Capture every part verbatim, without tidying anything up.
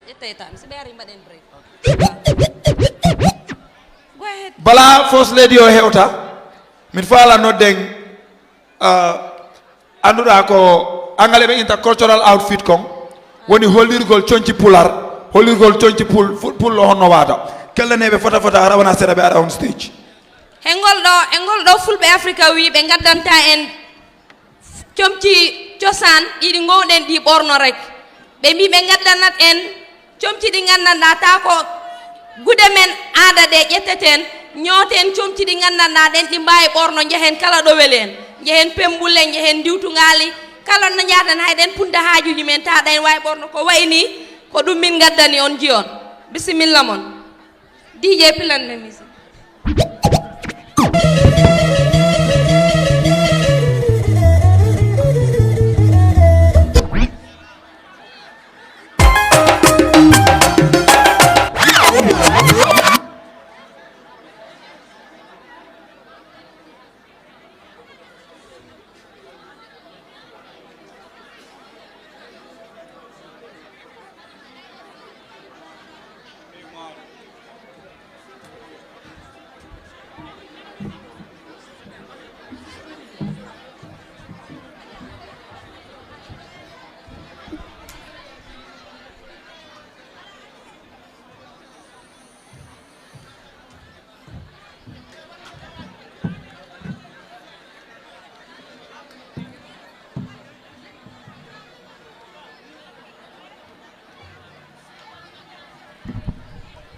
Ƴetta e tan, so ɓe ari mbaɗen break. Go ahead. Bala First Lady o hewta, min faala nodden, uh, annduɗaa ko Angale ɓe intercultural outfit kon, woni hollirgol conci Pular, hollirgol conci Pul-, Fu-, Pullo honno waata. Kellaneeɓe fota fota, hara wona seeɗa ɓe ara on stage. He ngol ɗo, e ngol ɗo Fulɓe Afrika wi ɓe ngaddanta en comci cosaan ɗiɗi ngowɗen ɗi ɓorno rek. Ɓe mbi ɓe ngaddanat en comci ɗi nganndanɗaa taa ko gude men aada ɗe ƴetteten, ñooten comci ɗi nganndanɗaa ɗen ɗi mbaawi ɓorno, njehen kala ɗo weli en. Njehen Pembulle, njehen Ndiwtungaali, kala no njahten hay ɗen punta haajuuji men taa ɗen waawi ɓorno ko wayi nii, ko ɗum min ngaddani on njiyon. Bisimilla mon. D J pilan ɓe musique.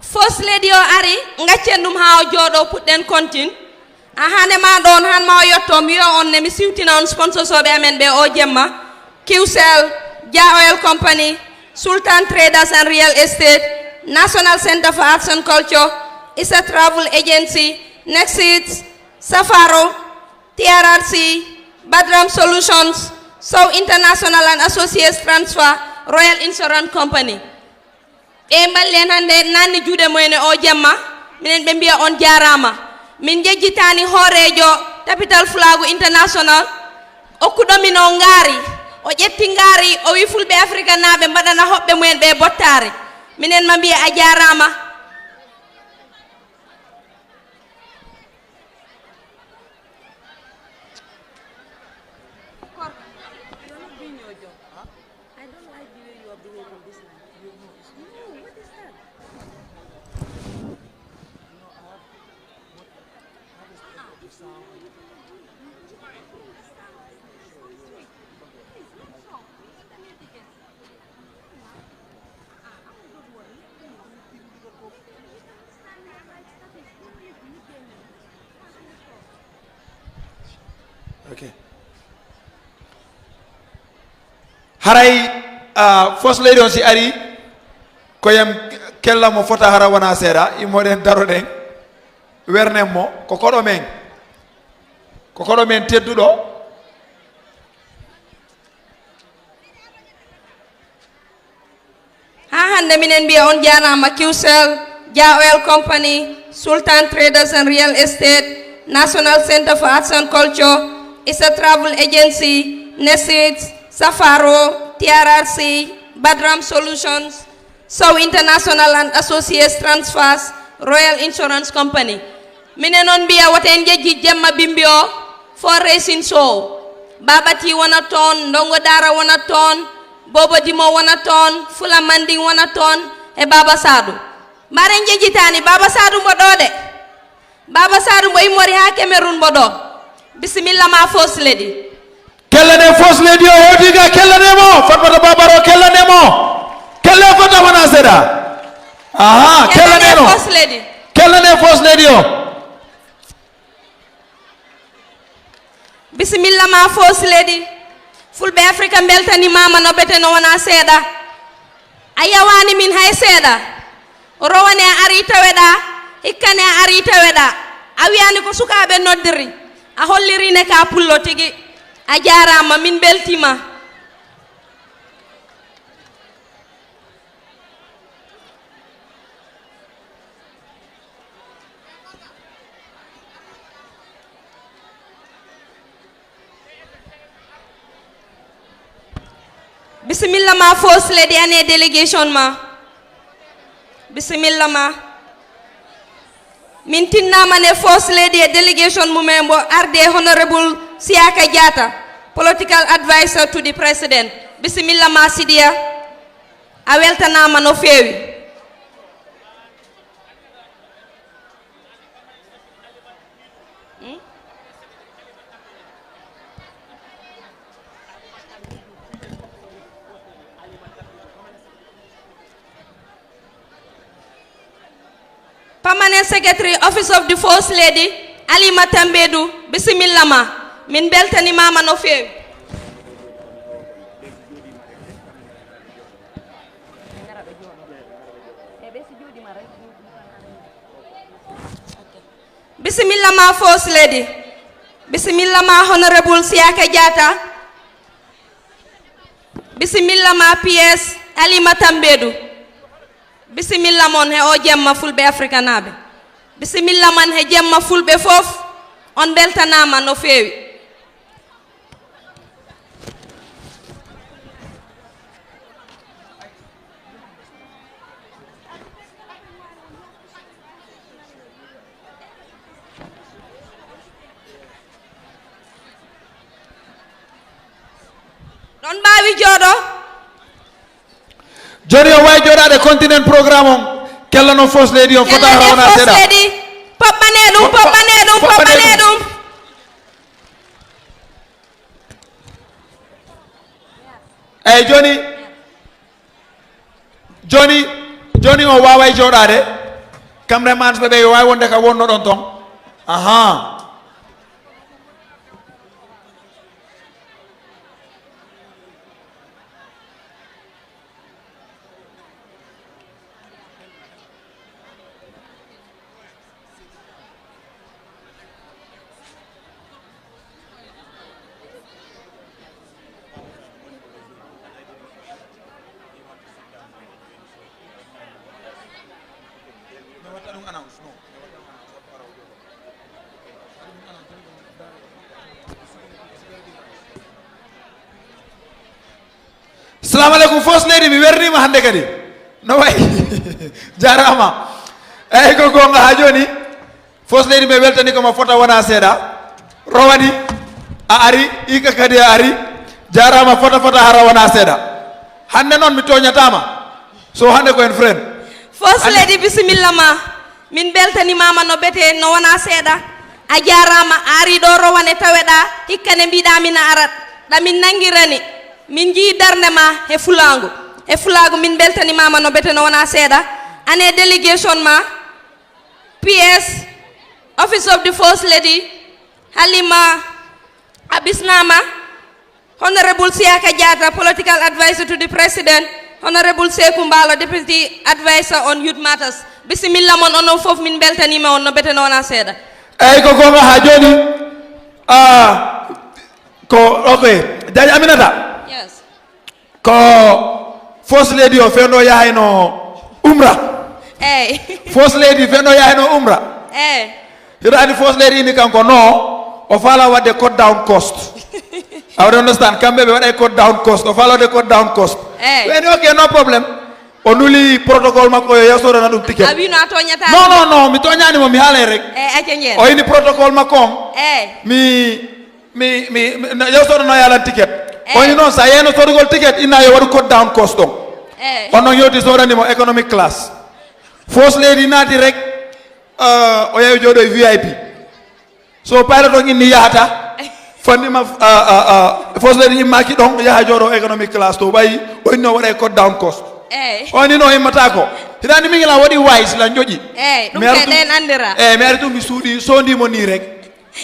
First Lady o ari, ngaccen ɗum haa o jooɗoo, puɗɗen kontin. A hande ma ɗon, han ma o yotto, mi wi'a on ne mi siwtina on sponsors oɓe amen ɓe o jemma. Qcell, Jah Oil Company, Sultan Traders and Real Estate, National Center for Arts and Culture, Isa Travel Agency, Next Hits, Safaro, T R R C, Badram Solutions, Sow International and Associates Transfer, Royal Insurance Company. Ɓe mballi en hannde, nanni juuɗe mumen e o jemma, minen ɓe mbiya on jaaraama. Min njejjitaani hooreejo Tapital Fulaagu International, okkuɗo min o ngaari, o ƴetti ngaari, o wi Fulɓe Afrikanaaɓe mbaɗana hoɓɓe mumen ɓe bottaare. Minen ma mbiya a jaaraama. Korka, you're not doing your job. I don't like the way you are behaving this night. No, what is that? Okay. Haray, ah, First Lady on si ari, ko yam kella mo fota hara wona seeɗa, immoɗen daroɗen, wernen mo, ko koɗo men, ko koɗo men tedduɗo. Haa hannde minen mbiya on jaaraama Qcell, Jah Oil Company, Sultan Traders and Real Estate, National Center for Arts and Culture, Isa Travel Agency, Nesit, Safaro, T R R C, Badram Solutions, Sow International and Associates Transfers, Royal Insurance Company. Minen on mbiya woto en njejji jemma bimbi o, fundraising show. Baaba Ti wona toon, Ndongo Daara wona toon, Boobo Dimo wona toon, Fula Manding wona toon, e Baaba Saadu. Mbaɗen njejjitaani, Baaba Saadu mbo ɗo de. Baaba Saadu mbo immori haa Cameroun mbo ɗo. Bisimilla ma First Lady. Kellane First Lady o hewti ga, kellane mo. Fatmata Babaro, kellane mo. Kelle fota wona seeɗa. Aha, kellane no. First Lady. Kellane First Lady o. Bisimilla ma First Lady. Fulɓe Afrika mbeltanimaama no bete no wona seeɗa. A yawaani min hay seeɗa. Rowane a arii taweɗaa, hikkane a arii taweɗaa. A wiyaani ko sukaaɓe noddiri. A holliri ne ka pullo tigi. A jaaraama, min mbeltiima. Bisimilla ma First Lady ane delegation ma. Bisimilla ma. Min tinnama ne First Lady e delegation mum en mbo arde Honorable Siaka Diatta, political advisor to the president. Bisimilla ma Sidiya. A weltanama no feewi. Permanent Secretary, Office of the First Lady, Alima Tambedu, bisimilla ma. Min beltanimama no feewi. Bisimilla ma First Lady. Bisimilla ma Honorable Siaka Diatta. Bisimilla ma P S Alima Tambedu. Bisimilla mon he o jemma fulɓe afrikanaaɓe. Bisimilla man he jemma fulɓe fof. On beltanama no feewi. Ɗon mbaawi jooɗo. Joni o wawi jooɗaade continent programme on. Kella noon First Lady on fota hara wona seeɗa. Poɓɓane ɗum, poɓɓane ɗum, poɓɓane ɗum. Eyyi, joni, joni, joni o waaway jooɗaade. Cameraman ɓe ɓe yo waawi wonde ka wonno ɗon ton. Aha. Salamu aleykum First Lady, mi wernima hannde kadi. No wayi? Jarama. Eyyi, ko gonga ha joni. First Lady, mi weltani ko ma fota wona seeɗa. Rowani, a ari, ika kadi a ari. Jarama fota fota hara wona seeɗa. Hannde noon mi tooñatama. So hannde ko en friend. First Lady, bisimilla ma. Min beltanimama no bete no wona seeɗa. A jarama a ari ɗo rowane taweɗa hikka ne mbiɗa min a arat. Ɗa min nangirani. Min jii darnde ma he fulangu. He fulagu min beltanimama no bete no wona seeɗa. Ane delegation ma. P S, Office of the First Lady, Halima a bisnama, Honorable Siaka Diatta, Political Advisor to the President, Honorable Seku Mbalo, Deputy Advisor on Youth Matters. Bisimilla mon, onon fof min beltanima on no bete no wona seeɗa. Eyyi, ko gonga ha joni. Ah, ko, ok. Jaji Aminata. Yes. Ko First Lady o fewndo yahayno umra. Eyyi. First Lady fewndo yahayno umra. Eyyi. Hiɗa andi First Lady ini kanko no o fala wadde cut down cost. I don't understand. Kamɓe ɓe waɗay cut down cost. O fala wadde cut down cost. Eyyi. Ɓe ni, ok, no problem. O nuli protocole makko yo yasodana ɗum ticket. A wino a toñata. Non, non, non, mi toñani mo, mi haalay rek. Eyyi, acca njen. O ini protocole makko on. Eyyi. Mi Mi, mi, mi, no, yo soodano yaalan ticket. Eyyi. O ni noon, so a yeyno soodugol ticket, inna yo waɗu cut down cost on. Eyyi. On noon yewti soodani mo economic class. First Lady naati rek, uh, o yawi jooɗo e V I P. So pilot on inni yahata, fanni ma, uh, uh, uh, First Lady immaki ɗon, yaha jooɗo economic class to ɓayi, o inni o waɗa e cut down cost. Eyyi. O ni no immata ko. Hiɗa andi min la waɗi wise la njoƴi. Eyyi, ɗum kay ɗen andira. Eyyi, mi ari ɗum mi suuɗi, sondi mo ni rek.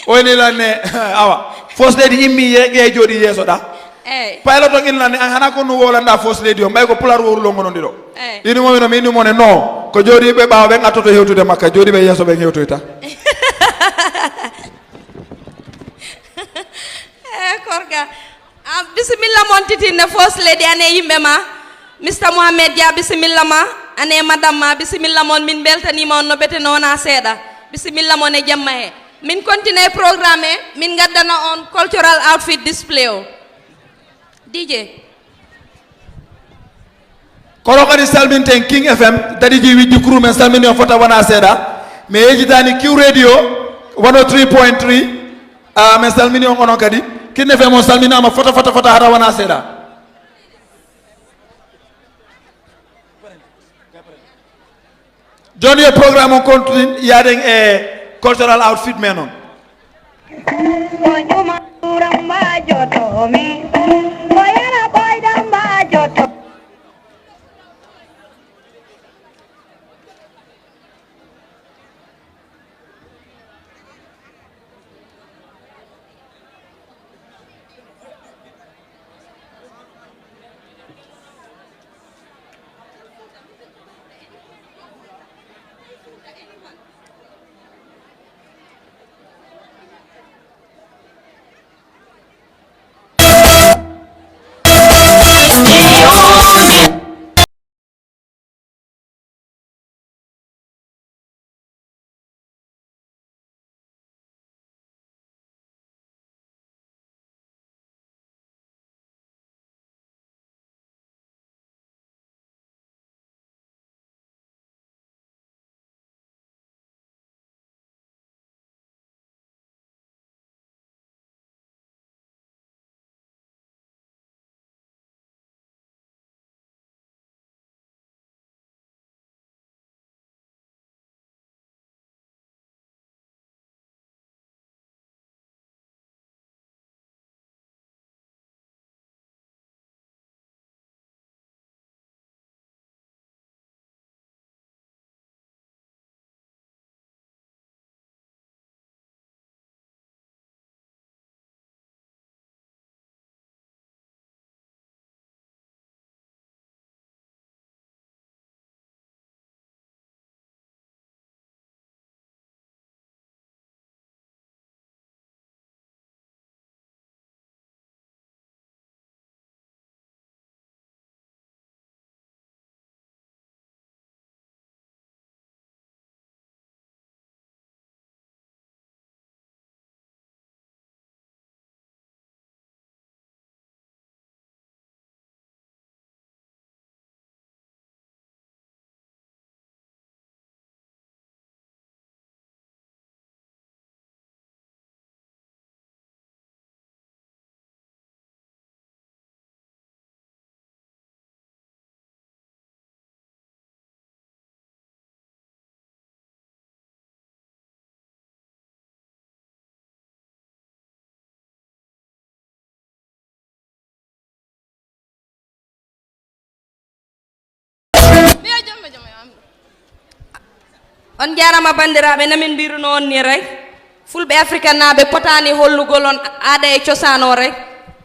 O ini lan ne, awa. First Lady immi ye, ye jooɗi yeeso ɗa. Eyyi. Pilot on ini lan ne, an hana ko no wolanɗa First Lady on, ɓay ko pular wowru longonondi ɗo. Eyyi. Ini mo wino mi ini mo ne, no. Ko jooɗiɓe ɓaawo ɓen attoto hewtude makka, jooɗiɓe yeeso ɓen hewtoyta. Eh, korka. Ah, bisimilla mon titinne First Lady ane yimɓe ma. Mister Mohamed Dia, bisimilla ma. Ane madame ma, bisimilla mon. Min beltanima on no bete no wona seeɗa. Bisimilla mon e jamma he. Min continue e programme he, min gaddana on cultural outfit display o. D J. Kono kadi salminten King F M, daɗi ji wijji kuru, men salmini on fota wona seeɗa. Mi yejitani Q Radio one oh three point three. Ah, men salmini on onon kadi. King F M on salminama fota, fota, fota hara wona seeɗa. Jooni yo programme on continue yaaden e cultural outfit men on. Ko Juma Tuura mbaajoto mi, ko Yero Koyda mbaajoto. On njaaraama banndiraaɓe, no min mbiruno on ni rek, Fulɓe Afrikanaaɓe potaani hollugol on aada e cosaan o rek.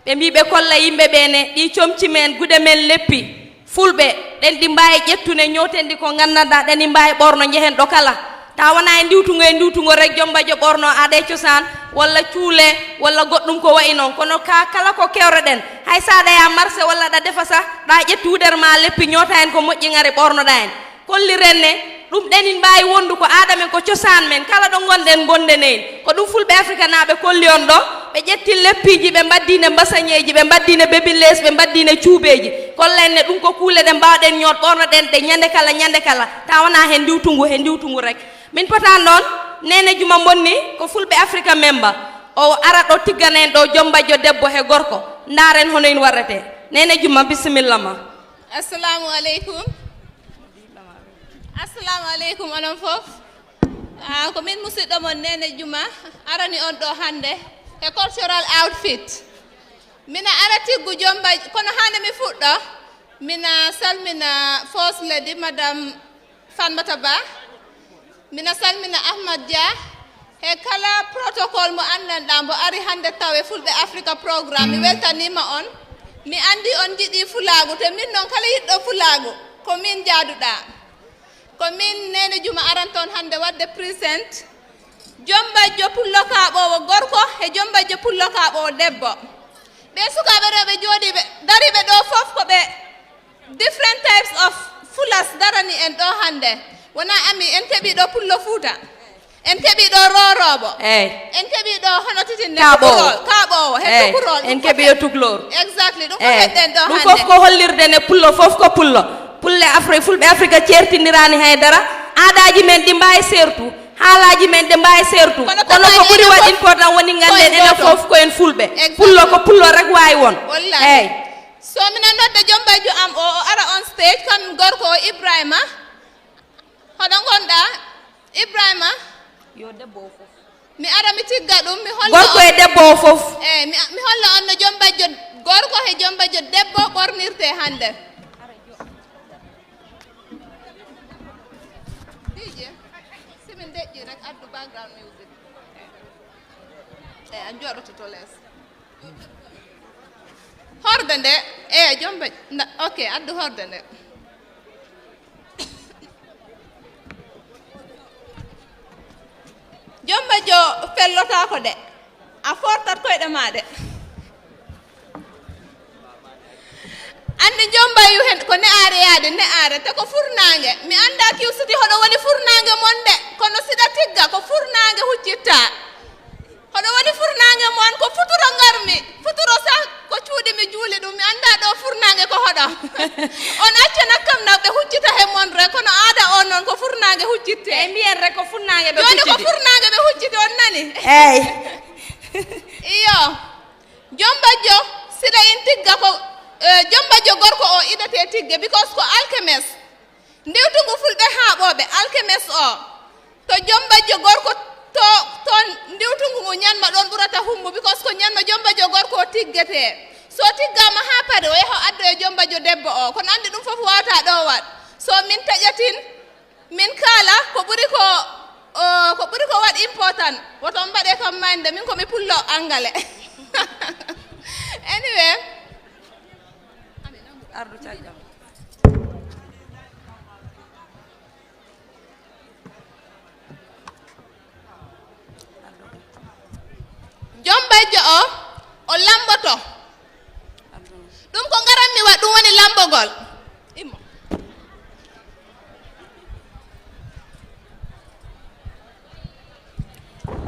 Ɓe mbii ɓe kolla yimɓe ɓee ne, ɗii comci men, gude men leppi. Fulɓe, ɗen ɗi mbaawi ƴettude, ñooten ɗi ko nganndanɗaa, ɗen ɗi mbaawi ɓoorno, njehen ɗo kala. Taa wonaa e ndiwtungo e ndiwtungo rek, jommbajo ɓoorno aada e cosaan, walla cuule, walla goɗɗum ko wayi noon. Kono ka, kala ko kewreɗen, hay so aɗa yaha marché walla aɗa defa sah, ɗa ƴettu wudere ma leppi, ñoota en ko moƴƴi, ngare ɓoornoɗaa en. Kolliren ne, ɗum ɗen ina mbaawi wondu ko aada men, ko cosaan men, kala ɗo ngonɗen, ngonden heen. Ko ɗum Fulɓe Afrikanaaɓe kolli on ɗo, ɓe ƴetti leppiiji, ɓe mbaddii ne mbasañeeji, ɓe mbaddii ne bebinlees, ɓe mbaddii ne cuubeeji. Kolla en ne ɗum ko kuule ɗe mbaawɗen ñoot, ɓoornoɗen ɗe ñande kala, ñande kala, taa wonaa he ndiwtungu, he ndiwtungu rek. Min potaan ɗoon, Neene Juma Mbonni ko Fulɓe Afrika memba. O ara ɗo tiggana en ɗo jombajjo debbo he gorko. Ndaaren hono ina warretee. Neene Juma, bisimilla ma. Assalamu aleykum. Assalamu aleykum onon fof. Ah, ko min musidɗo mon Neene Juma, arani on ɗo hannde e cultural outfit. Mina ara tiggu jomba, kono hannde mi fuɗɗo, mina salmina First Lady, Madame Fatmata Bah. Mina salmina Ahmad Dia, he kala protocole mo anndanɗaa, mbo ari hannde taw e Fulɓe Afrika Programme. Mi weltaniima on. Mi anndi on njiɗi fulaagu, te min noon kala yiɗɗo fulaagu, ko min njaaduɗaa. Ko min Neene Juma aran toon hannde waɗde present jombajjo pullo kaaɓoowo gorko e jombajjo pullo kaaɓoowo debbo. Ɓee sukaaɓe rewɓe jooɗiiɓe, dariiɓe ɗo fof ko ɓe different types of fulas darani en ɗo hannde. Wonaa ami, en keɓii ɗo pullo Fuuta, en keɓii ɗo rooroobo, eey, en keɓii ɗo hono titinne kaaɓoowo, tukurol, kaaɓoowo, he eey, tukurol, en keɓii e tukulor. Exactly, ɗum fof heɓɗen ɗo hannde. Ɗum fof ko hollirde ne pullo fof ko pullo. Pulle Afri-, Fulɓe Afrika ceertindiraani hay dara. Aadaaji men ɗi mbaawi seertu, haalaaji men ɗi mbaawi seertu. Kono ko ɓuri waɗ important woni ngannden enen fof ko en Fulɓe. Pullo ko pullo rek waawi won. Eey. So minen nodda joom bajjo am o, o ara on stage, kam gorko o Ibrahima. Hoɗo ngonɗaa? Ibrahima? Yo debbo o fof. Mi ara mi tigga ɗum, mi holla. Gorko e debbo o fof. Eey, mi, mi holla on no joom bajjo gorko e joom bajjo debbo ɓornirtee hannde. D J, si min deƴƴi rek, addu background music. Eey, a jooɗoto to les. Horde nde, eey, joom bajjo, nda-, ok, addu horde nde. Joom bajjo fellotaako de, a fortat koyɗe maa de. Anndi joom bajjo heen ko ne'aare yaade ne'aare, te ko furnaange. Mi anndaa kiw siti hoɗo woni furnaange mon de, kono siɗa tigga ko furnaange huccittaa. Hoɗo woni furnaange mon, ko futuro ngarmi. Futuro sah ko cuuɗi mi juuli ɗum, mi anndaa ɗo furnaange ko hoɗo. On accana kam na ɓe huccita he mon rek, kono aada o noon ko furnaange huccitte. Eey, mbiyen rek ko furnaange ɓe hucciti. Jooni ko furnaange ɓe hucciti, on nani? Eey. Iyo. Joom bajjo, siɗa in tigga ko, eh, joom bajjo gorko o iɗatee tigge, because ko alkemes. Ndiwtungu fulɓe haaɓooɓe, alkemes o, to joom bajjo gorko, to, to ndiwtungu ngu ñalma ɗoon ɓurata hummu, because ko ñalma joom bajjo gorko o tiggetee. So tiggaama haa pare, o yaha o addoya joom bajjo debbo o. Kono anndi ɗum fof waawataa ɗo waɗ. So min taƴatin, min kaala ko ɓuri ko, o, ko ɓuri ko waɗ important, woto on mbaɗe kam maande, min ko mi pullo Angale. Anyway. Ardu caggal. Joom bajjo o, o lamboto. Ɗum ko ngaran mi waɗ, ɗum woni lambogol. Immo.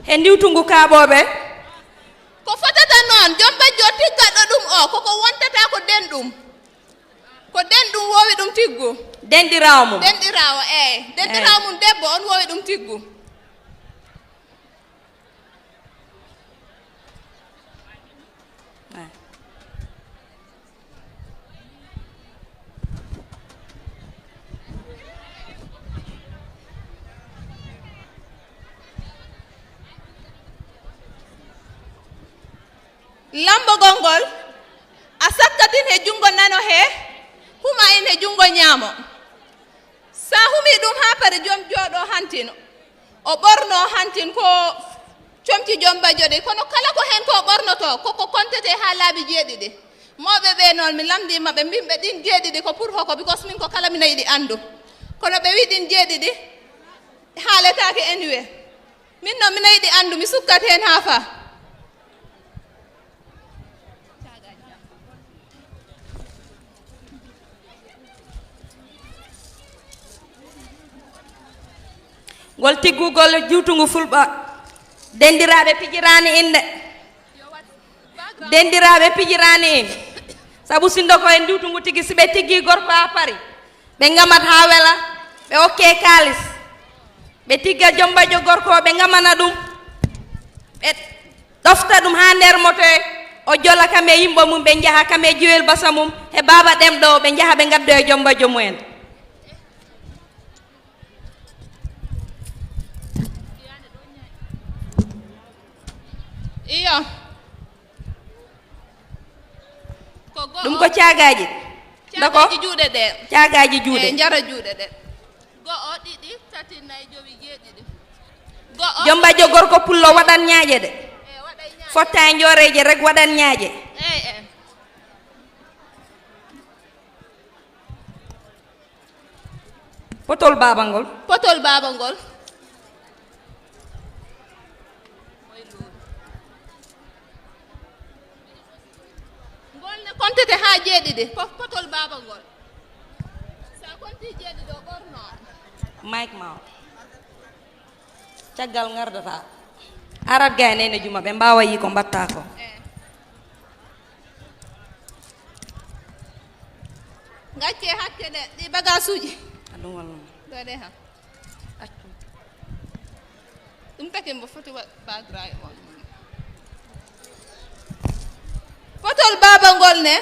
He ndiwtungu kaaɓooɓe. Ko fotata noon, joom bajjo tiggaɗo ɗum o, koko wontata ko denɗum. Ko denɗum woowi ɗum tiggu. Denɗiraawo mum. Denɗiraawo, eey. Denɗiraawo mum debbo, on woowi ɗum tiggu. Eey. Lammbogol ngol, a sakkatin he junngo nano hee, huma in he junngo ñaamo. So a humii ɗum haa pare, joom jooɗoo hantin, o ɓornoo hantin ko comci joom bajjo ɗi. Kono kala ko heen ko o ɓornotoo, koko kontetee haa laabi jeeɗiɗi. Mawɓe ɓee noon, mi lamndii maɓɓe, mbiimi ɓe ɗiin jeeɗiɗi ko pour hoko, because min ko kala mino yiɗi anndu. Kono ɓe wii ɗiin jeeɗiɗi haaletaake anyway. Min noon mino yiɗi anndu, mi sukkat heen haa faa. Ngol tiggugol juutungu fulɓa. Denɗiraaɓe pijiraani in de. Denɗiraaɓe pijiraani in. Sabu sinndo ko en juutungu tigi, si ɓe tiggii gorko haa pari. Ɓe ngamat haa wela, ɓe okkee kaalis. Ɓe tigga joom bajjo gorko o, ɓe ngamana ɗum. Ɓe ɗofta ɗum haa nder moto he, o jola kam e yimɓe mum, ɓe njaha kam e Jiwel Basa mum, he Baaba Ɗemɗo o, ɓe njaha ɓe ngaddoya joom bajjo mumen. Iyo. Ko go'o. Ɗum ko caagaaji. Ndako? Caagaaji juuɗe ɗe. Caagaaji juuɗe. Eey, njara juuɗe ɗe. Go'o, ɗiɗi, tati, nayi, jowi, jeeɗiɗi. Go'o. Joom bajjo gorko pullo waɗan ñaaƴe de. Eey, waɗay ñaaƴe. Fotta e njooreeje rek waɗan ñaaƴe. Eey, eey. Potol baaba ngol. Potol baaba ngol. Ngol ne kontete haa jeeɗiɗi. Fof potol baaba ngol. So a kontii jeeɗiɗi, o ɓornoo. Mike ma o. Caggal ngardata. Arat ga e nene juma, ɓe mbaawa yii ko mbaɗtaa ko. Eey. Ngaccee hakke. Kene ɗi bagasuuji. Aɗum walla. Ɗo de ha. Accu. Ɗum taki mbo foti wa-, background on. Potol baaba ngol ne,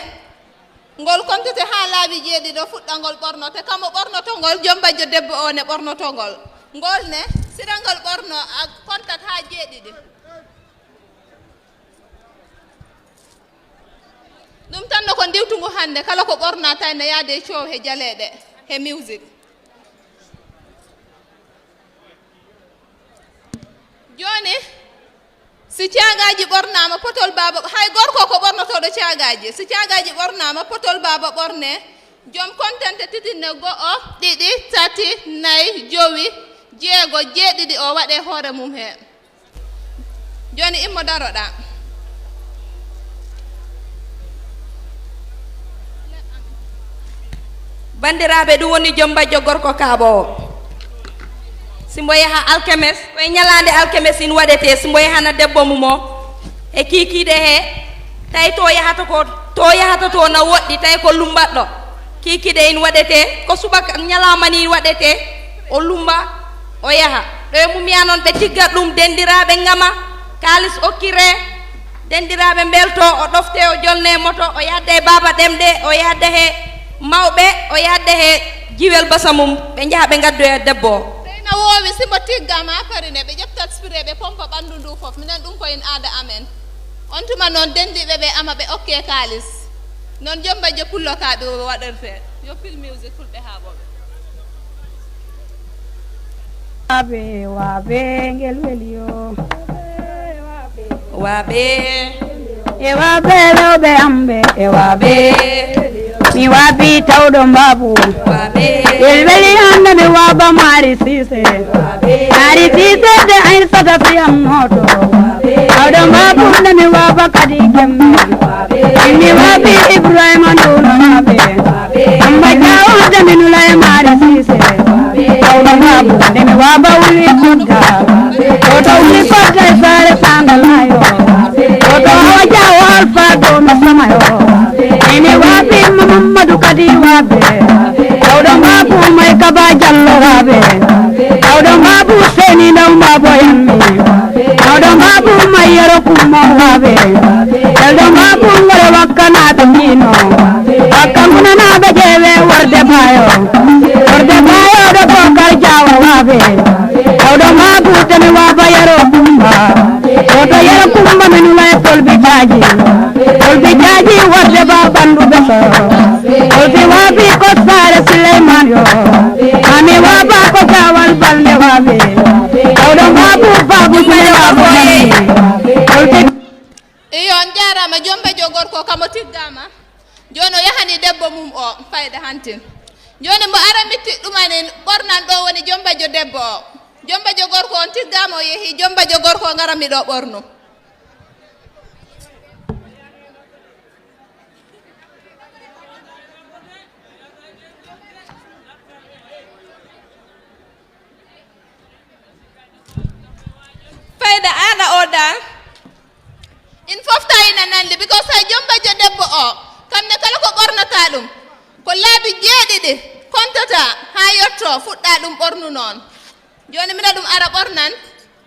ngol kontete haa laabi jeeɗiɗo fuɗɗangol ɓornote. Kamo ɓornoto ngol, joom bajjo debbo o ne ɓornoto ngol. Ngol ne, sira ngol ɓorno, a kontat haa jeeɗiɗi. Ɗum tan no ko ndiwtungu hannde, kala ko ɓorna tawi ne yaade e coow he jaleeɗe, he music. Jooni, si caagaaji ɓornaama, potol baaba, hay gorko ko ɓornotooɗo caagaaji. Si caagaaji ɓornaama, potol baaba ɓorne, joom kontante titinne go'o, ɗiɗi, tati, nayi, jowi, jeego, jeeɗiɗi o waɗe hoore mum he. Jooni immo daroɗaa. Banndiraaɓe, ɗum woni joom bajjo gorko kaaɓoowo. Si mbo yaha alkemes, ko e ñalaande alkemes in waɗetee, si mbo yahana debbo mum o, e kiikiiɗe he, tawi to yahata ko, to yahata to na woɗɗi, tawi ko lumbatɗo. Kiikiiɗe in waɗetee, ko subaka ñalaama ni waɗetee, o lumba, o yaha. Ɗo e mum ya noon ɓe tigga ɗum, dendiraaɓe ngama, kaalis okkiree, dendiraaɓe mbelto, o ɗofte, o jolne moto, o yahda e baaba ɗemɗe, o yahda he mawɓe, o yahda he jiwel basa mum, ɓe njaha ɓe ngaddoya debbo o. Sey na woowi, si mbo tiggaama farine, ɓe ƴeftat spire, ɓe pompa ɓanndu ndu fof. Minen ɗum ko en aada amen. On tuma noon denndiiɓe ɓe ama ɓe okke kaalis. Noon joom bajjo pullo ka ɓe waɗirte. Yo pil music fulɓe haa ɓooɓe. Wabe, wabe, ngel weli yo. Wabe. E wabe, rewɓe am ɓe, e wabe. Mi wabi tawɗo mbabu. Wabe. Ngel weli hannde mi waba Mari Sise. Mari Sise de Aysata fiyam noto. Tawɗo mbabu nde mi waba kadi gemme. Mi wabi Ibrahima Nduno wabe. Amba jawo de mi nula e Mari Sise. Tawɗo mbabu nde mi waba wuli kudda. Oto wuli kudda e sare sandalayo. Oto hawa jawo alfa do no samayo. Ini wabi Mamadu kadi wabe. Tawɗo mbabu mai kaba jallo wabe. Tawɗo mbabu seni ndaw mbabu yammi. Tawɗo mbabu mai yero kummo wabe. Tawɗo mbabu ngore wakkana be kino. Wakka nguna na be jewe warde bayo. Warde bayo do bokar jawo wabe. Tawɗo mbabu temi waba yero kumba. Oto yero kumba menu lai tolbi jaji. Tolbi jaji warde ba bandu beso. Tolbi wabi ko sare Suleiman yo. Ami waba ko jawal balde wabe. Tawɗo mbabu babu Suleiman wabe. Tolbi. Iyo, on jaaraama, joom bajjo gorko kamo tiggama. Jooni o yahani debbo mum o, fayda hantin. Jooni mbo ara mitti ɗumanin, ɓornan ɗo woni joom bajjo debbo o. Joom bajjo gorko on tiggama o yehi, joom bajjo gorko o ngara mi ɗo ɓornu. Fayda aɗa o dal. In fof tawi ina nanndi, because hay joom bajjo debbo o, kam ne kala ko ɓornata ɗum, ko laabi jeeɗiɗi kontata haa yetto fuɗɗa ɗum ɓornu noon. Jooni mbiɗa ɗum ara ɓornan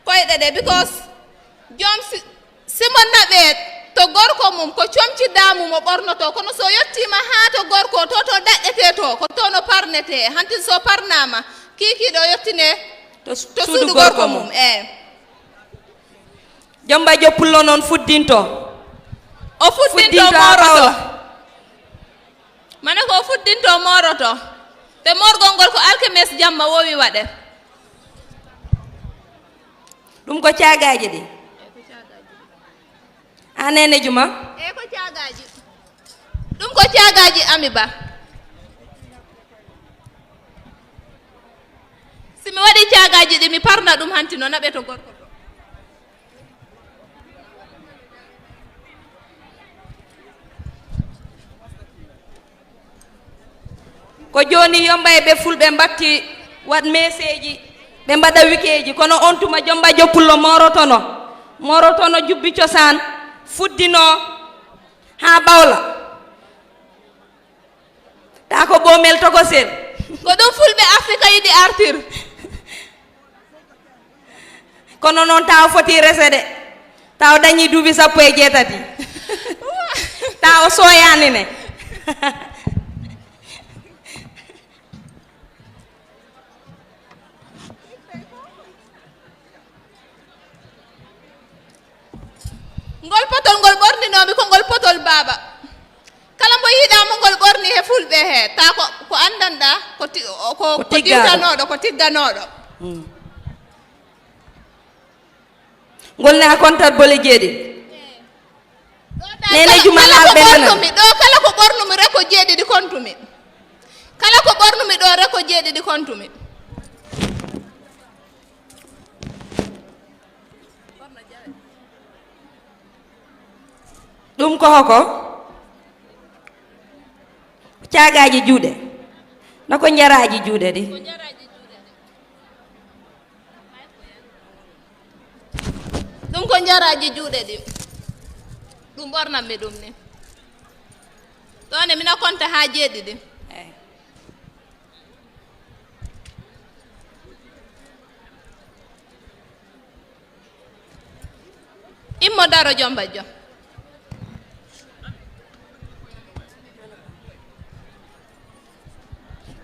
koyɗe ɗe, because joom si, si mo naɓee to gorko mum, ko comci daamu mo ɓornoto, kono so yettiima haa to gorko, to, to daɗɗetee to, ko to no parnetee. Hantin so parnaama, kiikiiɗo o yettine to, to suudu gorko mum. Eey. Joom bajjo pullo noon fuddinto. O fuddinto, fuddinto mooroto. Mane ko o fuddinto mooroto. Te moorgol ngol ko alkemes jamma wowi waɗe. Ɗum ko caagaaji ɗi. A nene juma? E ko caagaaji. Ɗum ko caagaaji Ami Ba. Si mi waɗi caagaaji ɗi, mi parna ɗum hanti no naɓe to gorko to. Ko jooni yo mbay ɓe fulɓe mbatti waɗ meeseeji, ɓe mbaɗa wikeeji, kono on tuma joom bajjo pullo moorotono, moorotono jubbi cosaan, fuddino haa ɓawla. Taa ko ɓoomel tokosel. Ko ɗum fulɓe Afrika yiɗi artir. Kono noon, taa o foti rese de. Taa o dañii duuɓi sappo e jeetati. Taa o sooyaani ne. Ngol potol ngol ɓorninoomi ko ngol potol baaba. Kala mbo yiɗaa mo ngol ɓorni he fulɓe he, taa ko, ko anndanɗaa, ko ti-, o, ko, Ko ko tiggaɗo. Diwtanooɗo, ko tigganooɗo. Mm. Ngol ne a kontat bole jeeɗi. Ɗo taa Nene kala, Juma kala ko Laalɓe nana. Ɓornumi, ɗo kala ko ɓornumi reko jeeɗiɗi kontumi. Kala ko ɓornumi ɗo reko jeeɗiɗi kontumi. Ɗum ko hoko? Caagaaji juuɗe. No ko njaraaji juuɗe ɗi? Ɗum ko njaraaji juuɗe ɗi. Ɗum ɓornanmi ɗum ni. Ɗo ne mina konta haa jeeɗiɗi. Eey. Immo daro, Jombajjo.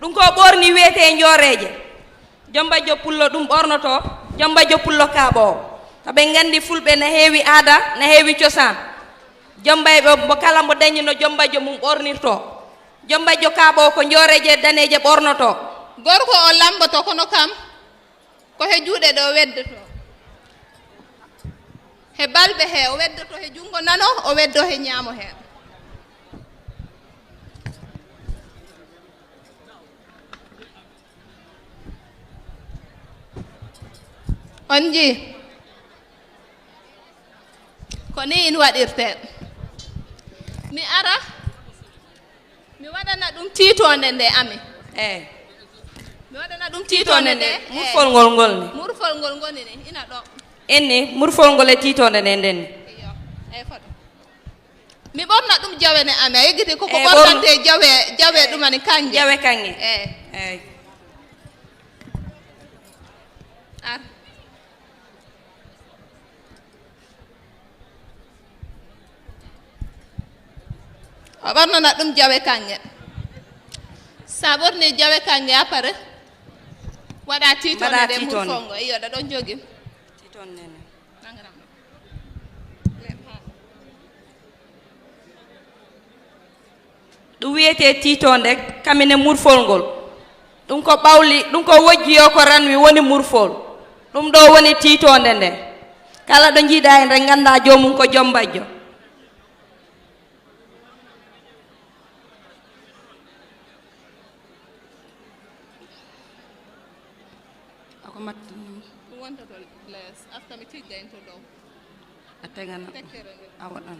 Ɗum ko ɓorni wiyetee njooreeje. Jombajjo pullo ɗum ɓornoto, Jombajjo pullo kaaɓoowo. Sabu en nganndi fulɓe na heewi aada, na heewi cosaan. Jombay ɓe, mbo kala mbo dañi no Jombajjo mum ɓornirto. Jombajjo kaaɓoowo ko njooreeje daneeje ɓornoto. Gorko o lammboto kono kam ko he juuɗe ɗe o weddoto. He balbe he o weddoto, he junngo nano o weddo, he ñaamo he. On njii? Ko ni in waɗirtee. Mi ara, mi waɗana ɗum tiitoonde nde, Ami. Eey. Mi waɗana ɗum tiitoonde nde. Tiitoonde nde, eey. Murfol ngol ngol ni. Murfol ngol ngoni ni, ina ɗo. Inni, murfol ngol e tiitoonde nde nden ni. Iyo, eey, foto. Mi ɓorna ɗum jawe ne, Ami. A yeggiti ko, ko eey, ɓornante jawe, jawe ɗum ani kaŋŋe. Jawe kaŋŋe. Eey. Eey. Ar. O ɓornana ɗum jawe kaŋŋe. So a ɓorni jawe kaŋŋe, a pare. Waɗa tiitoonde. Waɗa nde tiitoonde. Murfol ngo. Iyo, ɗa ɗon jogi. Tiitoonde ne. Nanganam ɗo. Lem haa. Ɗum wiyetee tiitoonde, kamine murfol ngol. Ɗum ko ɓawli, ɗum ko wojji yo ko ranwi woni murfol. Ɗum ɗo woni tiitoonde nde. Kala ɗo njiiɗaa en, en nganndaa joomum ko Jombajjo. Ako matti. Ɗum wonta to les, afta mi tigga en to dow. A tegana. Tekkere nde. A waɗan.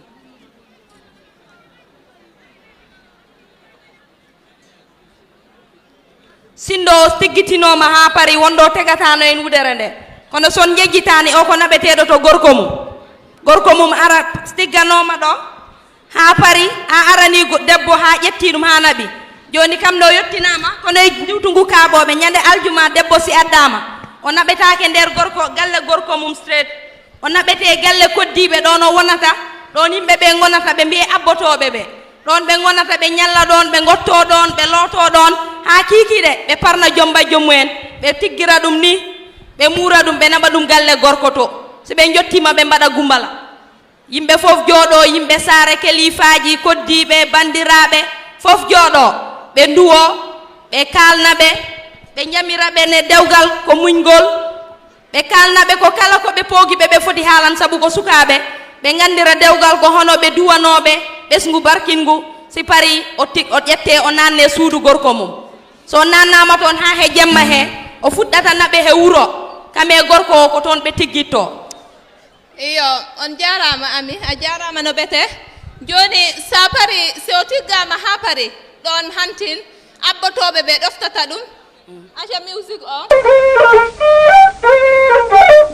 Sinndo o tiggitinooma haa pari, wonɗo tegataano en wudere nde. Kono so on njejjitaani, o ko naɓeteeɗo to gorko mum. Gorko mum ara tigganooma ɗo. Haa pari, a arani go-, debbo haa ƴetti ɗum haa naɓi. Jooni kam ɗo yottinaama, kono e njuutu ngu kaaɓooɓe, ñande aljuma debbo si addaama, o naɓetaake nder gorko, galle gorko mum straight. O naɓetee galle koddiiɓe, ɗoon o wonata, ɗoon yimɓe ɓe ngonata, ɓe mbiye abbotooɓe ɓe. Ɗoon ɓe ngonata, ɓe ñalla ɗoon, ɓe ngottoo ɗoon, ɓe lootoo ɗoon, haa kiikiiɗe, ɓe parna jombajjo mumen, ɓe tiggira ɗum ni, ɓe muura ɗum, ɓe naɓa ɗum galle gorko to. Si ɓe njottiima, ɓe mbaɗa gumbala. Yimɓe fof jooɗoo, yimɓe saare, keliifaaji, koddiiɓe, banndiraaɓe, fof jooɗoo, ɓe nduwoo, ɓe kaalna ɓe, ɓe ñamira ɓe ne dewgal ko muñgol, ɓe kaalna ɓe ko kala ko ɓe poogi ɓe, ɓe foti haalan, sabu ko sukaaɓe, ɓe nganndira dewgal ko hono ɓe duwanooɓe ɓesngu barkinngu, si parii o tik-, o ƴettee, o naannee suudu gorko mum. So o naannaama toon haa he jemma he, o fuɗɗata naɓe he wuro, kam e gorko o ko toon ɓe tiggittoo. Iyo, on jaaraama, Ami, a jaaraama no bete. Jooni, so a parii, si o tiggaama haa parii, ɗoon hantin, abbotooɓe ɓe ɗoftata ɗum. Aca music o.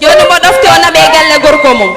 Jooni mo ɗofti o naɓe galle gorko mum.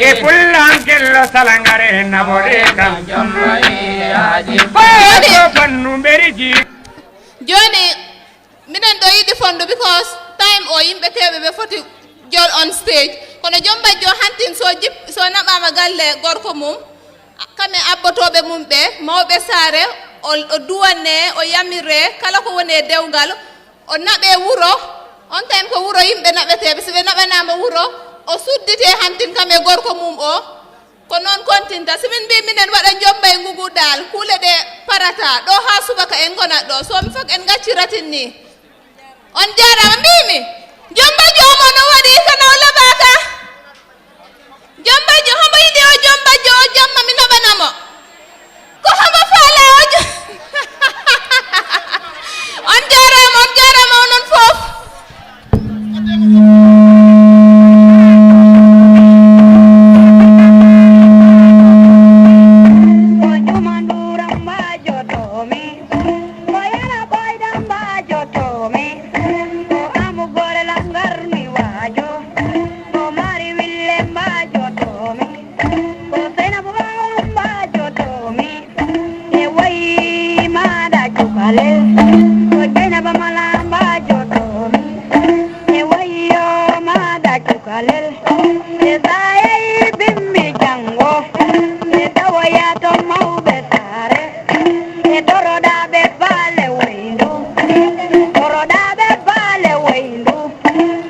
E pullan kello salangare nabore kan. Ko fannu beriji. Jooni, minen ɗo yiɗi fondu because time o yimɓe kewɓe ɓe foti jol on stage. Kono joom bajjo hantin so jip-, so naɓaama galle gorko mum, kamɓe abbotooɓe mum ɓe, mawɓe saare, o, o duwane, o yamire, kala ko woni e dewgal, o naɓe wuro, on time ko wuro yimɓe naɓeteeɓe, si ɓe naɓanaama wuro, o suddite hantin kam e gorko mum o, ko noon kontinta. Si min mbi minen waɗa jombay ngugu dal, kuule ɗe parata, ɗo haa subaka en ngonat ɗo, so mi fak en ngacciratin ni. On jaaraama, mbimi, jombay joomo no waɗi, kono o laɓaaka. Jombay jo-, hombo yiɗi o jombay jo-, o jamma mi naɓana mo. Ko hombo faala o jo-, on jaaraama, on jaaraama onon fof. Ko Juma Nduura mbaajoto mi, ko Yara Boyda mbaajoto mi, ko Amu Gore Langar mi waajo, ko Mari Wille mbaajoto mi, ko Seynabu Bawo mbaajoto mi, e wayi maada cukalel, ko Jeynaba Mala mbaajoto mi, e wayi yo maada cukalel, e saayay bimmi jango, e tawoya to mawɓe saare, e toroɗaaɓe baale wayndu, toroɗaaɓe baale wayndu,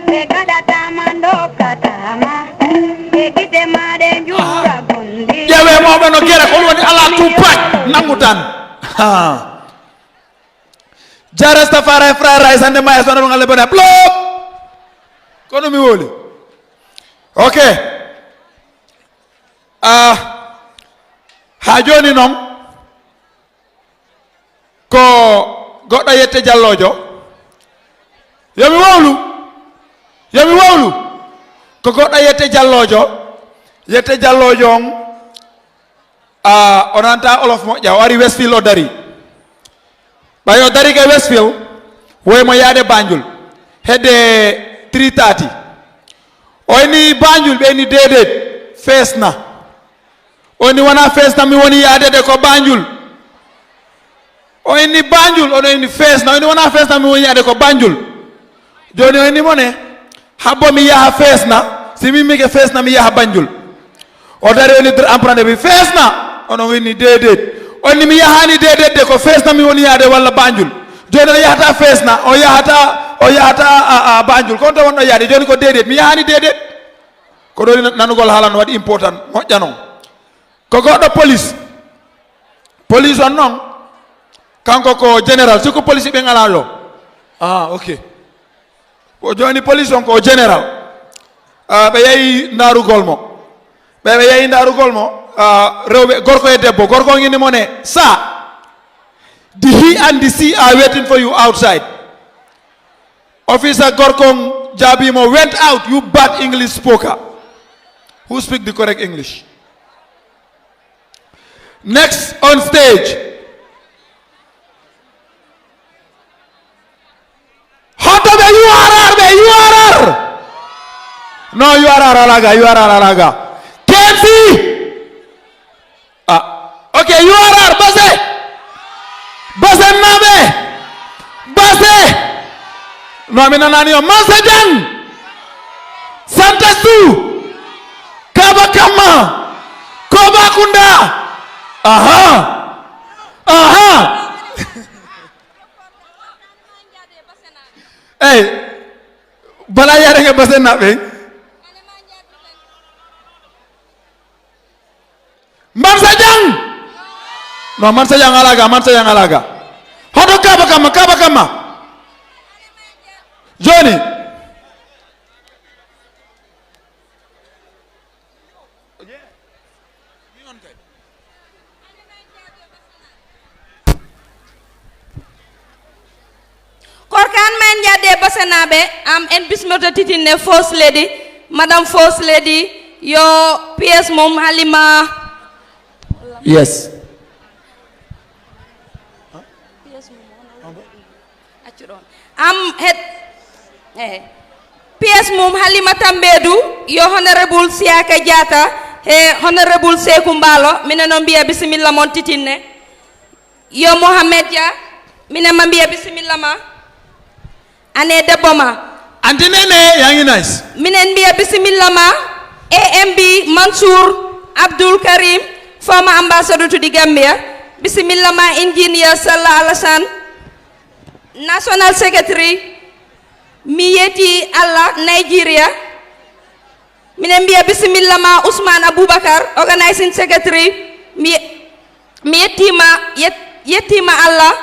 ɓe gaɗataama, ndokkataama, ɓe gite maaɗe njuura gonɗi. Ƴeewe mawɓe no gere, ko woni ala Tupac, nangu tan. Ha. Jarastafari fried rice, hande ma e sona ɗum Allah bana. Blop! Kono mi woli. Ok. Ah, ha joni noon, ko goɗɗo Yette Jallojo. Yo mi wowlu. Yo mi wowlu. Ko goɗɗo Yette Jallojo. Yette Jallojo on, a, o nanta olof moƴƴa. O ari Westfield, o dari. Ɓay o dari ke Westfield, woy mo yaade Banjul. Hedde three thirty. O inni Banjul, ɓe inni deedeet, feesna. O inni wona feesna mi woni yaade de, ko Banjul. O inni Banjul, o inni feesna. O inni wona feesna mi woni yaade, ko Banjul. Jooni o inni mo ne, habbo mi yaha feesna, si min mi ke feesna mi yaha Banjul. O dari o inni dr emprunté mi feesna, ono o inni deedeet. O inni mi yahani deedeet de, ko feesna mi woni yaade walla Banjul. Jooni o yahata feesna, o yahata, o yahata a, a, Banjul. Ko on to wonɗo yaade, jooni ko deedeet, mi yahani deedeet. Ko ɗo ni nanugol haala no waɗi important, moƴƴa noon. Ko goɗɗo police. Police on noon, kanko ko général. Si ko police ɓe ngalaa ɗo. Ah, ok. Ko jooni police on ko général. Ah, ɓe yehi ndaarugol mo. Ɓe, ɓe yehi ndaarugol mo. Ah, rewɓe, gorko e debbo. Gorko on inni mo ne, "Sir, the he and the she are waiting for you outside." Officer gorko on jaabi mo, "Went out, you bad English spoker. Who speak the correct English?" Next on stage. Hoto ɓe U R R, ɓe U R R. No, U R R alaga, U R R alaga. K M C. Ah, ok, U R R, base. Base naɓe. Base. No, mi nanani o. Mansa Jang. Santa Su. Kaba Kama. Koba Kunda. Aha. Aha. Ey. Bala yare nge base naɓe. Mansa Jang. No, Mansa Jang alaga, Mansa Jang alaga. Hoto Kaba Kama, Kaba Kama. Jooni. Korka an ma en njaade e basanaaɓe, am en bismirta titinne First Lady, Madame First Lady, yo P S mum Halima. Yes. Accu ɗon. Am het-, eh. P S mum Halima Tambedu, yo Honorable Siaka Diatta, he Honorable Seku Mbalo, minen on mbiya bisimilla mon titinne. Yo Mohamed Dia, minen ma mbiya bisimilla ma. Ane debbo ma. Anti Nene, yaa ngi nice. Minen mbiya bisimilla ma. A M B Mansour Abdul Karim, former ambassador to the Gambia. Bisimilla ma, Engineer Salla Alassane, National Secretary. Mi yetti Allah, Nigeria. Minen mbiya bisimilla ma, Ousmane Aboubacar, Organizing Secretary. Mi, mi yettima, yet-, yettima Allah.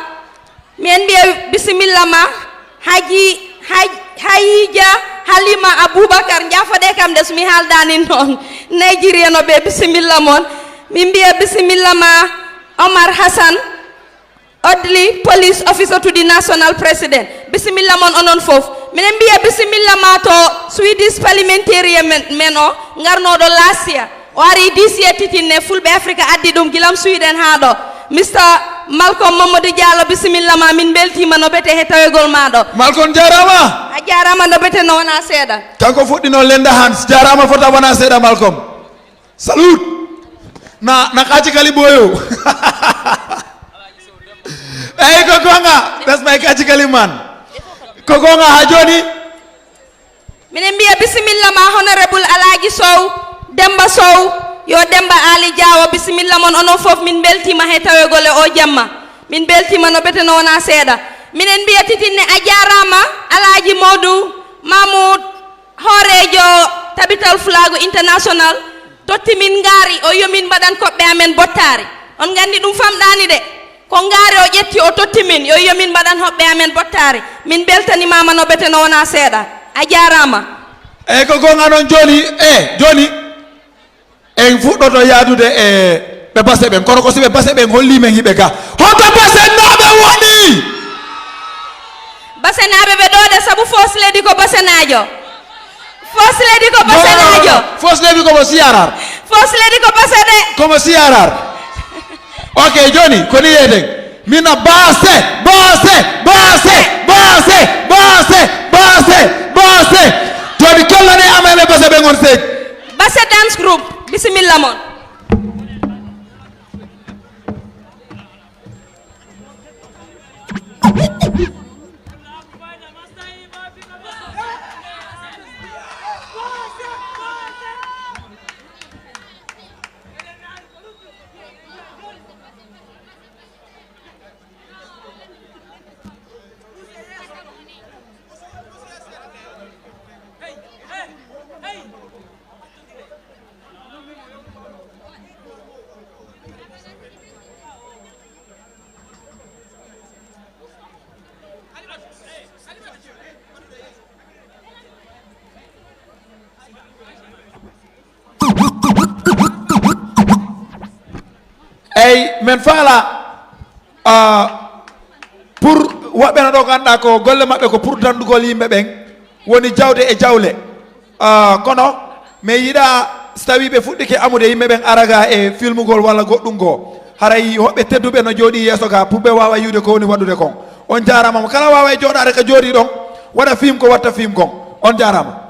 Minen mbiya bisimilla ma, Haji, Haj-, Hayija Halima Aboubacar, njaafoɗe kam de so mi haaldani noon. Nigeria no ɓe, bisimilla mon. Min mbiya bisimilla ma, Omar Hassan. Odli, police officer to the national president. Bisimilla mon onon fof. Minen mbiya bisimilla ma to Swedish parliamentarian men, men o, ngarnoɗo last year. O ari this year titinne, Fulɓe Afrika addi ɗum gilam Sweden haa ɗo. Mister Malcolm Mamadou Diallo, bisimilla ma, min mbeltima no bete he tawegol ma ɗo. Malcolm jarama. A jarama no bete no wona seeɗa. Kanko fuɗɗino Lenda Hans, jarama fota wona seeɗa Malcolm. Salut. Na, na Kaci Kali boyo. Eyi, ko gonga. That's my Kaci Kali man. Ko gonga ha joni. Minen mbiya bisimilla ma, Honorable Alaji Sow, Demba Sow, yo Demba Ali Diawo, bisimilla mon onon fof, min beltima he tawegol e o jamma. Min beltima no bete no wona seeɗa. Minen mbiya titinne a jarama, Alaji Modou Mamoud, hooreejo Tabital Fulaagu International, totti min ngaari, o yo min mbaɗan koɓɓe amen bottaari. On nganndi ɗum famɗaani de. Ko ngaari o ƴetti, o totti min, yo, yo min mbaɗan hoɓɓe amen bottaari. Min mbeltanimaama no bete no wona seeɗa. A jaaraama. Eyi, ko goonga noon. Jooni, e, jooni, en fuɗɗoto yaadude e ɓe Base ɓen. Kono ko si ɓe Base ɓen holli men hiɓe ga. Hoto Basenaaɓe woni? Basenaaɓe ɓe ɗo de, sabu Foos Leydi ko Basenaajo. Foos Leydi ko Basenaajo. Foos Leydi ko mo siyarar. Foos Leydi ko Base de. Ko mo siyarar. Ok, jooni, ko ni yeyeten. Mina Base, Base, Base, Base, Base, Base, Base. Jooni, kollane amen ɓe Base ɓen on sek. Base Dance Group, bisimilla mon. Eyi, men faala, ah, pour woɓɓe no ɗo ngannduɗaa ko golle maɓɓe ko pour danndugol yimɓe ɓen, woni jawde e jawle. Ah, kono mi yiɗaa, so tawii ɓe fuɗɗike amude yimɓe ɓen ara ga e filmugol walla goɗɗum goo, haray hoɓɓe tedduɓe no jooɗii yeeso ga pour ɓe waawa yiwde ko woni waɗude kon. On jaaraama. Mo kala waawa e jooɗaade ka jooɗii ɗon, waɗa film ko watta film kon. On jaaraama.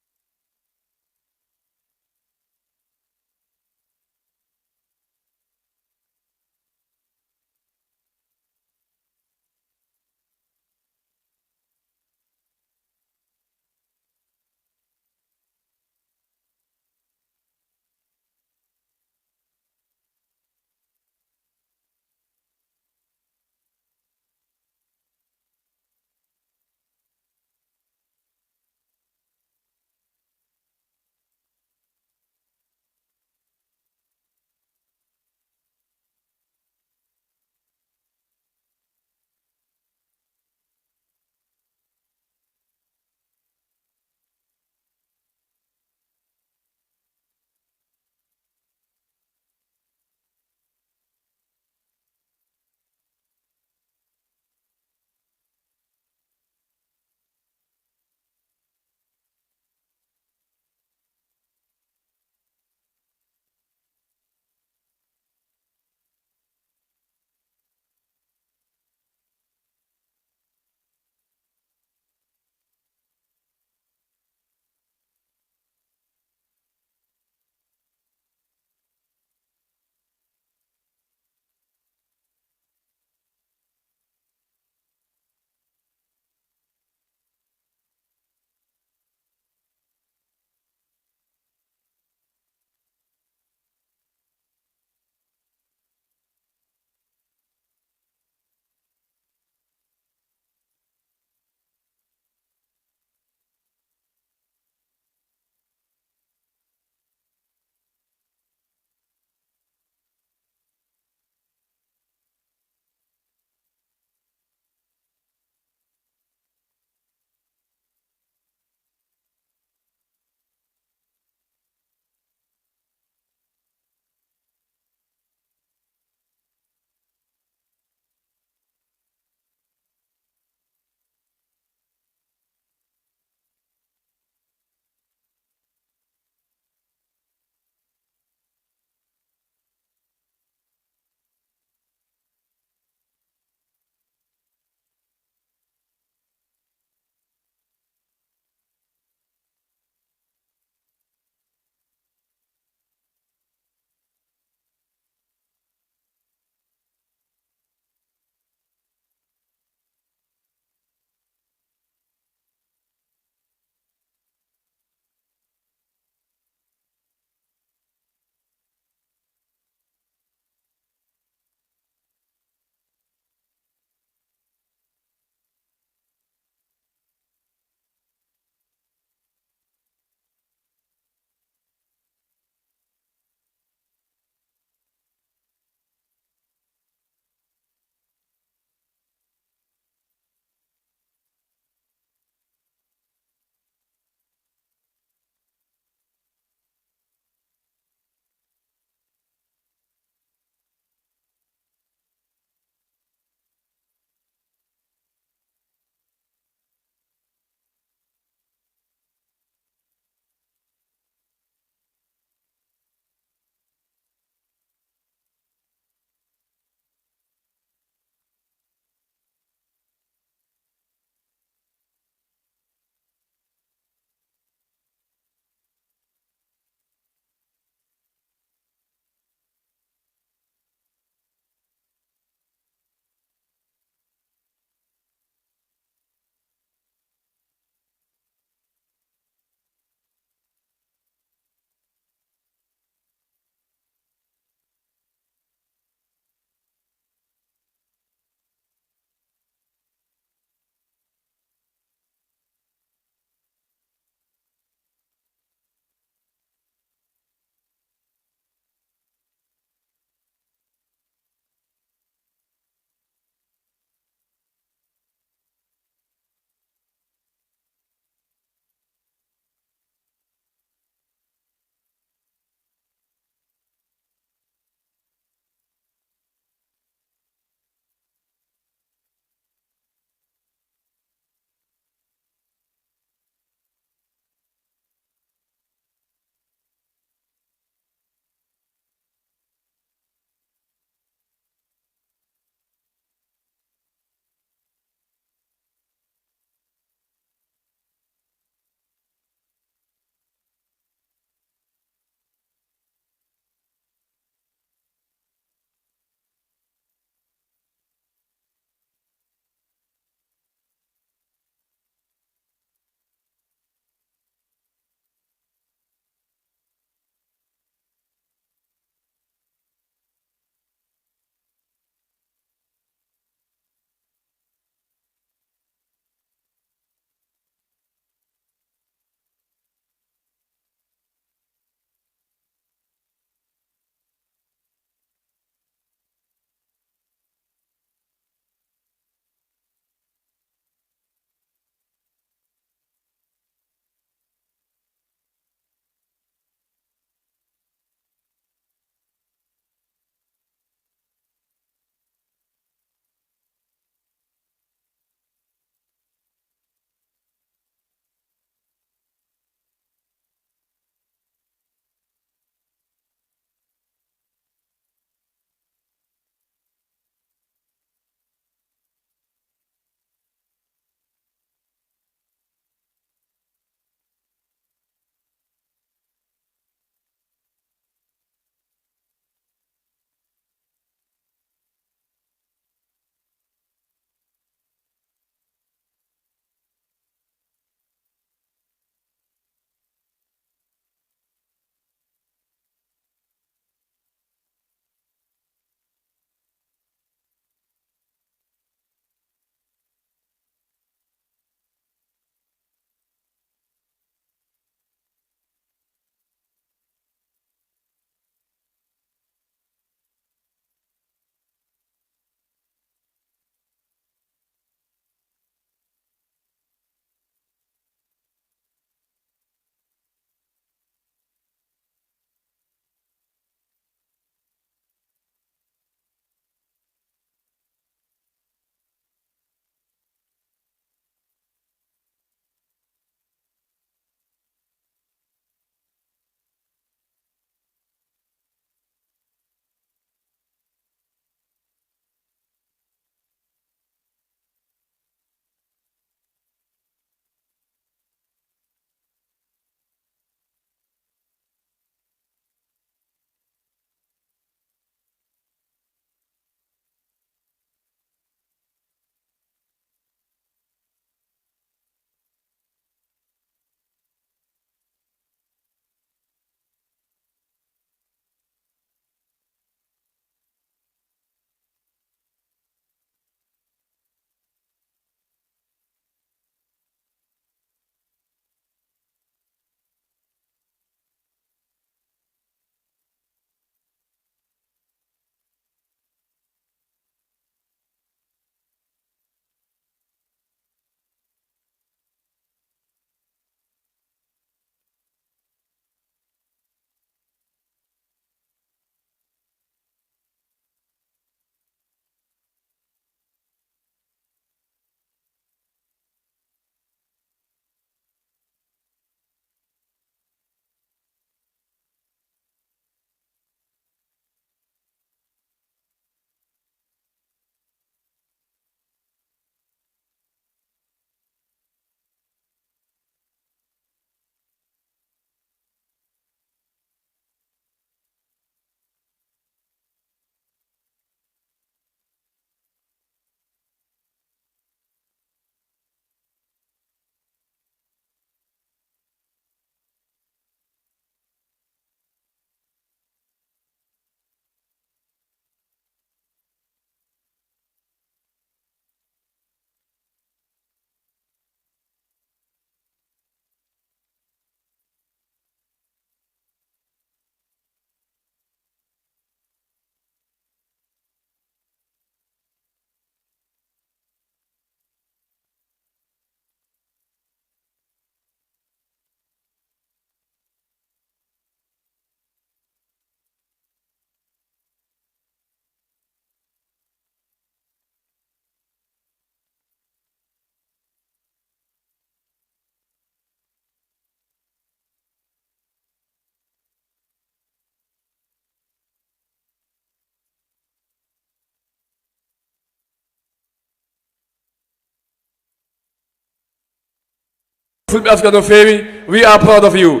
Fulɓe Afrika no feewi. We are proud of you.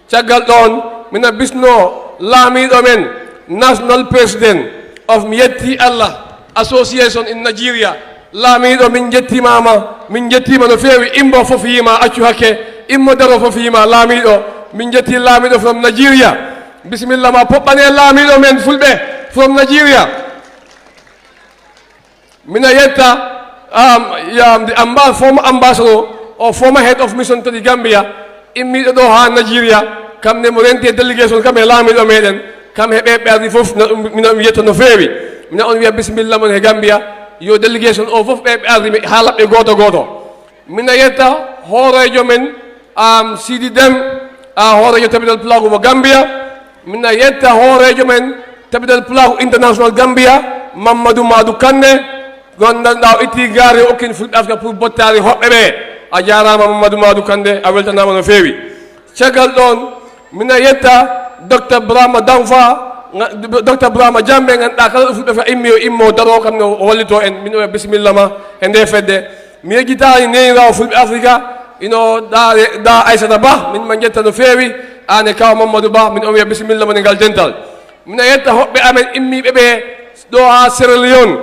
Caggal ɗoon, mina bisnoo laamiiɗo men, national president of Mi Yetti Allah Association in Nigeria. Laamiiɗo, min njettimaama, min njettiima no feewi. Immo fof yiima, accu hakke. Immo daro fof yiima, laamiiɗo. Min njetti laamiiɗo from Nigeria. Bisimilla ma, poɓɓanee laamiiɗo men fulɓe from Nigeria. Mina yetta, um, um, the amba, former ambassador or former head of mission to the Gambia, immiiɗo ɗo haa Nigeria, kam ne mo renti e délégation kam e laamiiɗo meɗen, kam he ɓe ɓe ardi fof, no, mina on yetta no feewi. Mina on wiya bisimilla mon he Gambia, yo délégation o fof ɓe ɓe ardi haa laɓɓe gooto gooto. Mina yetta hooreejo men, um, Sidi Dem, a hooreejo tabidal pulaagu mo Gambia. Mina yetta hooreejo men tabidal pulaagu international Gambia, Mamadou Madou Kande. Gondanɗa o itti gaari o okkin fulɓe Afrika pour bottaari hoɓɓe ɓe. A jaaraama Mamadou Madou Kande, a weltanaama no feewi. Caggal ɗoon, mina yetta Docteur Brahma Danfa, nga-, Docteur Brahma Jambe, ngannduɗaa kala ɗo fulɓe Afrika immi o immo daro kam no o wallito en. Min o bisimilla ma e nde fedde. Mi yejjitaani neeniraawo fulɓe Afrika, ino ɗa, ɗa Aissata Ba, min ma njetta no feewi, aan e kaw Mamadou Ba, min on wiya bisimilla mon e ngal dental. Mina yetta hoɓɓe amen immiiɓe ɓe ɗo haa Sierra Leone,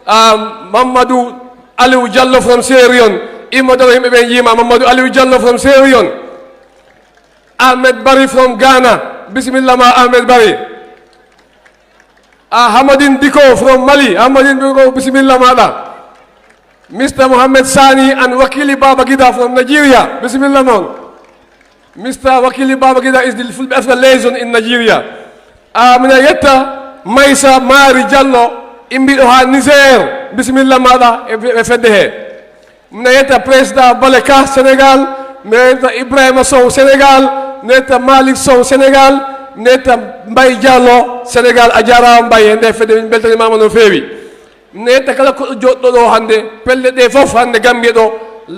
ah, Mamadou Aliou Diallo from Sierra Leone, immo daro yimɓe ɓe njiima, Mamadou Aliou Diallo from Sierra Leone. Ahmed Bari from Ghana, bisimilla ma Ahmed Bari. Ah, Hamadine Diko from Mali, Hamadine Diko, bisimilla maɗa. Mister Mohamed Sani and Wakili Babagida from Nigeria, bisimilla mon. Mister Wakili Babagida is the Fulbe Africa liaison in Nigeria. Ah, mina yetta Maisa Mari Diallo, immiiɗo haa Niger, bisimilla maɗa e, e fedde he. Mina yetta Président Baleka Sénégal, mina yetta Ibrahima Sow Sénégal, mina yetta Malick Sow Sénégal, mina yetta Mbaye Diallo Sénégal. A jaaraama Mbaye, e nde fedde min mbeltanimaama no feewi. Mina yetta kala ko jooɗɗo ɗo hannde, pelle ɗe fof hannde Gambie ɗo,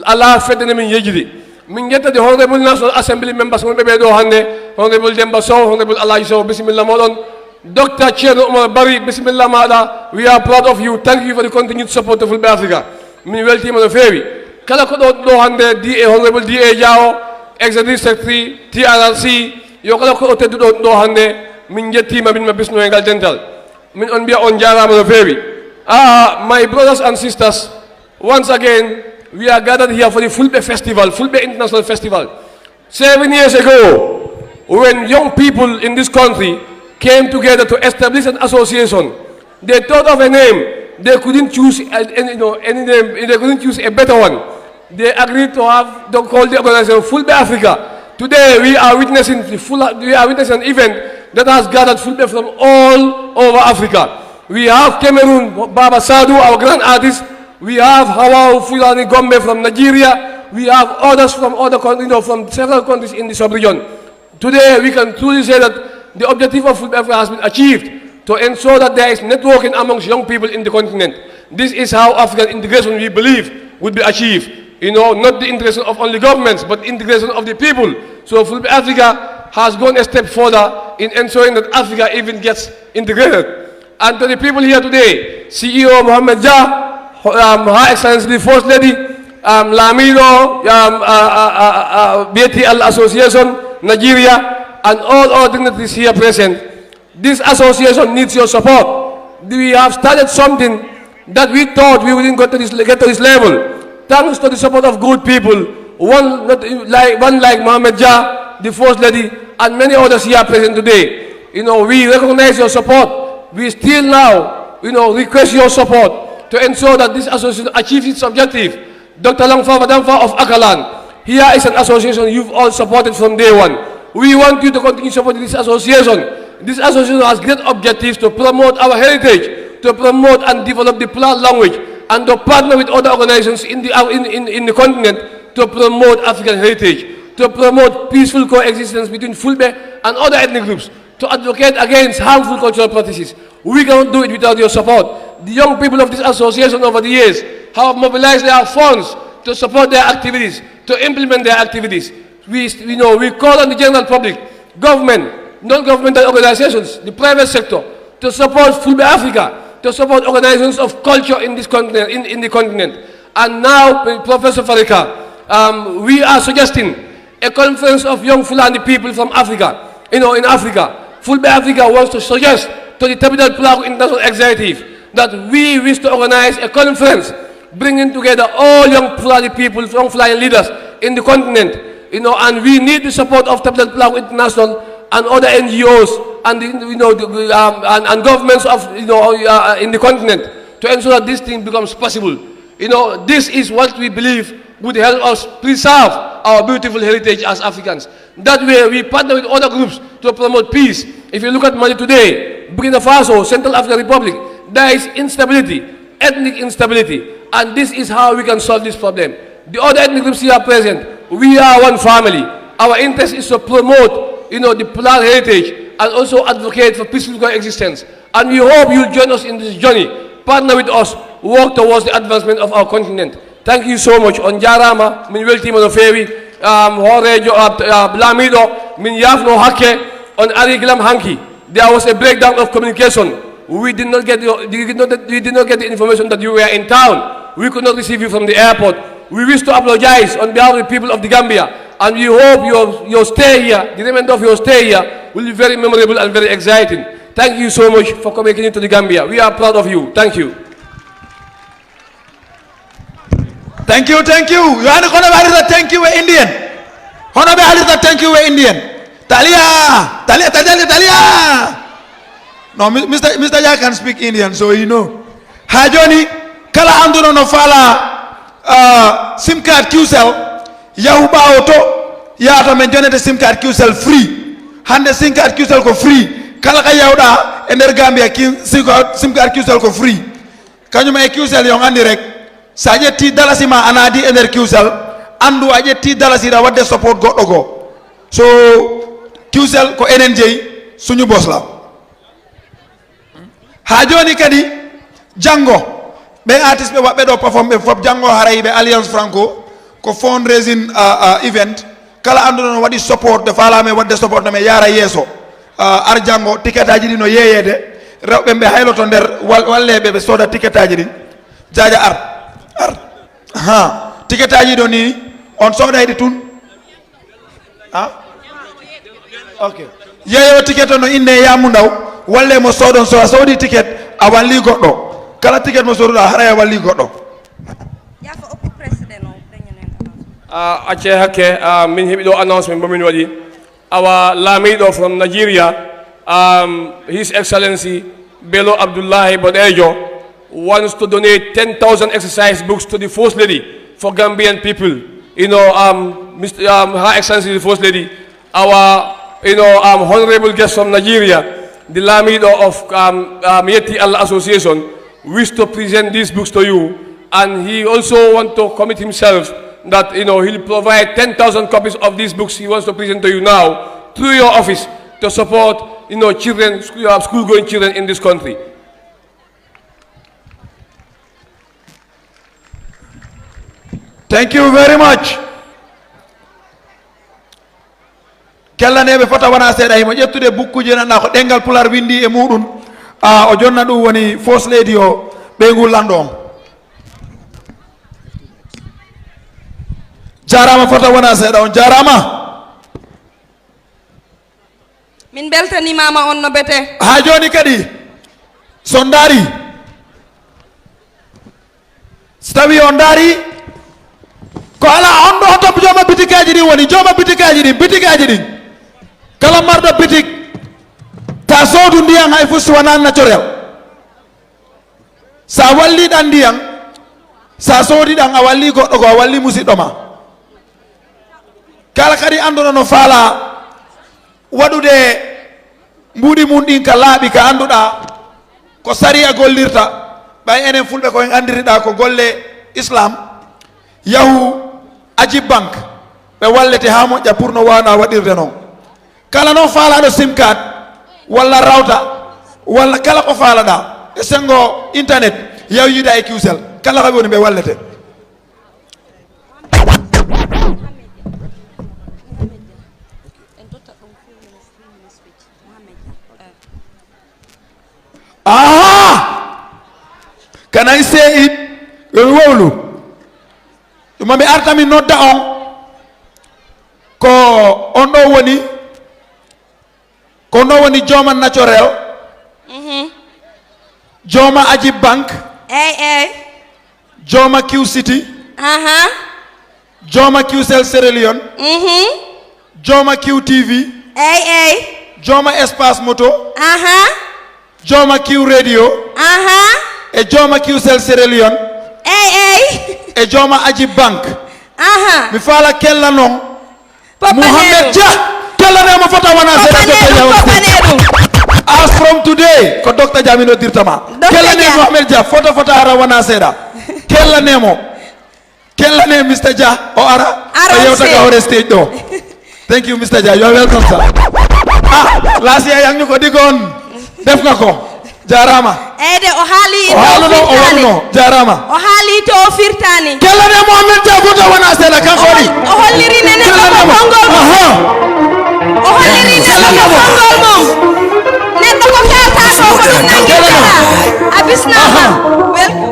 alaa fedde nde min yejjiti. Min njetta the Honorable National Assembly members wonɓe ɓe ɗo hannde, Honorable Demba Sow, Honorable Alaji Sow, bisimilla moɗon. Docteur Thierno Oumar Barry, bisimilla maɗa. We are proud of you. Thank you for the continued support to Fulbe Africa. Min weltima no feewi. Kala ko ɗo, ɗo hannde, D A, Honorable D A Diawo, Executive Secretary, T R R C, yo kala ko o tedduɗo ɗo hannde, min njettima, min ma bisno e ngal dental. Min on mbiya on jaaraama no feewi. Ah, my brothers and sisters, once again, we are gathered here for the Fulbe Festival, Fulbe International Festival. Seven years ago, when young people in this country came together to establish an association, they thought of a name. They couldn't choose a, any, you know, any name. They couldn't choose a better one. They agreed to have, to call the organization Fulbe Africa. Today, we are witnessing the full, we are witnessing an event that has gathered Fulbe from all over Africa. We have Cameroon, Baba Sadu, our grand artist. We have Hawau Fulani Gombe from Nigeria. We have others from other coun-, you know, from several countries in the sub-region. Today, we can truly say that the objective of Fulbe Africa has been achieved to ensure that there is networking amongst young people in the continent. This is how African integration, we believe, will be achieved. You know, not the integration of only governments, but integration of the people. So Fulbe Africa has gone a step further in ensuring that Africa even gets integrated. And to the people here today, C E O Mohamed Jah, um, Her Excellency the First Lady, um, Lamido, um, uh, uh, uh, uh, B T L Association, Nigeria, and all our dignitaries here present. This association needs your support. We have started something that we thought we wouldn't get to this, get to this level. Thanks to the support of good people, one, not, like, one like Mohamed Jah, the First Lady, and many others here present today. You know, we recognize your support. We still now, you know, request your support to ensure that this association achieves its objective. Doctor Langfa Vadamfa of Akalan, here is an association you've all supported from day one. We want you to continue supporting this association. This association has great objectives to promote our heritage, to promote and develop the Pulaar language, and to partner with other organizations in the, uh, in, in, in the continent to promote African heritage, to promote peaceful coexistence between Fulbe and other ethnic groups, to advocate against harmful cultural practices. We cannot do it without your support. The young people of this association over the years have mobilized their funds to support their activities, to implement their activities. We, you know, we call on the general public, government, non-governmental organizations, the private sector, to support Fulbe Africa, to support organizations of culture in this continent, in, in the continent. And now, Professor Farika, Um, we are suggesting a conference of young Fulani people from Africa, you know, in Africa. Fulbe Africa wants to suggest to the Tabitha Pulaku International Executive that we wish to organize a conference bringing together all young Fulani people, young Fulani leaders in the continent, you know, and we need the support of Tabitha Pulaku International and other N G Os and, the, you know, the, um, and, and governments of, you know, uh, in the continent to ensure that this thing becomes possible. You know, this is what we believe would help us preserve our beautiful heritage as Africans. That way, we partner with other groups to promote peace. If you look at Mali today, Burkina Faso, Central African Republic, there is instability, ethnic instability, and this is how we can solve this problem. The other ethnic groups here are present. We are one family. Our interest is to promote, you know, the plural heritage and also advocate for peaceful coexistence. And we hope you'll join us in this journey, partner with us, work towards the advancement of our continent. Thank you so much. On jarama, min weltima no feewi. Um, hoorejo, uh, uh, laamiɗo, min yafno hakke, on ari gilam hanki. There was a breakdown of communication. We did not get the, we did not, we did not get the information that you were in town. We could not receive you from the airport. We wish to apologize on behalf of the people of the Gambia, and we hope your, your stay here, the remainder of your stay here, will be very memorable and very exciting. Thank you so much for coming to the Gambia. We are proud of you. Thank you. Thank you, thank you. Yohani kono ɓe haalirta thank you e Indian. Hono ɓe haalirta thank you e Indian. Talia, talia, talia, talia. No, mi- Mister Mister Jah can speak Indian, so he know. Ha joni, kala annduɗo no faala, uh, sim card Qcell, yahu ɓaawo to, yaha to men jonete sim card Qcell free. Hannde sim card Qcell ko free. Kala ka yawɗa e nder Gambia, ki- sim card sim card Qcell ko free. Kañum e Qcell, yo on anndi rek, so a ƴetti dalasi ma a naadi e nder Qcell, anndu a ƴetti dalasi ɗa waɗde support goɗɗo goo. So Qcell ko enen jeyi, suñu bos la. Haa jooni kadi, janngo, ɓen artiste ɓe waɗɓe ɗo perform ɓe fof, janngo haray ɓe Alliance Franco, ko fundraising, uh, uh, event. Kala annduɗo no waɗi support, de faalaama e waɗde support, no mi yaara yeeso. Uh, ar janngo, ticket aji ɗi no yeeyeede. Rewɓe ɓe hayloto nder wal- walleeɓe ɓe sooda ticket aji ɗin. Jaaja ar, ar. Ha, ticket aji ɗo ni, on sooday ɗi tun? Ha? Ok. Yeeyo ticket on no inne Yaamu Ndaw, walle mo soodon, so a soodi ticket, a walli goɗɗo. Kala ticket mo sooduɗa, haray a walli goɗɗo. Yaa fa okku président o, dañanen annonce. Ah, acce hakke, ah, min heɓi ɗo annonce min bo min waɗi. Awa laamiɗo from Nigeria, um, His Excellency Bello Abdullahi Bodejo wants to donate ten thousand exercise books to the First Lady for Gambian people. You know, um, Mister, um, Her Excellency the First Lady, our, you know, um, honorable guest from Nigeria, the Lamido of, um, um, Yeti Allah Association, wish to present these books to you. And he also want to commit himself that, you know, he'll provide ten thousand copies of these books he wants to present to you now through your office to support, you know, children, school, uh, school-going children in this country. Thank you very much. Kellaneeɓe fota wona seeɗa, himo ƴettude bukkuuji nanɗa ko ɗenngal Pulaar winndi e muuɗum. A, o jonna ɗum woni First Lady o, ɓeyngu lanɗo on. Jaaraama fota wona seeɗa, on jaaraama. Min mbeltaniima ma on no bete. Haa jooni kadi, so on ndaari, so tawi on ndaari, ko alaa on ɗo hoto jooma bitikaaji ɗin woni, jooma bitikaaji ɗin, bitikaaji ɗin. Kala marɗo bitik, ta soodu ndiyan hay fof si wonaa naturel. So a wallii ɗan ndiyan, so a soodii ɗan, a wallii goɗɗo goo, a wallii musiɗɗo ma. Kala kadi annduɗo no faalaa waɗude mbuuɗi mun ɗin ka laaɓi, ka annduɗaa ko sariya gollirta, ɓay enen Fulɓe ko en anndiriɗaa ko golle Islam, yahu Ajib Bank, ɓe wallete haa moƴƴa pour no waawnaa waɗirde non. Kala non faalaaɗo sim card, walla rawta, walla kala ko faalaɗaa e senngo internet, yahu yiida e Qcell. Kala ko woni ɓe wallete. Aha! Can I say it? Yo mi wowlu. Ɗum Ɓe arta mi nodda on. Ko on ɗo woni, ko on ɗo woni Jooma Naturel, Jooma Ajib Bank, Ey, ey. Jooma Q City, Aha. Jooma Q Cell Sierra Leone, Mhm. Jooma Q T V, Ey, ey. Jooma Espace Moto, Aha. Jooma Q Radio, Aha. e Jooma Q Cell Sierra Leone, Ey, ey. e Jooma Ajib Bank. Aha. Mi faala kella non. Poppaneeɗum. Mohamed Dia, kellanee mo fota wona seeɗa. Docteur Dia woni. Poppaneeɗum. As from today, ko Docteur Dia mi noddirta ma. Docteur Kellanee Dia. Mohamed Dia, fota fota ara wona seeɗa. Kellanee mo. Kellanee Mister Dia, o ara. Ara O yewta on ka hoore stage ɗo. Thank you, Mister Dia. You are welcome, sir. Ah, lasiya yang ñu ko digoon. Def nga ko. Jaaraama. Eyde o haali O to haaluno, o firtaani. Wonno. Jaaraama. O haali to o firtaani. Kellanee Mohamed Dia, fota wona seeɗa, kanko waɗi. O holliri ne neɗɗo ko Kellanee mo. konngol mum. Aha. O holliri neɗɗo ko Kellanee mo. konngol mum. Neɗɗo ko kalta ko ko ɗum nanngirta. A bisnaama. Aha. Welcome.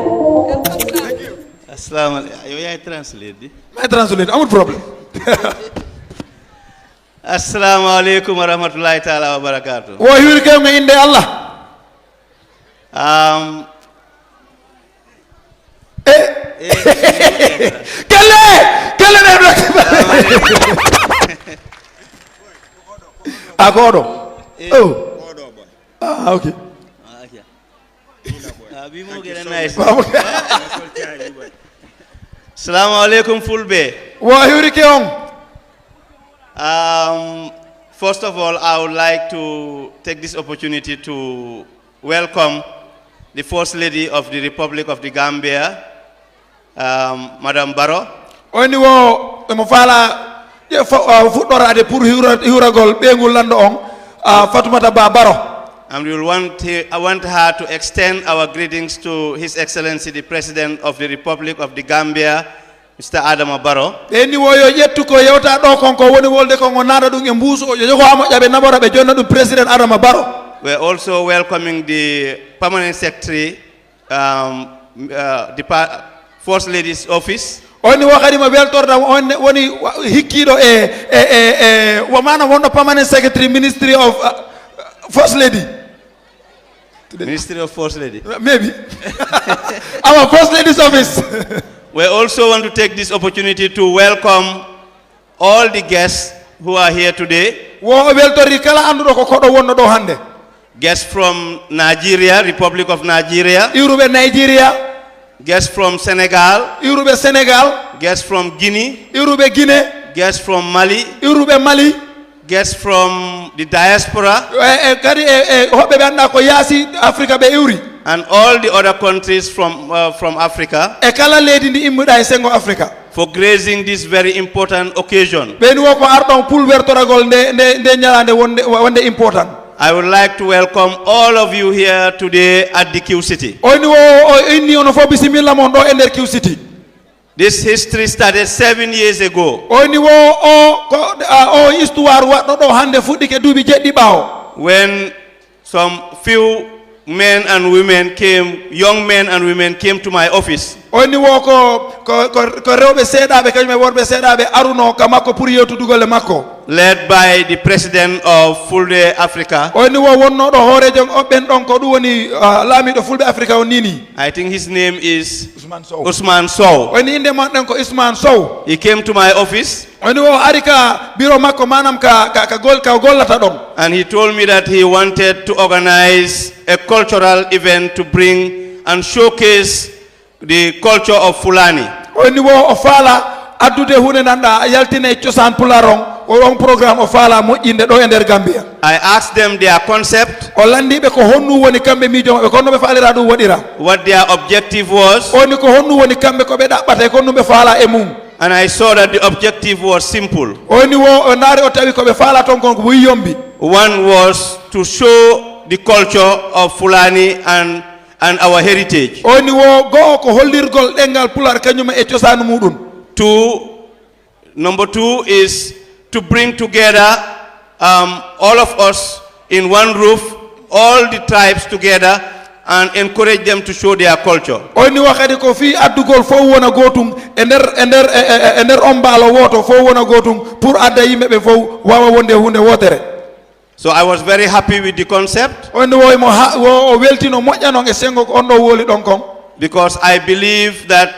Assalamu alaikum. Yo yaay translate di. May translate, amul problème. Assalamu alaikum wa rahmatullahi ta'ala wa barakatuh. Wo hiwri kewge innde Allah. Um, E kelle, kelle ne ɗo. A ko oɗo. Oh. Ah, okay. Ah, be more than nice. Babu. Assalamu alaikum, Fulbe. Wo hiwri ke on. Um, first of all, I would like to take this opportunity to welcome the First Lady of the Republic of the Gambia, um, Madam Barrow. Oni wo emo faala je fa- ah, fuɗɗoraade pour hiwra- hiwragol ɓeyngu lanɗo on, ah, Fatoumata Bah Barrow. And we will want, he- I want her to extend our greetings to His Excellency the President of the Republic of the Gambia, Mister Adama Barrow. Ɓe ni wo yo ƴettu ko yewta ɗo kon, ko woni wolde kon, o naada ɗum e mbuusu, o jogo ha moƴƴa, ɓe naɓora, ɓe jonna ɗum Président Adama Barrow. We're also welcoming the Permanent Secretary, um, uh, the pa- First Lady's Office. Oni wo kadi mo weltorda on ne woni wa- hikkiiɗo e e e e wo maana wonɗo Permanent Secretary Ministry of, uh, First Lady. Ministry of First Lady. Maybe. Our First Lady's Office. We also want to take this opportunity to welcome all the guests who are here today. Wo o weltori kala annduɗo ko koɗo wonno ɗo hannde. Guests from Nigeria, Republic of Nigeria. Iwruɓe Nigeria. Guests from Senegal. Iwruɓe Senegal. Guests from Guinea. Iwruɓe Guinée. Guests from Mali. Iwruɓe Mali. Guests from the diaspora. E e kadi e e hoɓɓe ɓe annduɗa ko yaasi Afrika ɓe iwri. And all the other countries from, uh, from Africa. E kala leydi ndi immuɗa e senngo Afrika. For gracing this very important occasion. Ɓeni wo ko arɗon pour wertoragol nde nde nde ñalaande wonde wonde important. I would like to welcome all of you here today at the Q City. Oni wo o inni onon fof bisimilla mon ɗo e nder Q City. This history started seven years ago. Oni wo o ko a- o histoire waɗɗo ɗo hannde fuɗɗike duuɓi jeɗɗi ɓaawo. When some few men and women came, young men and women came to my office. Oni wo ko ko ko ko rewɓe seeɗaaɓe kañum e worɓe seeɗaaɓe aruno ka makko pour yewtudugol e makko. Led by the president of Fulde Africa. Oni wo wonnooɗo hooreejo o ɓen ɗon ko ɗum woni ah, laamiiɗo fulɓe Afrika on nini. I think his name is Ousmane Sow. Ousmane Sow. Oni innde mon ɗen ko Ousmane Sow. He came to my office. Oni wo ari ka biro makko maanaam ka ka ka, gol, ka gollata ɗon. And he told me that he wanted to organize a cultural event to bring and showcase the culture of Fulani. Oni wo o faala addude huunde nanɗa yaltine cosaan pulaar on. O on programme o faala moƴƴinde ɗo e nder Gambia. I asked them their concept, O lanndiiɓe ko honnu woni kamɓe miijo maɓɓe, ko honno ɓe faalira ɗum waɗira. What their objective was. Oni ko honnu woni kamɓe ko ɓe ɗaɓɓata e ko honnu ɓe faala e mum. And I saw that the objective was simple. Oni wo o ndaari o tawi ko ɓe faala toon kon ko buy yombi. One was to show the culture of Fulani and, and our heritage. Oni wo go'o ko hollirgol ɗenngal pulaar kañum e cosaanu muɗum. Two, number two is to bring together, um, all of us in one roof, all the tribes together, and encourage them to show their culture. O inni wo kadi ko fii addugol fof wona gootum e nder e nder e, e, e nder on mbaalo wooto fof wona gootum pour adda yimɓe ɓe fof waawa wonde huunde wootere. So I was very happy with the concept. O inni wo mo ha wo o weltino moƴƴa noon e senngo ko on ɗo wowli ɗon kon. Because I believe that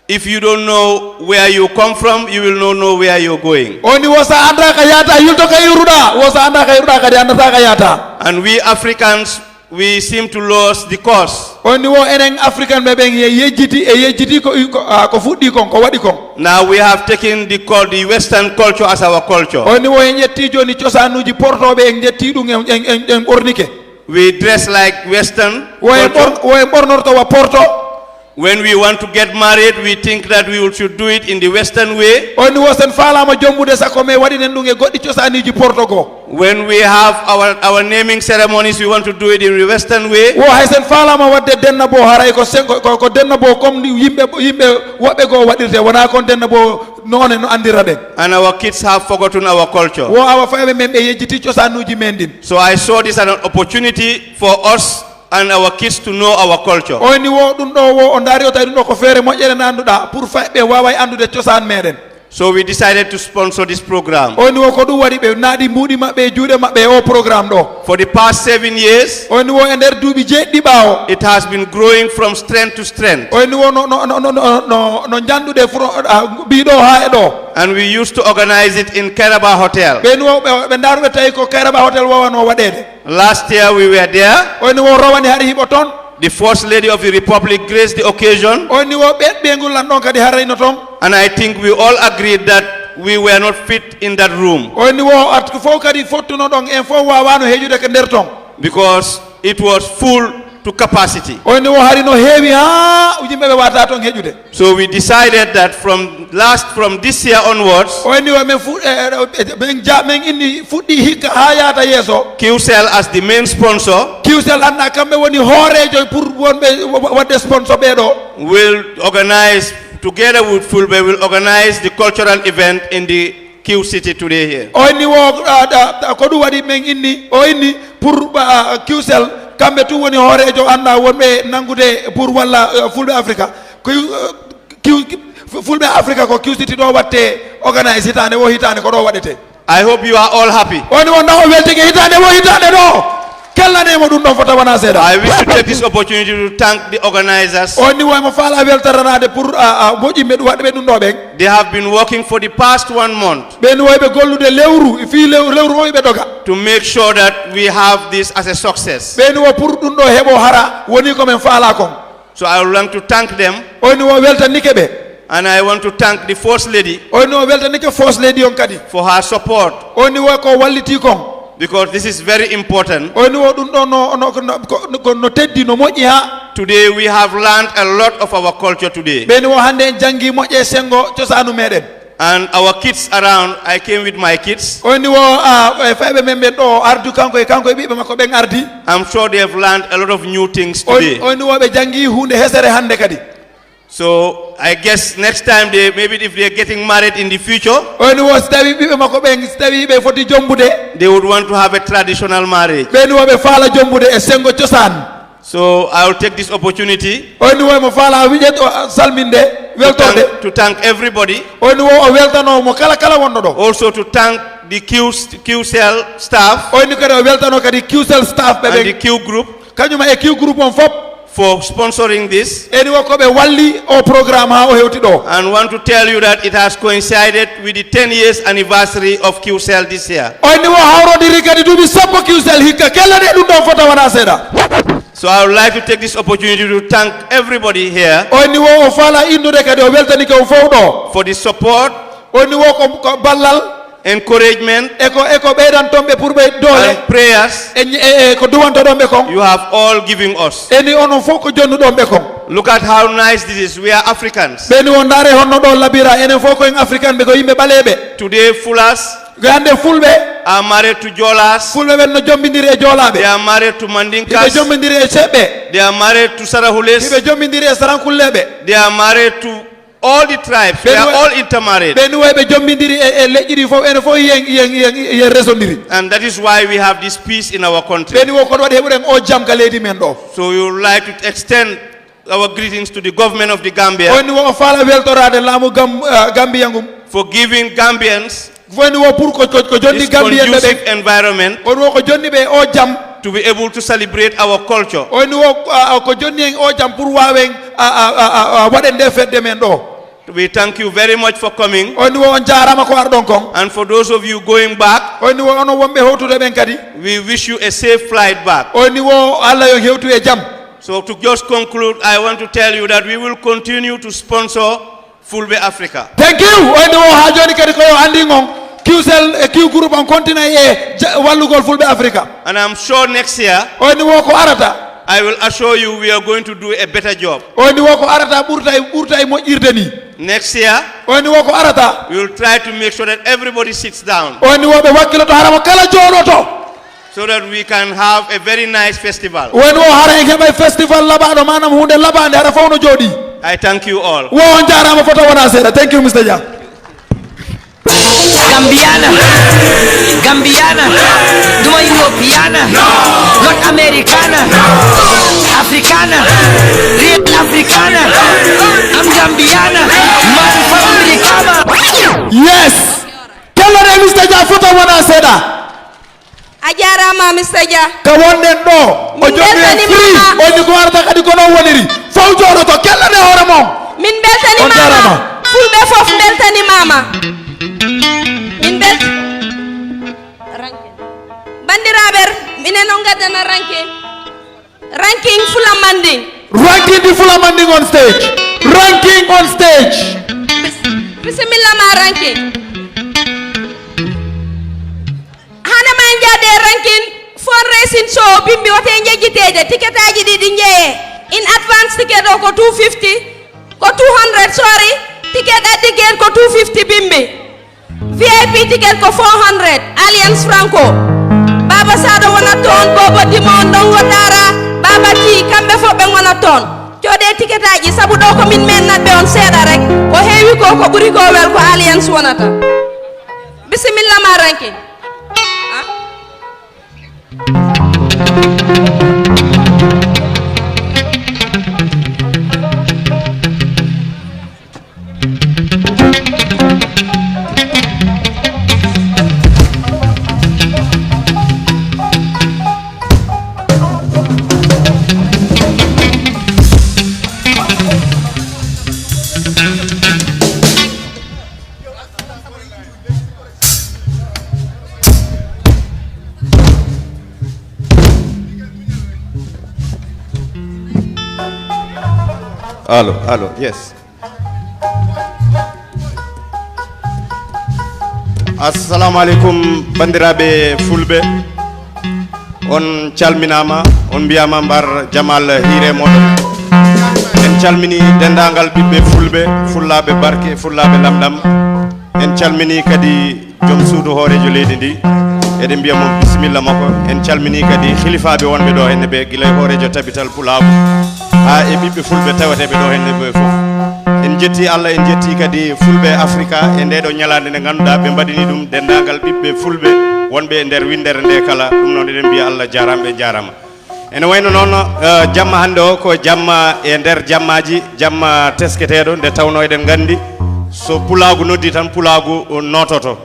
if you don't know where you come from, you will not know where you're going. O inni wo so a anndaa ka yahata yilto ka iwruɗaa wo so a anndaa ka iwruɗaa kadi a anndataa ka yahata. And we Africans, we seem to lose the cause. O inni wo enen African ɓe ɓen e yejjiti e yejjiti ko ko, ah, ko fuɗɗii kon ko waɗi kon. Now we have taken the, cul- the Western culture as our culture. O inni wo en ƴettii jooni cosaanuuji portooɓe en ƴettii ɗum en, en, en, en ɓornike. We dress like Western Wo en culture. ɓor- wo en ɓornorto wa porto. When we want to get married, we think that we should do it in the Western way. O inni wo sen faalaama jombude sakko me waɗinen ɗum e goɗɗi cosaaniiji porto goo. When we have our, our naming ceremonies, we want to do it in the Western way. Wo hay sen faalaama waɗde denna boo haray ko sen ko, ko, ko denna boo comme ni yimɓe yimɓe woɓɓe goo waɗirte wonaa kon denna boo noone no anndira ɗen. And our kids have forgotten our culture. Wo awa fayɓe men ɓe yejjiti cosaanuuji men ɗin. So I saw this as an opportunity for us and our kids to know our culture. O inni wo ɗum ɗo wo o ndaari o tawi ɗum ɗo ko feere moƴƴere nanduɗaa pour fayɓe waaway anndude cosaan meɗen. So we decided to sponsor this program. O inni wo ko ɗum waɗi ɓe naaɗi mbuuɗi maɓɓe e juuɗe maɓɓe e o programme ɗo. For the past seven years, O inni wo e nder duuɓi jeeɗiɗi ɓaawo. It has been growing from strength to strength. O inni wo no no no no no no no njandude fro ah, mbii ɗo haa e ɗo. And we used to organize it in Kairaba Hotel. Ɓe inni wo ɓe ɓe ndaaruɓe tawi ko Kairaba Hotel wawanoo waɗeede. Last year we were there. O inni wo rowani hari hiɓo toon. The First Lady of the Republic graced the occasion. O inni wo ɓe ɓeyngu lan ɗon kadi harayno toon. And I think we all agreed that we were not fit in that room. O inni wo artu fof kadi fottuno ɗon en fof waawano heƴude ko nder toon. Because it was full to capacity. O inni wo hari no heewi haa yimɓe ɓe waata toon heƴude. So we decided that from last, from this year onwards, O inni wo men fu eh, eh, eh, men ja men inni fuɗɗi hikka haa yaata yeeso. Q-Cell as the main sponsor Q-Cell annda kamɓe woni hooreejo pour wonɓe wa- wa- waɗde sponsor ɓee ɗo. will organize together with Fulbe, will organize the cultural event in the Q City today here. O inni wo ah, ah, ah, ko ɗum waɗi men inni o inni pour ah, Q-Cell kamɓe tun woni hooreejo annda wonɓe nanngude pour walla ah, fulɓe Afrika ko ah, Q- Fulɓe Afrika ko Q City ɗo waɗte organise hitaande wo hitaande ko ɗo waɗete. I hope you are all happy. O inni wo ndaw o weltike hitaande wo hitaande ɗo kellanemo ɗum ɗon fota wona seeɗa. I wish to take this opportunity to thank the organizers. O inni wo emo faala weltaranaade pour ah, ah, moƴƴimɓe ɗum waɗɓe ɗum ɗo ɓen. They have been working for the past one month Ɓe inni wo ɓe gollude lewru fii lew- lewru o ɓe doga. To make sure that we have this as a success. Ɓe inni wo pour ɗum ɗo heɓo hara woni ko men faala kon. So I would like to thank them. O inni wo weltanike ɓe. And I want to thank the First Lady O inni wo weltanike First Lady on kadi. For her support. O inni wo ko walliti kon. Because this is very important. O inni wo ɗum ɗo no, no, no, ko- ko no teddi no moƴƴi haa. Today we have learned a lot of our culture today. Ɓe inni wo hannde en janngi moƴƴe senngo cosaanu meɗen. And our kids around, I came with my kids. O inni wo ah, e fayɓe men ɓen ɗo ardu kanko e kanko e ɓiɓɓe makko ɓen ardi. I'm sure they have learned a lot of new things O today. o inni wo ɓe janngi huunde hesere hannde kadi. So I guess next time, they, maybe if they're getting married in the future, O inni wo si tawi ɓiɓɓe makko ɓen si tawi ɓe foti jombude. They would want to have a traditional marriage. Ɓe inni wo ɓe faala jombude e senngo cosaan. So I will take this opportunity O inni wo emo faala wiƴet o salminde to weltorde. thank, to thank everybody. O inni wo o weltano mo kala kala wonno ɗo. Also to thank the Q, Q-Cell staff O inni kadi o weltano kadi Q-Cell staff ɓe and the ɓen Q group kañuma e Q groupe on fof. For sponsoring this. Eni wo ko ɓe walli o programme haa o hewti ɗo. And want to tell you that it has coincided with the ten years anniversary of Q-Cell this year. O inni wo hawrodiri kadi duuɓi sappo Q-Cell hikka kella de ɗum ɗon fota wona seeɗa. So I would like to take this opportunity to thank everybody here O inni wo o faala innude kadi o weltanike on fof ɗo. For the support, O inni wo ko, ko ballal encouragement, e ko e ko ɓeydanton ɓe pour ɓe doole and prayers e, e, e ko duwantoɗon ɓe kon. You have all given us. Eni onon fof ko jonnuɗon ɓe kon. Look at how nice this is. We are Africans. Ɓeni o ndaare honno ɗo labira enen fof ko en africain ɓe ko yimɓe ɓaleeɓe. Today, Fulas Ko hannde fulɓe are married to Jolas. Fulɓe ɓen no jombindiri e joolaaɓe. They are married to Hiɓe Mandinkas. jombindiri e seɓɓe. They are married to Sarahules. Hiɓe jombindiri e sarankulleeɓe. They are married to All the tribes, we are all intermarried. Ɓe ni woy ɓe jombindiri e, e leƴƴi ɗi fof, ene fof yen, yen, yen, yen resondiri. And that is why we have this peace in our country. Ɓe ni wo kono waɗi heɓuɗen o jam ka leydi men ɗo. So we would like to extend our greetings to the government of the Gambia. O ni wo o faala weltoraade laamu Gam-, ah, Gambiya ngun. For giving Gambians Woni wo pour ko, ko, ko jonni this Gambien ɓe ɓen. Conducive environment Woni wo ko jonni ɓe o jam. To be able to celebrate our culture. Woni wo, ah, ah, ko jonni en o jam pour waawen, ah, ah, ah, ah, ah, waɗen nde fedde men ɗo. We thank you very much for coming. Woni wo on jaarama ko arɗon kon. And for those of you going back, Woni wo onon wonɓe howtude ɓen kadi. We wish you a safe flight back. Woni wo Allah yo hewtu e jam. So to just conclude, I want to tell you that we will continue to sponsor Fulbe Africa. Thank you. Woni wo haa jooni kadi ko yo anndi ngon. Qcell e Q Group on continue e ja-, wallugol Fulbe Africa. And I'm sure next year, Woni wo ko arata. I will assure you we are going to do a better job. Woni wo ko arata ɓurta e, ɓurta e moƴƴirde ni. Next year, Woni wo ko arata. We will try to make sure that everybody sits down. Woni wo ɓe wakkiloto haramo kala jooɗoto. So that we can have a very nice festival. Woni wo hara en heɓay festival laɓaɗo, manam hunde laɓande hara fof no jooɗi. I thank you all. Wo on jaarama foto wona seeɗa. Thank you, Mister Dia. Gambiana, Gambiana, duma Europeana, not Americana, Africana, real Africana, I'm Gambiana, man from Brikama. Yes. Kella de Mister Dia foto wona seeɗa. A jaaraama, Mister Dia. Ka wonɗen ɗo, o Min jonni en free, beltanimaama. O inni ko warata kadi ko noon woniri. Fof jooɗoto, kella nde hoore mon. Min beltanimaama. On jaaraama. Fulɓe fof mbeltanimaama. Min belt-, Rankin. Banndiraaɓe, minen on ngaddana Rankin. Ranking Fula Manding. Ranking the Fula Manding on stage. Ranking on stage. Bis-, bisimilla ma Ranking. Hande ma en jaade e Ranking fundraising show bimbi wote jejjiteede. Tiketaaji ɗi ɗi njeye. In advance ticket o ko two fifty, ko two hundred, sorry. Ticket addi gate ko two fifty bimbi. V I P ticket ko four hundred, Alliance Franco. Baba Sado wona toon, Bobo Dimo, Ndongo Dara, Baba T, kamɓe fof ɓe ngona toon. Coodee tiketaaji, sabu ɗo ko min mennat ɓe on seeɗa rek. Ko heewi ko, ko ɓuri ko wel ko Alliance wonata. Bisimilla ma Ranking. Ah. Allo, allo, yes. Assalamu aleykum, banndiraaɓe Fulɓe. On calminaama, on mbiyaama mbar jamal hiire mooɗon. En calmini denndaangal ɓiɓɓe Fulɓe, Fullaaɓe barke, Fullaaɓe lamɗam. En calmini kadi joom suudu hooreejo leydi ndi. Eɗen mbiya mo bisimilla makko. En calmini kadi hilifaaɓe wonɓe ɗo henne ɓe, gila e hooreejo Tabital Pulaagu haa e ɓiɓɓe Fulɓe tawateeɓe ɗo henne ɓe fof. En njetti Allah, en njetti kadi Fulɓe Afrika e nde ɗo ñalaande nde ngannduɗaa ɓe mbaɗini ɗum denndaangal ɓiɓɓe Fulɓe wonɓe e nder winndere nde kala. Ɗum noon eɗen mbiya Allah jaaraama, ɓe njaaraama. Ene wayno noon, eh, jamma hannde o ko jamma e nder jammaaji, jamma tesketeeɗo nde tawnoo eɗen nganndi so pulaagu noddi tan pulaagu noototo.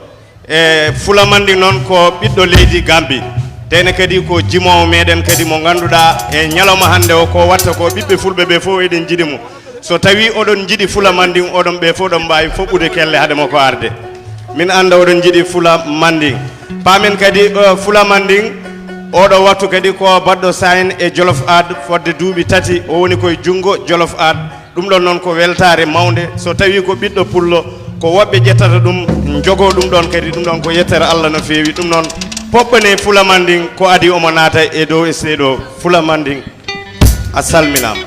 E Fula Manding noon ko ɓiɗɗo leydi Gambie, tene kadi ko jimoowo meɗen kadi mo ngannduɗaa e ñalawma hannde o ko watta ko ɓiɓɓe Fulɓe ɓe fof eɗen njiɗi mo. So tawi oɗon njiɗi Fula Manding, oɗon ɓe fof ɗon mbaawi foɓɓude kelle hade makko arde. Min annda oɗon njiɗi Fula Manding. Paamen kadi, eh, Fula Manding, oɗo wattu kadi ko baɗɗo sign e Jolof Art fodde duuɓi tati, o woni koye junngo Jolof Art. Ɗum ɗon noon ko weltaare mawnde. So tawi ko ɓiɗɗo pullo, ko woɓɓe ƴettata ɗum, njogoo ɗum ɗon kadi. Ɗum ɗon ko yettere Allah no feewi. Ɗum noon, poɓɓanee Fula Manding ko adii omo naata e dow e seeɗo Fula Manding. A salminaama.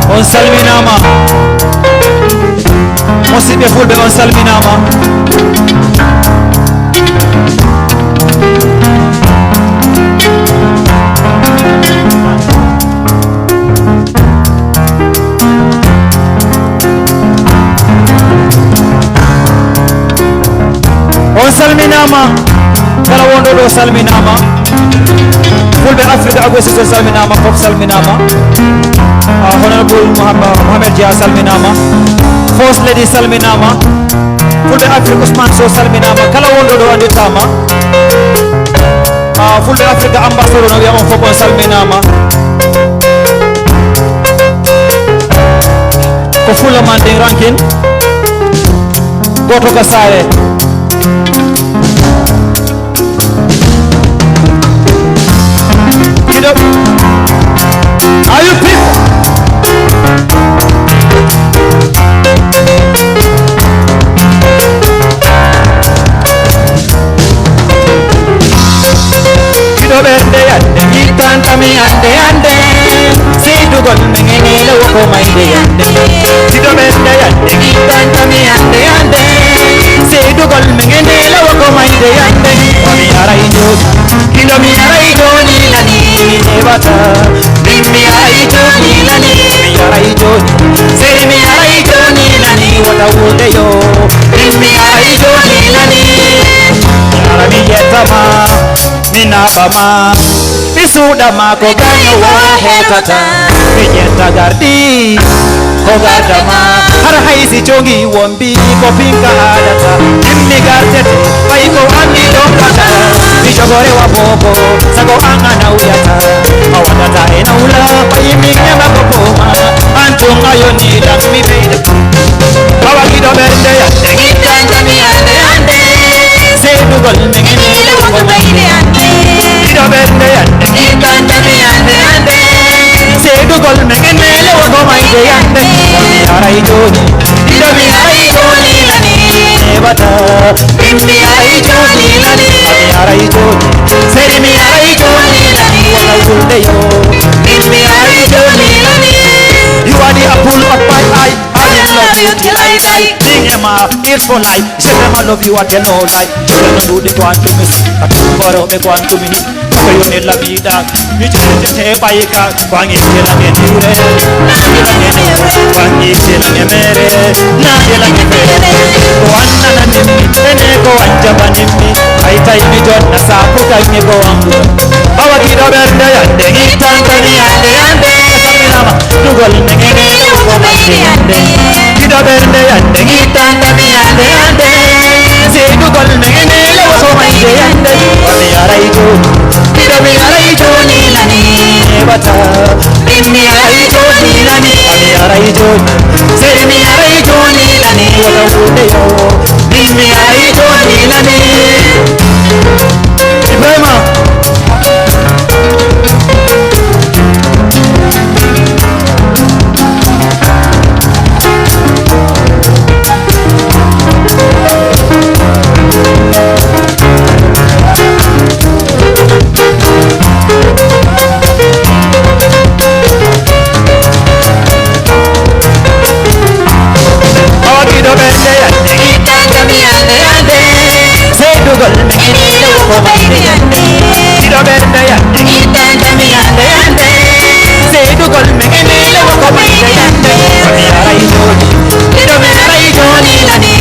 On salminaama. Ɓe fulɓe on salminaama. On salminaama, kala wonɗo ɗo salminaama. Fulɓe Afrika Aguesi so salminaama, fof salminaama. Ah, Honorable Mohamed, Mohamed Dia salminaama. First Lady salminaama. Fulɓe Afrika Ousmane Sow salminaama. Kala wonɗo ɗo annditaama. Ah, Fulɓe Afrika Ambassador no wiya on fof on salminaama. Ko Fulla Manding Rankin. Gooto ko Saare. Get up. Are you people? Giɗo ɓernde yande, ittanta mi ande ande. Seydugol men e nelawo ko mayde yande. Giɗo ɓernde yande, ittanta mi ande ande. Seydugol men e nelawo ko mayde yande. Mi aray joni, giɗo mi aray joni lani. Mi heɓata, min mi aray joni lani. Mi aray joni, seri mi aray joni lani. Wata wulde yo, min mi aray joni lani. Ara mi yettama, mi naɓama, mi suuɗama ko gaño o hetata. Mi ƴetta gardi ko gardama, har hay si congi won mbi ko pinka haɗata. Min mi gardete, ɓay ko an mi dokkata. Mi jogo rewa boobo, sago an a nawyata. A waɗata e nawla, ɓay min ñama ko booma. An tun a yoni lan mi ɓeyda. Awa giɗo ɓernde yande, ittanta mi ande ande. Seedugol men e nelawo ko mayde ande. Giɗo ɓernde yande, ittanta mi ande ande. Seedugol men e nelawo ko mayde yande. Mi aray joni, giɗo mi aray joni lani. Heɓata, min mi aray joni lani. Mi aray joni, seri mi aray joni lani. Wata wulde yo, min mi aray joni lani. You are the apple of my eye. I will love you till I die. Being a man is for life. Je vais love you, I tell no lie. Je vais not do the one to me. I don't worry me go on to me. Ko yoni la vida. Mi jete te bayika. Kwangi tela nge nure. Kwangi tela nge mere. Na tela nge mere. Ko anna na nimmi. Ene ko anja ba nimmi. Ay tay mi jonna sa ko kay mi ko angu. Awa giɗo ɓernde yande, ittanta mi ande ande. Salminama, dugol men e nelawo ko mayde yande. Giɗo ɓernde yande, ittanta mi ande ande. Seedugol men e nelawo ko mayde yande. Mi aray joni, giɗo mi aray joni lani. Heɓata, min mi aray joni lani. Mi aray joni, seri mi aray joni lani. Wata wulde yo, min mi aray joni lani. Ibrahima. Awa giɗo ɓernde yande, ittanta mi ande ande. Seedugol men e nelawo ko mayde yande. Giɗo ɓernde yande, ittanta mi ande ande. Seedugol men e nelawo ko mayde yande. Mi aray joni, giɗo mi aray joni lani.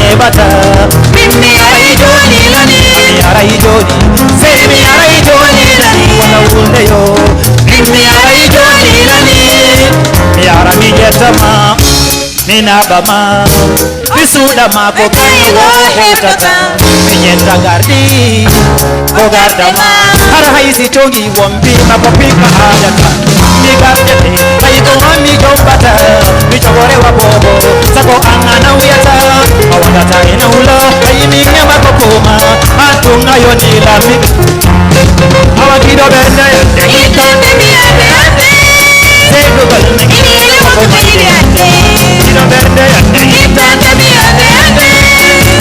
Heɓata, min mi aray joni lani. Mi aray joni, seri mi aray joni lani. Wata wulde yo, min mi aray joni lani. Mi ara mi ƴettama, mi naɓama, mi suuɗama ko gaño o hetata. Mi ƴetta gardi ko gardama, har hay si tongi won mbima ko pinka haɗata. Mi gardete, hay ko an mi jombata. Mi jogo rewa boobo, sago an a nawyata. A waɗata e nawla, hay min ñama ko booma. An tun a yoni lami. Awa giɗo ɓernde, ittante mi ande ande. Seedugol men e nelawo ko mayde yande. Giɗo ɓernde yande, ittante mi ande ande.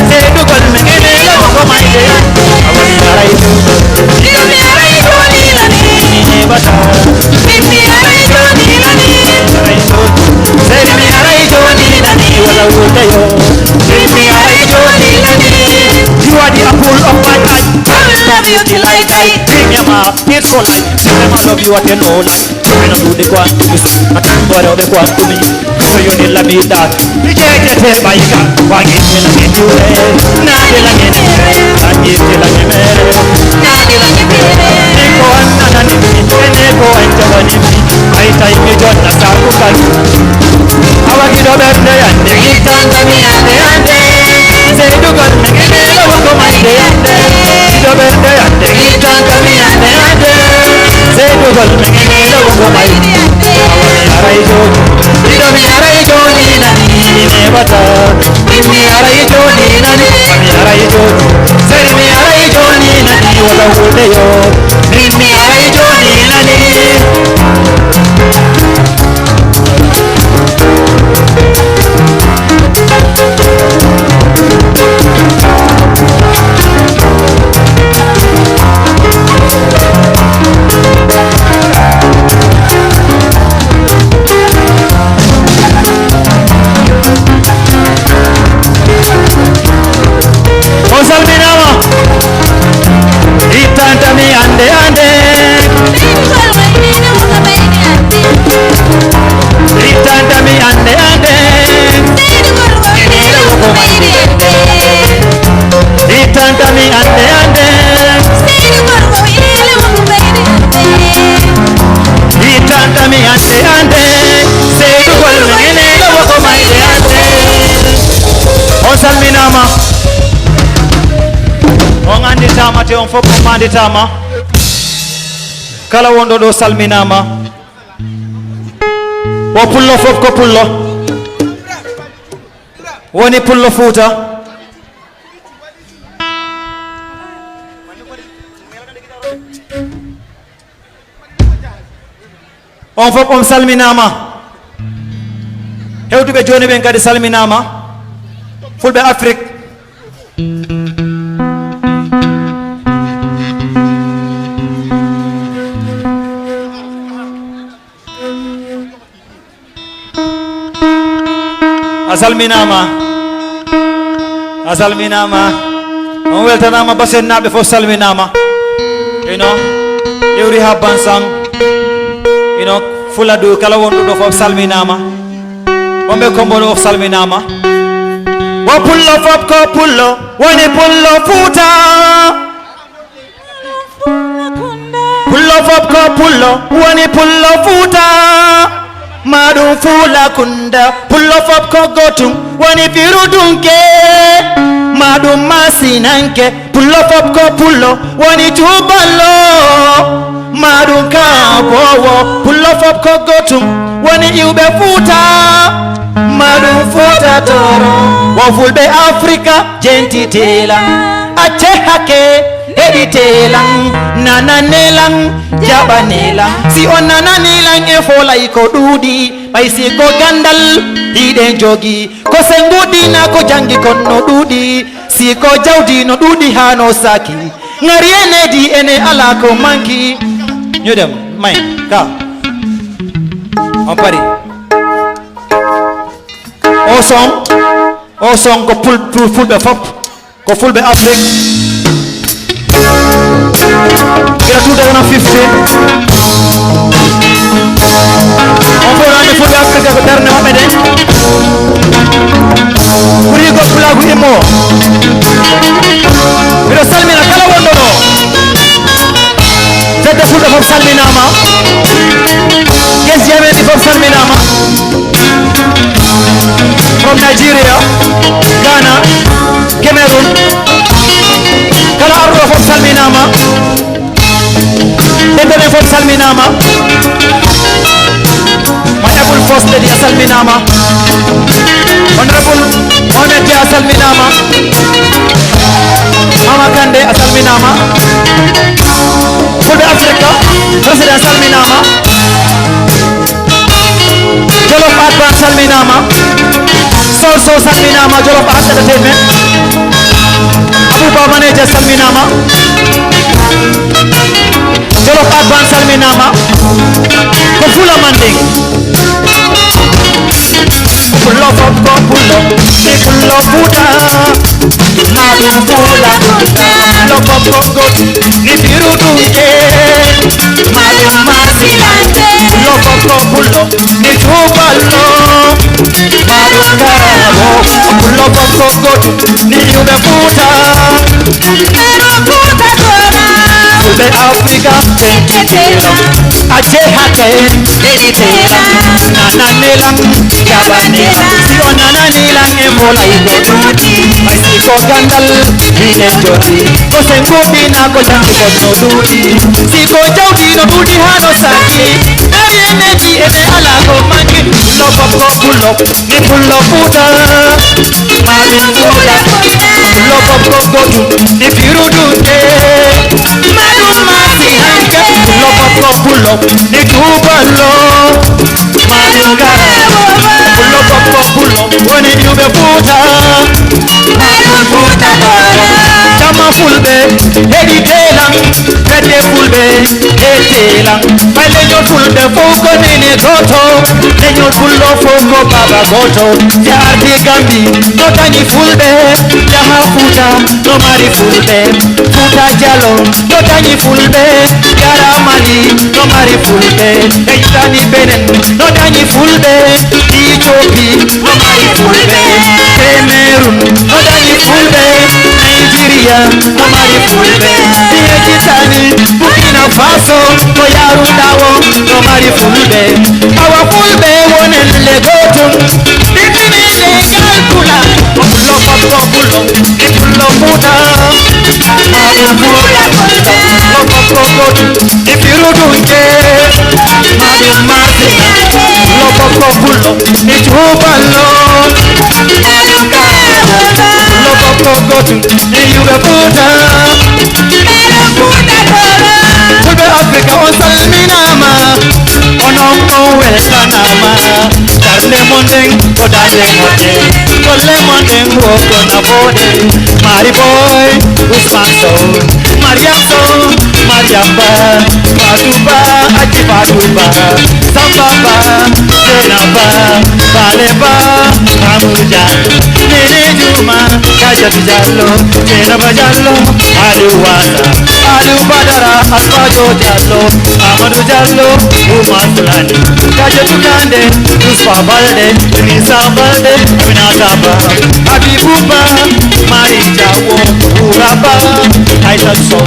Seedugol men e nelawo ko mayde yande. Awa mi aray joni, giɗo mi aray joni lani. Mi heɓata, min mi aray joni lani. Aray joni, sey mi aray joni lani. Wala wulde yo. Yuki lai kai. Bring your mouth, it's so light. Tell them I love you, what you know, like. When I do the go and do this, I can't go out of the go and do me. So you need let me that. Ije ije te baika, wangi te la nge jure. Na te la nge jure. Wangi te la nge mere. Na te la nge mere. Niko anana ni, niko anjawani. Ai tai mi jonna sabu kai. Awa gido berde yande. Itanta mi ande ande. Seidu gol me gene lo ko mai de ande. Gido berde yande. Itanta mi ande ande. Seidu gol me gene lo ko mai de ande. Awa mi arai jo. Gido mi arai jo ni na ni ne bata. Mi arai jo ni na ni. Mi arai jo. Seidu mi arai jo ni na ni wata wude yo. Mi arai jo ni na ni. On salminaama. Ittanta mi ande ande. Ittanta mi ande ande. Ittanta mi ande ande. Ittanta mi ande ande. Seydu gol mene lo ko mayde ande. On salminaama. On annditaama te on fof on maanditaama. Kala wonɗo ɗo salminaama. O pullo fof ko pullo. Woni pullo Fuuta. On fof on salminaama. Hewtuɓe jooni ɓen kadi salminaama. Fulɓe Afrik. A salminaama. A salminaama. On weltanaama, Basen naaɓe fof salminaama. Ino, iwri haa Bansan. Ino, Fuladu, kala wonɗo ɗo fof salminaama. Wonɓe Kombo ɗo fof salminaama. Wo pullo fof ko pullo, woni pullo Fuuta. Pullo fof ko pullo, woni pullo Fuuta. Maɗum Fuula Kunda, pullo fof ko gootum, woni firudunke. Maɗum masinanke, pullo fof ko pullo, woni cuballo. Maɗum kaaboowo, pullo fof ko gootum, woni iwɓe Fuuta. Maɗum Fuuta Tooro, wo fulɓe Afrika. Jentitee lan, accee hakke, heɗitee lan, nananee lan, jaɓanee lan. Si on nananii lan e foolay ko ɗuuɗi, ɓay si ko ganndal hiɗen jogii, ko senngu diina ko janngi kon no ɗuuɗi, si ko jawdi no ɗuuɗi haa no saaki, ŋari e needi ene alaa ko manki. Ñu dem, may, ka. On pari. Au son, au son ko pul-, pul-, fulɓe fof, ko fulɓe Afrik. Ɓe two thousand fifteen. On fof no anndi fulɓe Afrik ko darnde maɓɓe nde. Ɓuri ko pulaagu immo. Miɗo salmina kala wonɗo ɗo. Fedde Fulɓe fof salminaama. Guest ji amen ɗi fof salminaama. From Nigeria, Ghana, Cameroon. Kala arɗo fof salminaama. Ɓe ɗon fof salminaama. Honorable First Lady a salminaama. Honorable Mohamed Dia a salminaama. Mama Kande a salminaama. Fulɓe Afrika, Président salminaama. Jolof Art Band salminaama. Soul Soul salminaama, Jolof Art Entertainment. Abouba Manager salminaama. Jolof Art Band salminaama. Ko Fula Manding. Pullo fof ko pullo, mi pullo Fuuta. Maɗum Fula, pullo fof ko goɗɗum. Maɗum garabo, pullo bokko goɗɗum, ni yumɓe Fuuta. Fulɓe Afrika, acce hake, nanane lan, jaɓane lan. Si on nanani lan e molay goɗɗum, hay si ko gandal, minen jooɗi. Ko sen kuɓina ko jangugol no ɗuuɗi. Si ko jawdi no ɗuuɗi haa no saaki. Dari en neti e ɓe alaa ko manki. Pullo bokko pullo, ni pullo Fuuta. Mamin Fuuta. Pullo bokko goɗɗum, ni firu dunde. Maɗum masi hanke. Pullo bokko pullo, ni tuballo. Maɗum gara. Pullo bokko pullo, woni yumɓe Fuuta. Maɗum Fuuta Tooro. Jamma fulɓe, heɗi teelan, fedde fulɓe, e teelan. Ɓay leñol fulɓe fof ko nene gooto, leñol pullo fof ko baaba gooto. Si arti Gambi, no dañi fulɓe, yaha Fuuta, no mari fulɓe. Fuuta Jallo, no dañi fulɓe, yara Mali, no mari fulɓe. Ɓe itani Benen, no dañi fulɓe, Ethiopie, no mari fulɓe. Cameroun, no dañi fulɓe, Nigeria, no mari fulɓe. Mi yejjitani Burkina Faso, ko yaruɗa o, no mari fulɓe. Awa fulɓe wonen le gootum, ɗiɗɗini le gal pula. Ko pullo bokko pullo, e pullo Fuuta. Maɗum pullo, pullo bokko goɗɗum, e firu dunde. Maɗum masi, pullo bokko pullo, e juballo. Pullo bokko goɗɗum, e yumɓe Fuuta. Fulɓe Afrika, on salminaama, onon on weltanaama. Darnde mon ɗen ko darnde moƴƴe, golle mon ɗen wo ko nafoore. Mari Boy, Ousmane Sow, Mariam Sow, Mariam Ba, Fatou Ba, Aji Fatou Ba, Samba Ba, Zena Ba, Fale Ba, Mamoudou Diallo, Nene Diouma, Kadiatou Diallo, Dieynaba Diallo, Aliou Wasa, Aliou Badara, Alpha Dio Diallo, Amadou Diallo, Oumar Soulani, Kadiatou Kandé, Youssoupha Baldé, Inissa Baldé, Aminata Ba, Habibou Ba, Mari Diawo, Oura Ba, Aïssatou Sow,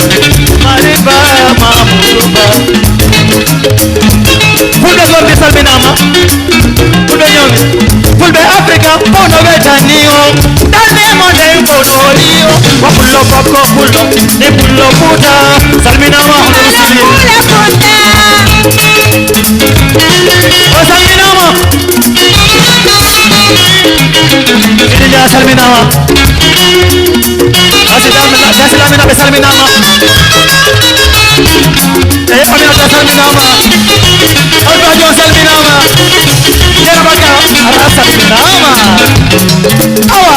Mari Ba, Mamoudou Ba. Fulɓe Gombe salminaama. Fulɓe Ñoomi, fulɓe Afrika fof no weltani on. Darnde mon ɗen fof no hooli on. Wa pullo bokko pullo, ni pullo Fuuta. Salminaama, hono no sirri. O salminaama. Iɗi Njaay salminaama. Asi Dame, Dasi Lamine ɓe salminaama. Eyi, Aminata salminaama. Alpha Dio salminaama. Dieynaba Ka, a salminaama. Awa.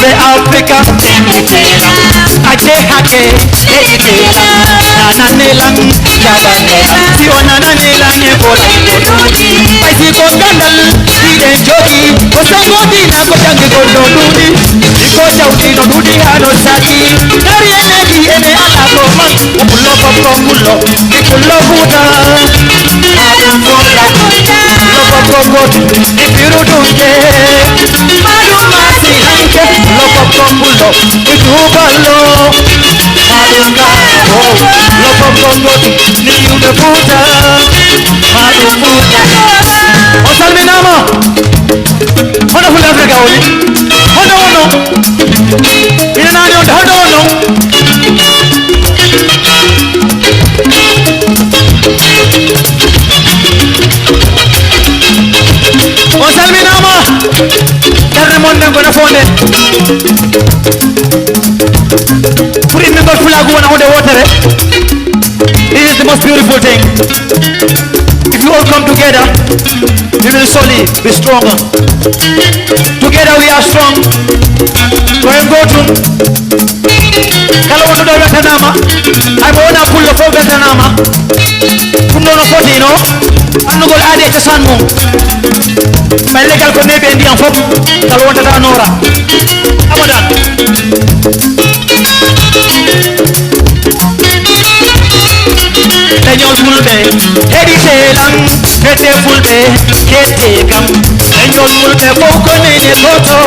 Ɓe Afrika, acce hake, nanane lan, jaɓane lan. Si on nanani lan e boɗa, ɓay si ko gandal, hiɗen jooɗi, ko sango diina, ko jangugol no ɗuuɗi, ko jawdi no ɗuuɗi haa no saaki. Dari en neti, ene alaa ko man, ko pullo bokko pullo, e pullo Fuuta. Pullo bokko goɗɗum, e firu dunde. Maɗum masi hanke, pullo bokko pullo, e tuballo. Maɗum garabo, pullo bokko goɗɗum, ni yumɓe Fuuta. Maɗum Fuuta. On salminaama. Hono Fulɓe Afrika woni? Hono wonno? Ina nani on, hono wonno? On salminaama. Darnde mon nden ko nafoonde. Pour immingol Fulaagu wona huunde wootere. It is the most beautiful thing. If you all come together, we will surely be stronger. Together we are strong. Ko en gootum. Kala wonɗo ɗo weltanaama. Hay mo wonaa pullo fof weltanaama. Ɗum ɗo no foti, no? Anndugol aadi e cosaan mum. Ɓay leggal ko neeɓi e ndiyam fof, ngal wontata noora. Abadan. Leñol Fulɓe, heɗite lan, hedde Fulɓe, hedde kam. Leñol Fulɓe fof ko nene gooto,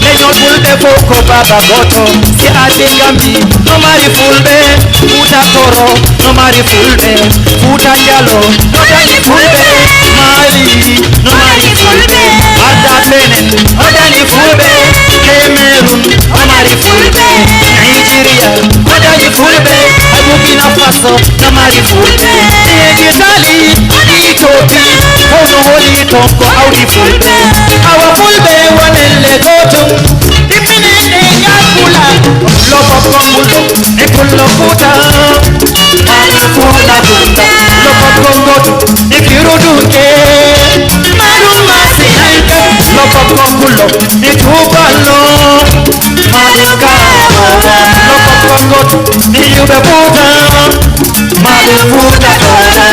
leñol Fulɓe fof ko baaba gooto. Si a Gambi, no mari Fulɓe, Fuuta Tooro, no mari Fulɓe, Fuuta Jaloo, no mari Fulɓe, Mali, no mari Fulɓe, Arda Benin, no mari Fulɓe, Cameroon, no mari Fulɓe, Nigeria, no mari Fulɓe, Burkina Faso, no mari Fulɓe, Italy, Ethiopia, fof no holi toon ko awdi Fulɓe. Awa Fulɓe wonen le gootum, timminen e ngal Pulaar. Lobo Kongulo, e Pullo Fuuta, mari Fuuta Fuuta. Lobo Kongotu, e Firudunke, maru Masinanke. Lobo Kongulo, e Tuballo, mari Kawo. Lobo Kongotu, e Yube Fuuta, mari Fuuta Tooro.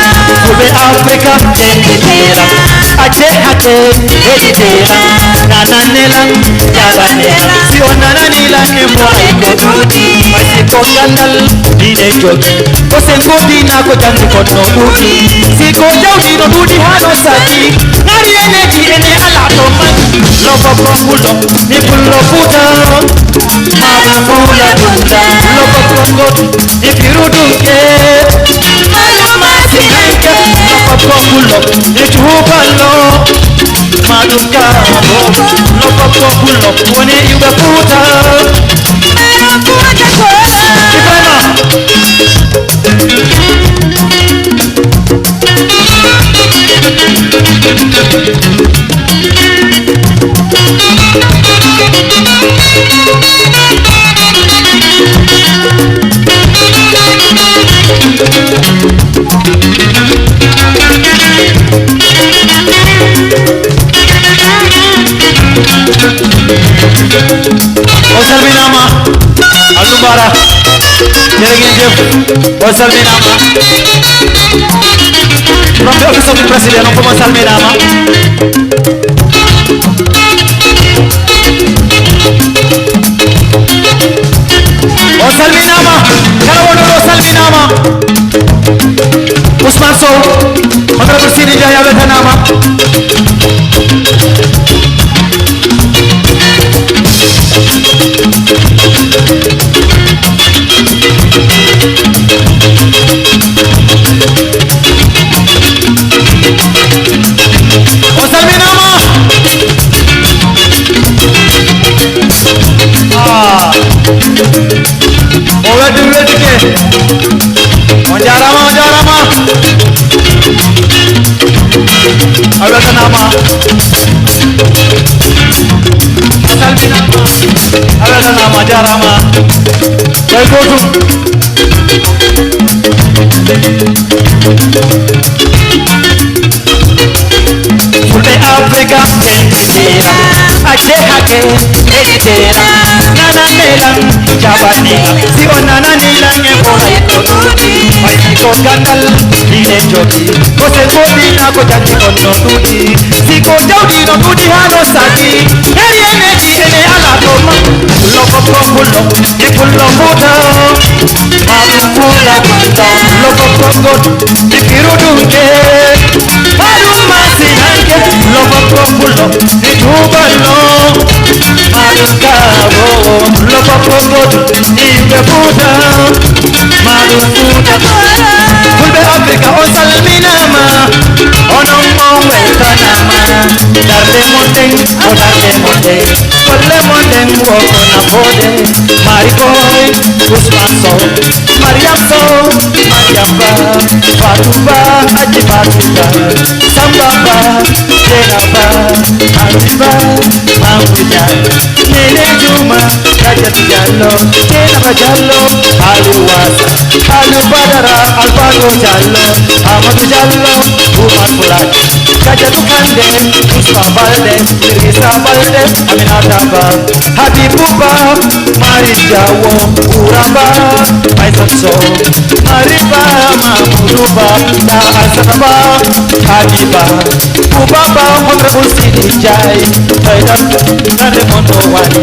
Fulɓe Afrika, heɗiteeɗa, acce hakke, heɗiteeɗa, nananne lan, jaranne lan. Si on nanani lan, e mboy ko ɗuuɗi. Ɓay si ko gandal, diine jogi. Ko sengo diina ko janngi kon no ɗuuɗi. Si ko jawdi no ɗuuɗi haa no saɗi. Ngari ene ji ene ala to man. Lobo Kongulo, mi Pullo Fuuta. Mari Fuuta Fuuta. Lobo Kongotu, mi Firudunke. Mari Masinanke. Lobo Kongulo, mi Tuballo. Mari Kawo. Lobo Kongulo, woni Yube Fuuta. Ibrahima. On salminaama, Allumbara. Jërë ngeen jëf. On salminaama. From the office of the president, on fof on salminaama. On salminaama. Kala wonɗo ɗo salminaama. Ousmane Sow, honorable Sidi Ndiaye, a weltanaama. O salminaama. Ah. O weldi, weldi ke. On jaaraama, on jaaraama. A weltanaama. A salminaama. A weltanaama, a jaaraama. Koy gootum. Fulɓe Afrika, heɗiteeɗa, acce hakke, heɗiteeɗa, nananne lan, jaɓanne lan. Si on nanani lan, e ɓooy ko ɗuuɗi. Ɓay si ko gandal diine jogi, ko sengo diina ko janngi kon no ɗuuɗi. Si ko jawdi no ɗuuɗi haa no saɗi, heri ene ji ene ala to man. Lobo Kongulo, e Pullo Fuuta. Mari Fuuta Fuuta. Lobo Kongotu, e Firudunke. Mari Masinanke. Lobo Kongulo, e Tuballo. Mari Kawo. Lobo Kongotu, e Yube Fuuta. Mari Fuuta. Fulɓe Afrika, on salminaama. Onon on weltanaama. Darnde mon ɗen, ko darnde mon ɗen. Golle mon ɗen, wo ko nafoode. Mari Boy, Ousmane Sow, Mariam Sow, Mariam Ba, Fatou Ba, Aji Fatou Ba, Samba Ba, Zena Ba, Anti Ba, Mamoudou Dia, Nene Juma, Rajat Diallo, Zena Ba Diallo, Aliou Wasa, Aliou Badara, Alfano Diallo, Amadou Diallo, Oumar Foulade, Kadiatou Kandé, Youssoupha Baldé, Idrissa Baldé, Aminata Ba, Habibou Ba, Mari Diawo, Koura Ba, Aïssatou Sow, Mari Ba, Mamoudou Ba, Da Assata Ba, Hadi Ba, Bouba Ba, Honorable Sidi Ndiaye, Faidatu, darnde mon no waɗi.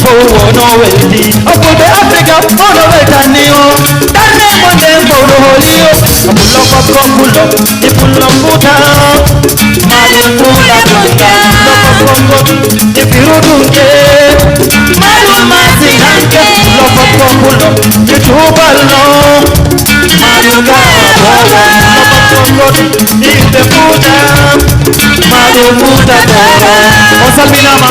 Fof wonoo weldi, o Fulɓe Afrika, wonoo weltani o. Darnde Konde mawɗo holi o, pullo kokko pullo, ni pullo mbuta. Maɗum mbuta tonta, pullo kokko pullo, ni firu dunke. Maɗum masinanke, pullo kokko pullo, ni tubalno. Maɗum ka boga, pullo kokko pullo, ni ɓe mbuta. Maɗum mbuta toro. On salminama.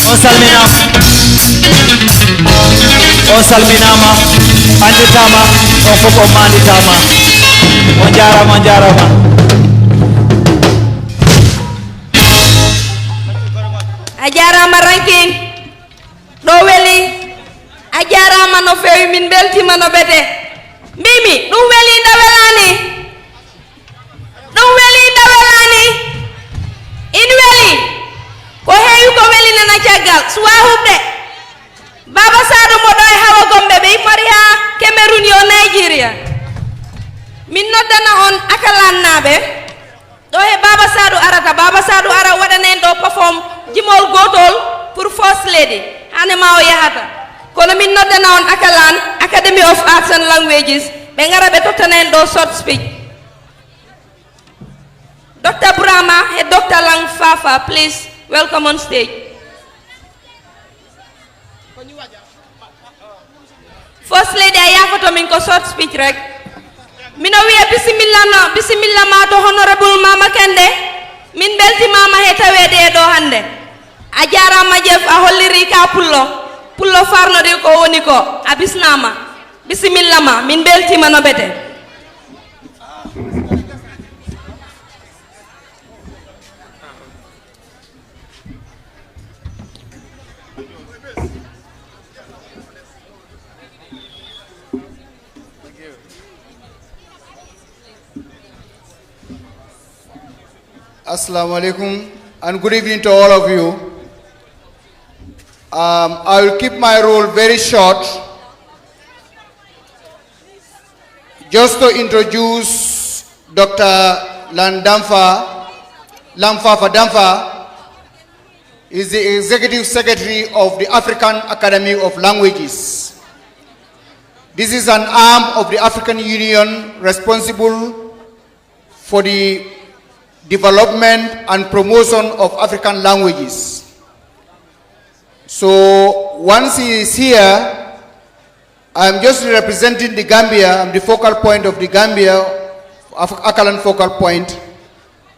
On salminama. On salminama. Anditama. On fof on manditama. On jarama, on jarama. A jarama Ranking. Ɗo weli. A jarama no fewi, min beltima no ɓete. Mbimi ɗum weli nda welani. Ɗum weli nda welani. In weli. Ko heewi ko weli nana caggal suwa huɓde. Baba Sadu mo ɗo e Hawa Gombe ɓe immori ha Cameroon yo Nigeria. Min noddana on Akalannaɓe. Ɗo he Baba Sadu arata, Baba Sadu ara waɗana en ɗo perform jimol gotol pour First Lady. Hane ma o yahata. Kono min noddana on Akalan, Academy of Arts and Languages. Ɓe ngara ɓe tottana en ɗo short speech. Doctor Burama he Doctor Lang Fafa, please welcome on stage. First Lady, a yafoto min ko short speech rek. Mino wiya bisimilla no, bisimilla ma to Honorable Mama Kende. Min belti mama he tawede e ɗo hande. A jarama Jeff, a holliri ka pullo. Pullo farnode ko woni ko. A bisnama. Bisimilla ma, min beltima no ɓete. Assalamu alaikum and good evening to all of you. Um, I will keep my role very short. Just to introduce Doctor Landamfa, Lamfafa Damfa, is the Executive Secretary of the African Academy of Languages. This is an arm of the African Union responsible for the development and promotion of African languages. So once he is here, I'm just representing the Gambia. I'm the focal point of the Gambia, Af-, Akalan focal point.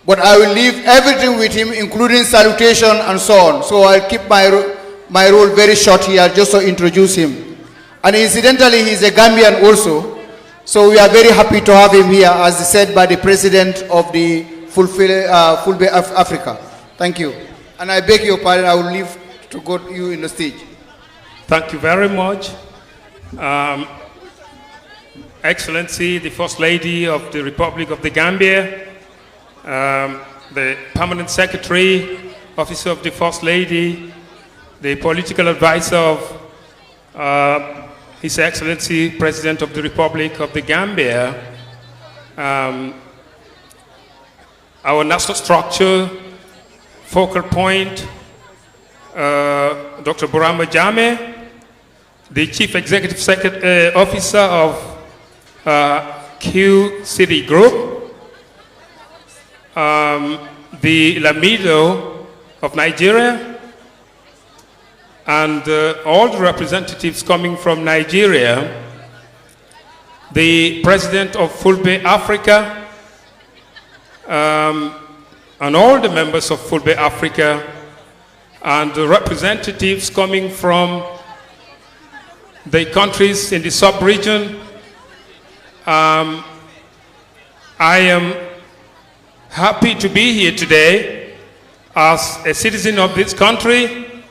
But I will leave everything with him, including salutation and so on. So I'll keep my, ro-, my role very short here, just to introduce him. And incidentally, he's a Gambian also. So we are very happy to have him here, as said by the president of the Fulfil-, uh, Fulbe Af-, Africa. Thank you. And I beg your pardon, I will leave to go you in the stage. Thank you very much. Um, Excellency, the First Lady of the Republic of the Gambia, um, the Permanent Secretary, Office of the First Lady, the Political Advisor of, uh, His Excellency, President of the Republic of the Gambia, um, our national structure, focal point, uh, Doctor Burama Jame, the Chief Executive Secret-, uh, Officer of, uh, Q City Group, um, the Lamido of Nigeria, and, uh, all the representatives coming from Nigeria, the president of Fulbe Africa, um, and all the members of Fulbe Africa, and the representatives coming from the countries in the sub-region. Um, I am happy to be here today as a citizen of this country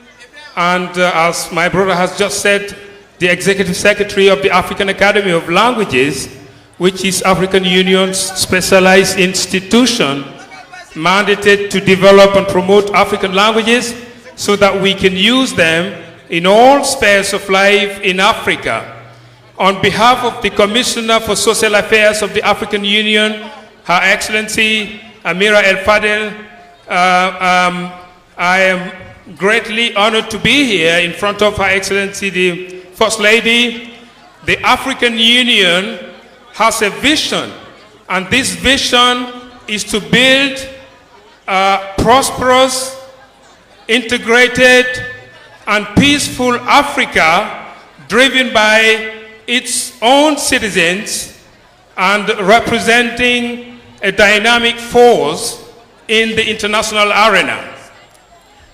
and, uh, as my brother has just said, the Executive Secretary of the African Academy of Languages, which is African Union's specialized institution mandated to develop and promote African languages so that we can use them in all spheres of life in Africa. On behalf of the Commissioner for Social Affairs of the African Union, Her Excellency Amira El Fadel, uh, um, I am greatly honored to be here in front of Her Excellency the First Lady. The African Union has a vision, and this vision is to build a prosperous, integrated, and peaceful Africa driven by its own citizens and representing a dynamic force in the international arena.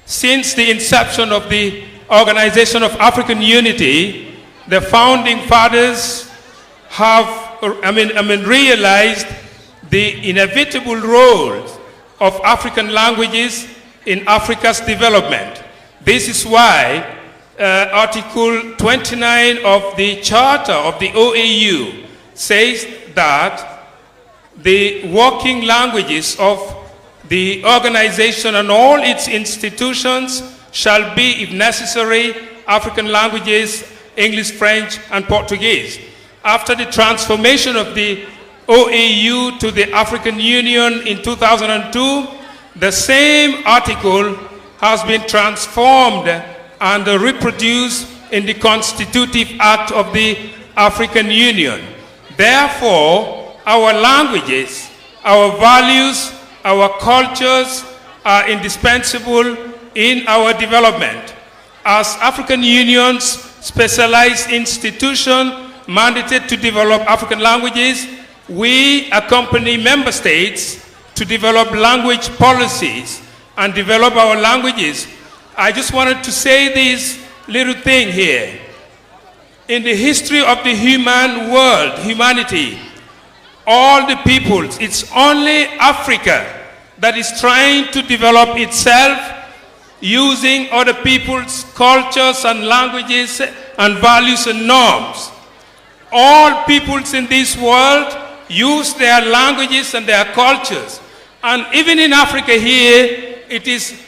Since the inception of the Organization of African Unity, the founding fathers have, I mean, I mean, realized the inevitable role of African languages in Africa's development. This is why uh, Article twenty-nine of the Charter of the O A U says that the working languages of the organization and all its institutions shall be, if necessary, African languages, English, French, and Portuguese. After the transformation of the O A U to the African Union in two thousand two, the same article has been transformed and reproduced in the Constitutive Act of the African Union. Therefore, our languages, our values, our cultures are indispensable in our development. As African Union's specialized institution mandated to develop African languages, we accompany member states to develop language policies and develop our languages. I just wanted to say this little thing here. In the history of the human world, humanity, all the peoples, it's only Africa that is trying to develop itself using other people's cultures and languages and values and norms. All peoples in this world use their languages and their cultures. And even in Africa here, it is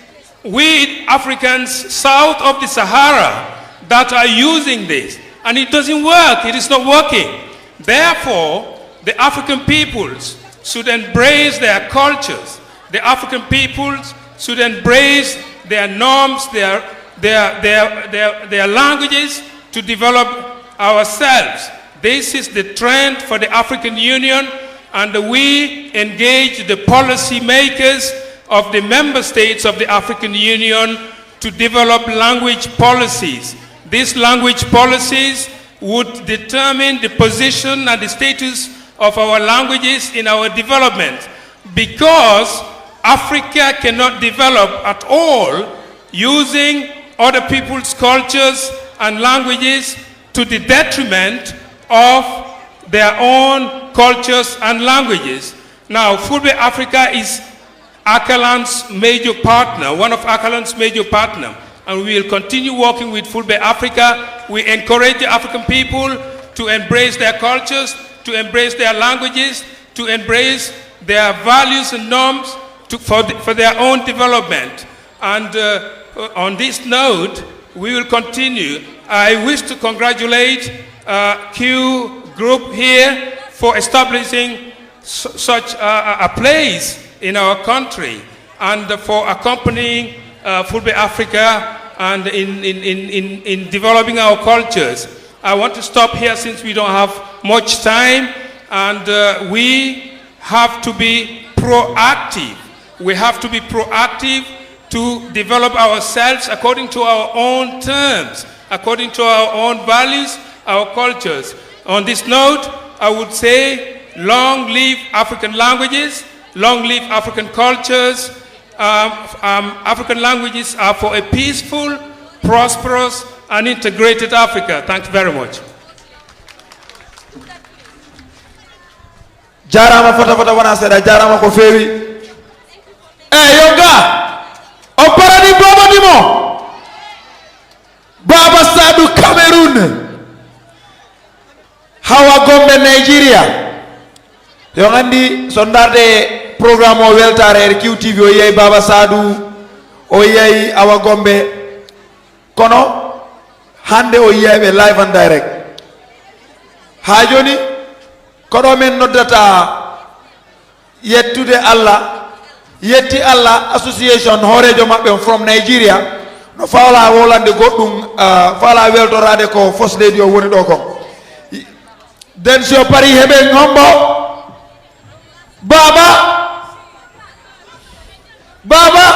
we Africans south of the Sahara that are using this. And it doesn't work. It is not working. Therefore, the African peoples should embrace their cultures. The African peoples should embrace their norms, their, their, their, their, their languages to develop ourselves. This is the trend for the African Union, and we engage the policy makers of the member states of the African Union to develop language policies. These language policies would determine the position and the status of our languages in our development, because Africa cannot develop at all using other people's cultures and languages to the detriment of their own cultures and languages. Now, Fulbe Africa is Akalan's major partner, one of Akalan's major partner, and we will continue working with Fulbe Africa. We encourage the African people to embrace their cultures, to embrace their languages, to embrace their values and norms to, for, the, for their own development. And uh, on this note, we will continue. I wish to congratulate uh, Q Group here for establishing su- such a, a place in our country and for accompanying uh, Fulbe Africa and in, in, in, in, in developing our cultures. I want to stop here since we don't have much time, and uh, we have to be proactive. We have to be proactive to develop ourselves according to our own terms, according to our own values, our cultures. On this note, I would say, long live African languages, long live African cultures. Um, um, African languages are for a peaceful, prosperous, and integrated Africa. Thank you very much. Jarama fota fota wona seeɗa, jarama ko feewi. Eyi, yo ga o parani bobo dimo. Baba Sadu Cameroun. Hawa Gombe Nigeria. Yo gandi so darde programme o weltare e Q T V, o yiyay Baba Sadu, o yiyay Awa Gombe. Kono hande o yiyay ɓe live and direct. Ha joni ko ɗo min noddata Yettude Allah, yetti Allah, association hooreejo maɓɓe on from Nigeria, no faala wolande goɗɗum, ah, faala weltoraade ko First Lady o woni ɗo kon. Den si o parii heɓen hombo? Baaba, baaba,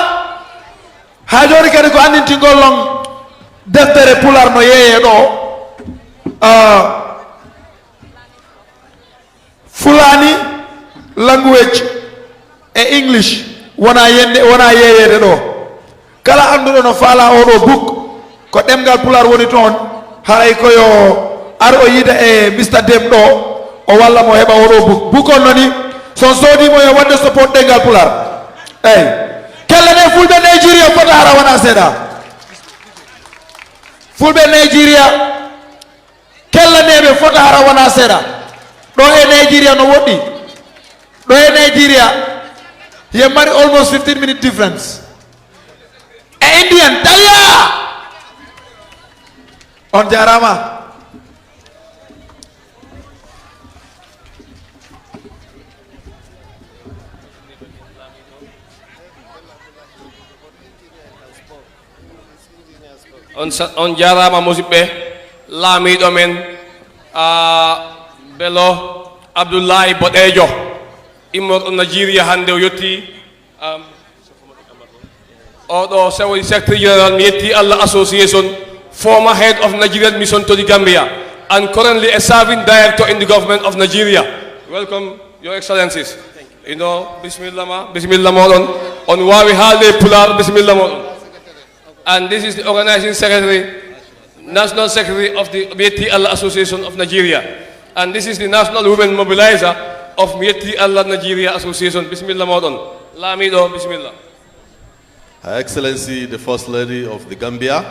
haa jooni kadi ko anndintingol non deftere Pular no yeeyee ɗo. Ah, Fulani language e English wona yende, wona yeeyeede ɗo. Kala annduɗo no faala oɗo book, ko ɗemngal Pular woni toon, haray ko yo ar o yiida e Mister Dem ɗo, o walla mo heɓa oɗo book. Book on noni, so on soodii mo yo waɗde support ɗemngal Pular. Eey. Kelle ɗe fulɓe Nigeria fota hara wona seeɗa. Fulɓe Nigeria, kellaneeɓe fota hara wona seeɗa. Ɗo e Nigeria no woɗɗi. Ɗo e Nigeria, ye mari almost fifteen minute difference. E Indian, Talia! On jaaraama. On sa-, on jaaraama, musidɓe. Laamiiɗo men, ah, Bello Abdullahi Boɗeejo, immorɗo Nigeria, hannde o yettii, um, oɗo Secretary General, mi yetti Allah Association, former head of Nigerian Mission to the Gambia, and currently a serving director in the government of Nigeria. Welcome, Your Excellencies. You know, bismillah ma, bismillah moɗon. On waawi haalde Pular, bismillah moɗon. And this is the organizing secretary, national secretary of the Miyetti Allah Association of Nigeria. And this is the national women mobilizer of Miyetti Allah Nigeria Association. Bismillah moɗon. Laamiiɗo, bismillah. Her Excellency, the First Lady of the Gambia,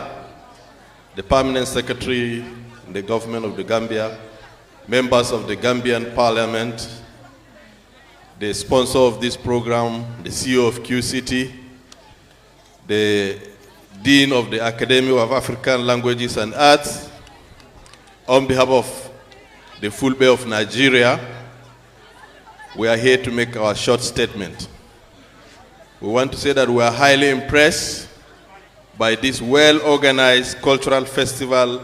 the Permanent Secretary in the Government of the Gambia, members of the Gambian Parliament, the sponsor of this program, the C E O of Q C T, the Dean of the Academy of African Languages and Arts, on behalf of the Fulbe of Nigeria, we are here to make our short statement. We want to say that we are highly impressed by this well-organized cultural festival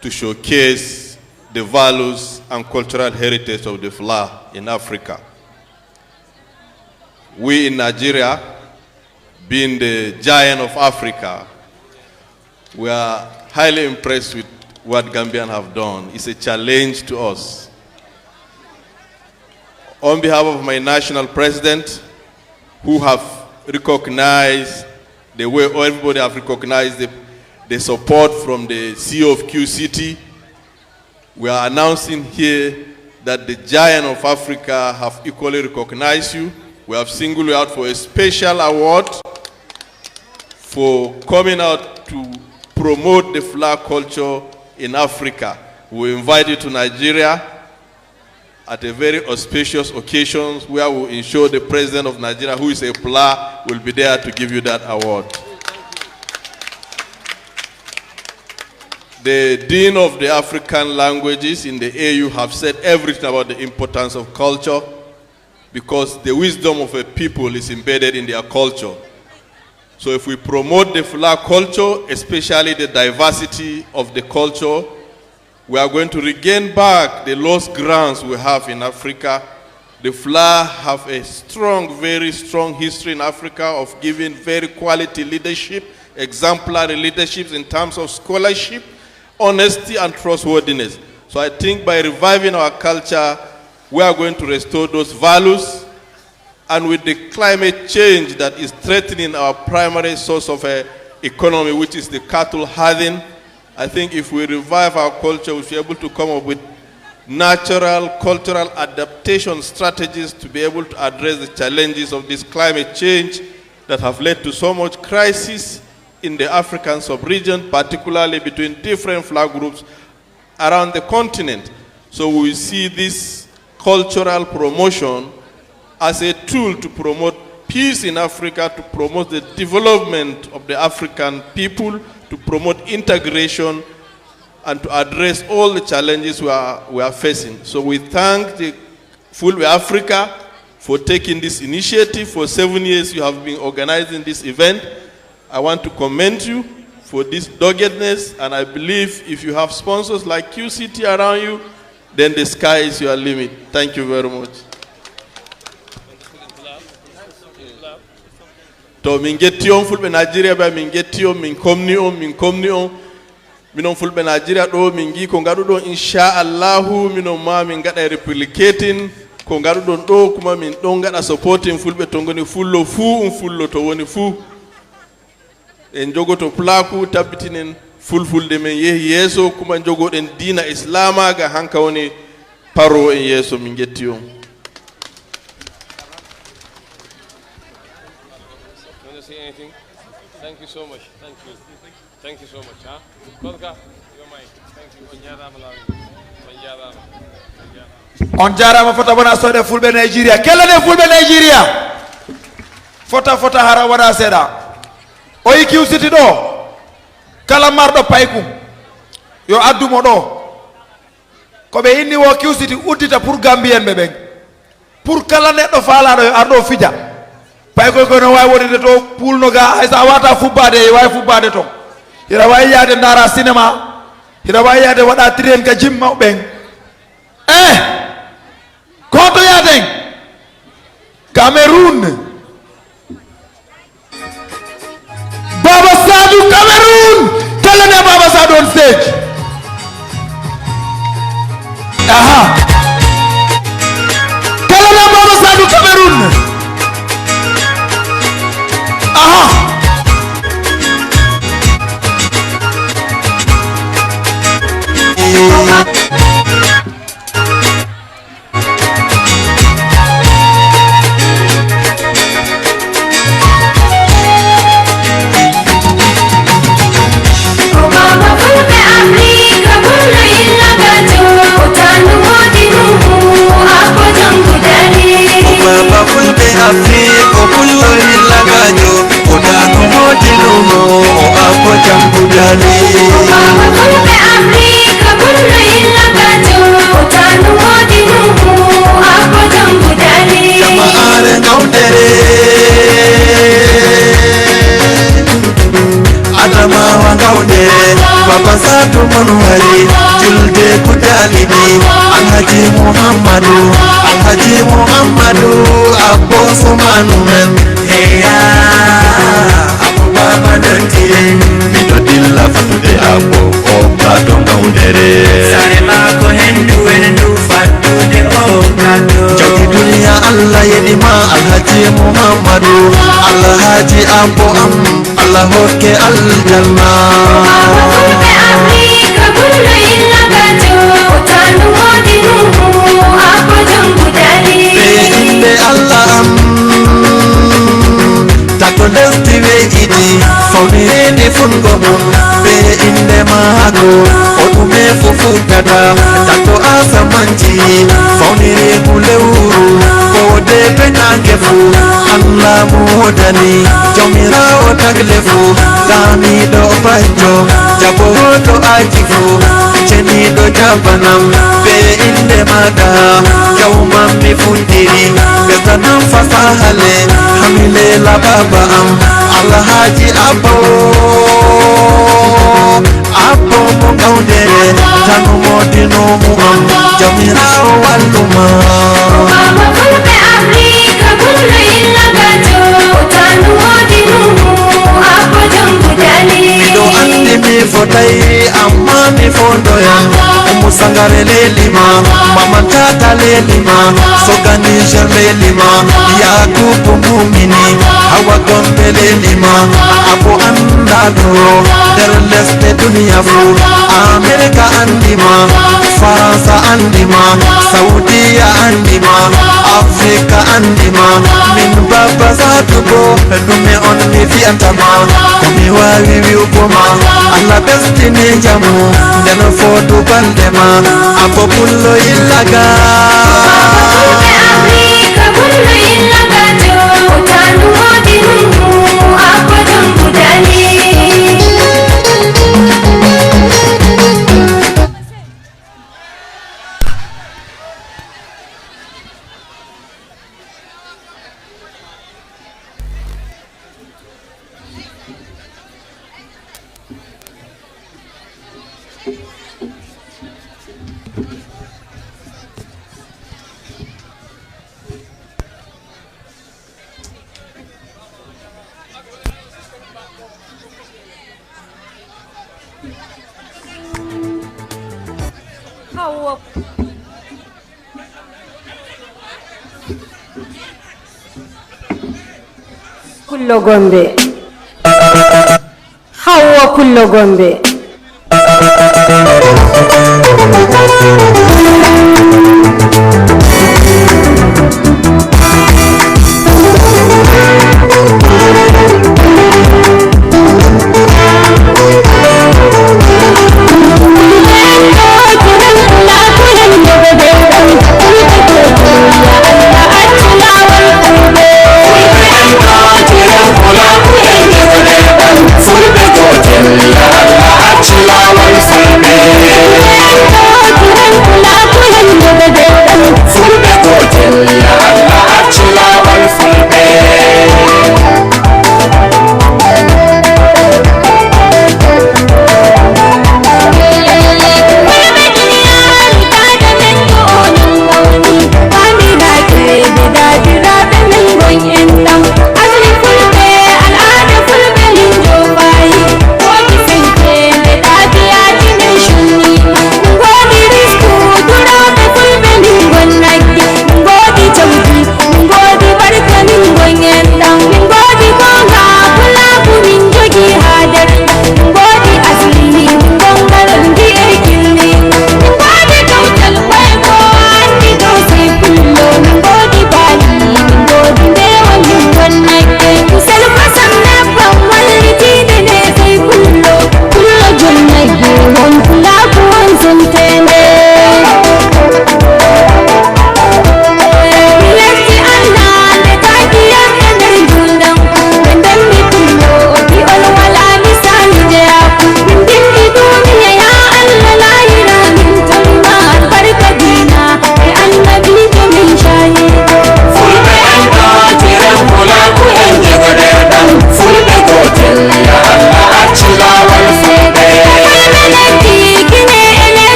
to showcase the values and cultural heritage of the Fula in Africa. We in Nigeria, being the giant of Africa, we are highly impressed with what Gambians have done. It's a challenge to us. On behalf of my national president, who have recognized the way everybody have recognized the, the support from the C E O of Q C T, we are announcing here that the Giant of Africa have equally recognized you. We have singled you out for a special award for coming out to promote the Fula culture in Africa. We invite you to Nigeria at a very auspicious occasion where we ensure the president of Nigeria, who is a Fula, will be there to give you that award. The Dean of the African Languages in the A U have said everything about the importance of culture, because the wisdom of a people is embedded in their culture. So if we promote the Fula culture, especially the diversity of the culture, we are going to regain back the lost grounds we have in Africa. The Fula have a strong, very strong history in Africa of giving very quality leadership, exemplary leaderships in terms of scholarship, honesty, and trustworthiness. So I think by reviving our culture, we are going to restore those values. And with the climate change that is threatening our primary source of, uh, economy, which is the cattle herding, I think if we revive our culture, we should be able to come up with natural cultural adaptation strategies to be able to address the challenges of this climate change that have led to so much crisis in the African sub-region, particularly between different Fula groups around the continent. So we see this cultural promotion as a tool to promote peace in Africa, to promote the development of the African people, to promote integration, and to address all the challenges we are, we are facing. So we thank the Fulbe Africa for taking this initiative. For seven years, you have been organizing this event. I want to commend you for this doggedness, and I believe if you have sponsors like Q C T around you, then the sky is your limit. Thank you very much. To min njetti on fulɓe Najeriya ɓe, min njetti on, min komni on, min komni on. Minon fulɓe Najeriya ɗo min ngi ko ngaɗuɗon, inchallahu minon ma min ngaɗa replicating ko ngaɗuɗon ɗo, kuma min ɗon ngaɗa supporting fulɓe to ngoni, fullo fuu um fullo to woni fuu. En jogoto plaku tabbitinen fulfulde men yehi yeeso, kuma jogoɗen diina islama ga hanka woni paro en yeeso. Min njetti on. Thank you so much. Thank you. Thank you so much, huh? Kolka, you're mine. Thank you. On jarama lawi. On jarama. On jarama. Fota bona soɗe fulɓe Nigeria. Kella ne fulɓe Nigeria. Fota, fota hara waɗa seeɗa. O yi Q C T ɗo. Kala marɗo paykum yo addumo ɗo. Ko ɓe inni wo Q C T uddita pour Gambiyen ɓe ɓen. Pour kala neɗɗo faalaɗo yo ar ɗo fija. Paykoy koy no wawi wonide to, puulno ga, hay sa wata fubbade, e wawi fubbade to. Hiɗa wawi yaade ndara cinéma. Hiɗa wawi yaade waɗa train ka jimma ɓen. Eh! Ko to yaden? Cameroun. Baba Sadu Cameroun. Tell them Baba Sadu on stage. Aha. Tell them Baba Sadu Cameroun. Aha. Baba fulɓe Afrik, o pullo hillagajo, o dano modi lumo, o abbo jangudani. Baba fulɓe Afrik, o pullo hillagajo, o dano modi lumo, o abbo jangudani. Jama'are gawdere. Adamawa gawde, Baba Sadu mon wari, julde kudalidi, Alhaji Muhammadu, Alhaji Muhammadu, Abbo Sumanu men. Heya, Abbo Baba Dotti'en, miɗo dilla fatude Abbo, o ka to gawdere. Sare mako hendu, hendu fatude o ka to. Jawdi duniya Allah yedi ma, Alhaji Muhammadu, Alhaji Abbo am. Allah hokke aljanna. Baba fulɓe Afrika, ɓurɗo illa gajo, o tandu modi Nuhu, Abbo Jongu Dali. Be inde Allah am, tato lesdi we'iti, fawniredi fungo mum. Be inde maako, o ɗume fu fuɗɗata, tato asamanji, fawniregu lewru, ko de be nange fu. Allah mo wodani, Jawmiraawo tagle fuu, laamiiɗo bajjo, jaboowo do'aaji fuu, ceniiɗo jabanam, be innde maaɗa, jawman mi fuɗɗiri, ɓesdanam fasaaha le, haa mi leela baaba am, Alhaaji Abbo. Abbo mo gawdere, tanu mo dinumu am, Jawmiraawo wallu ma. Baba fulɓe Afrika, ɓurɗo illa gajo, o tanu mo dinumu, Abbo Jongu Dali. Miɗo anndi mi fotay, amma mi fondoyan. Ummu Sangare leeli ma, Mama Tata leeli ma, Soga Niger leeli ma, Yakubu Mumini, Hawa Gombe leeli ma, Abbo an Ndaa ɗo nder lesɗe duniya fuu, Amerika anndi ma, Faransa anndi ma, Saudiya anndi ma, Afrika anndi ma. Min Baba Sadu boo, ɗume on mi vi'ata ma? Ko mi waawi wi'ugo ma, Allah ɓesdini njamu, nden fooɗu balɗe ma, Abbo pullo illa ga. Baba fulɓe Afrika, pullo illa ga to, o tandu modi Nuhu, Abbo Jongu Dali. Hawwa. Pullo Gombe. Hawwa Pullo Gombe.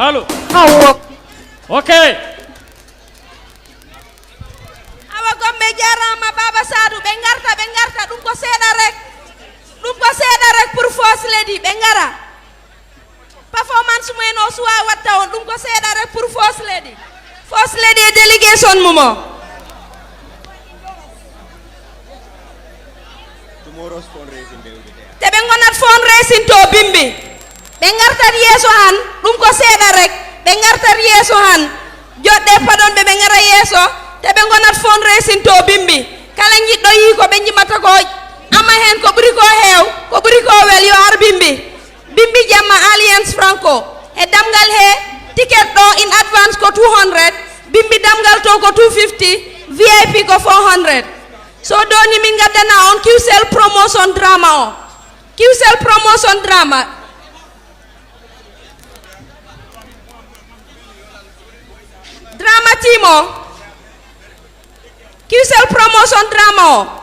Allo. Hawo. Ok. Awa Gombe jarama, Baba Sadou, ɓe garta, ɓe garta, ɗum ko seeɗa rek. Ɗum ko seeɗa rek pour Foos Leydi, ɓe gara. Performance mumen o suwa watta on, ɗum ko seeɗa rek pour Foos Leydi. Foos Leydi e délégation mum o. Te ɓe ngonat fundraising to Bimbi. Ɓe ngartat yeeso han, ɗum ko seeɗa rek. Ɓe ngartat yeeso han. Joɗɗe paɗon ɓe, ɓe ngara yeeso. Te ɓe ngonat fundraising to Bimbi. Kala jiɗɗo yii ko ɓe jimata ko, ama hen ko ɓuri ko heew, ko ɓuri ko wel yo ar Bimbi. Bimbi Jamma Alliance Franco. He damgal he, ticket ɗo in advance ko two hundred, Bimbi damgal to ko two fifty, V I P ko four hundred. So doni min gaddana on Qcell promotion drama o. Qcell promotion drama. Drama team o. Qcell promotion drama o.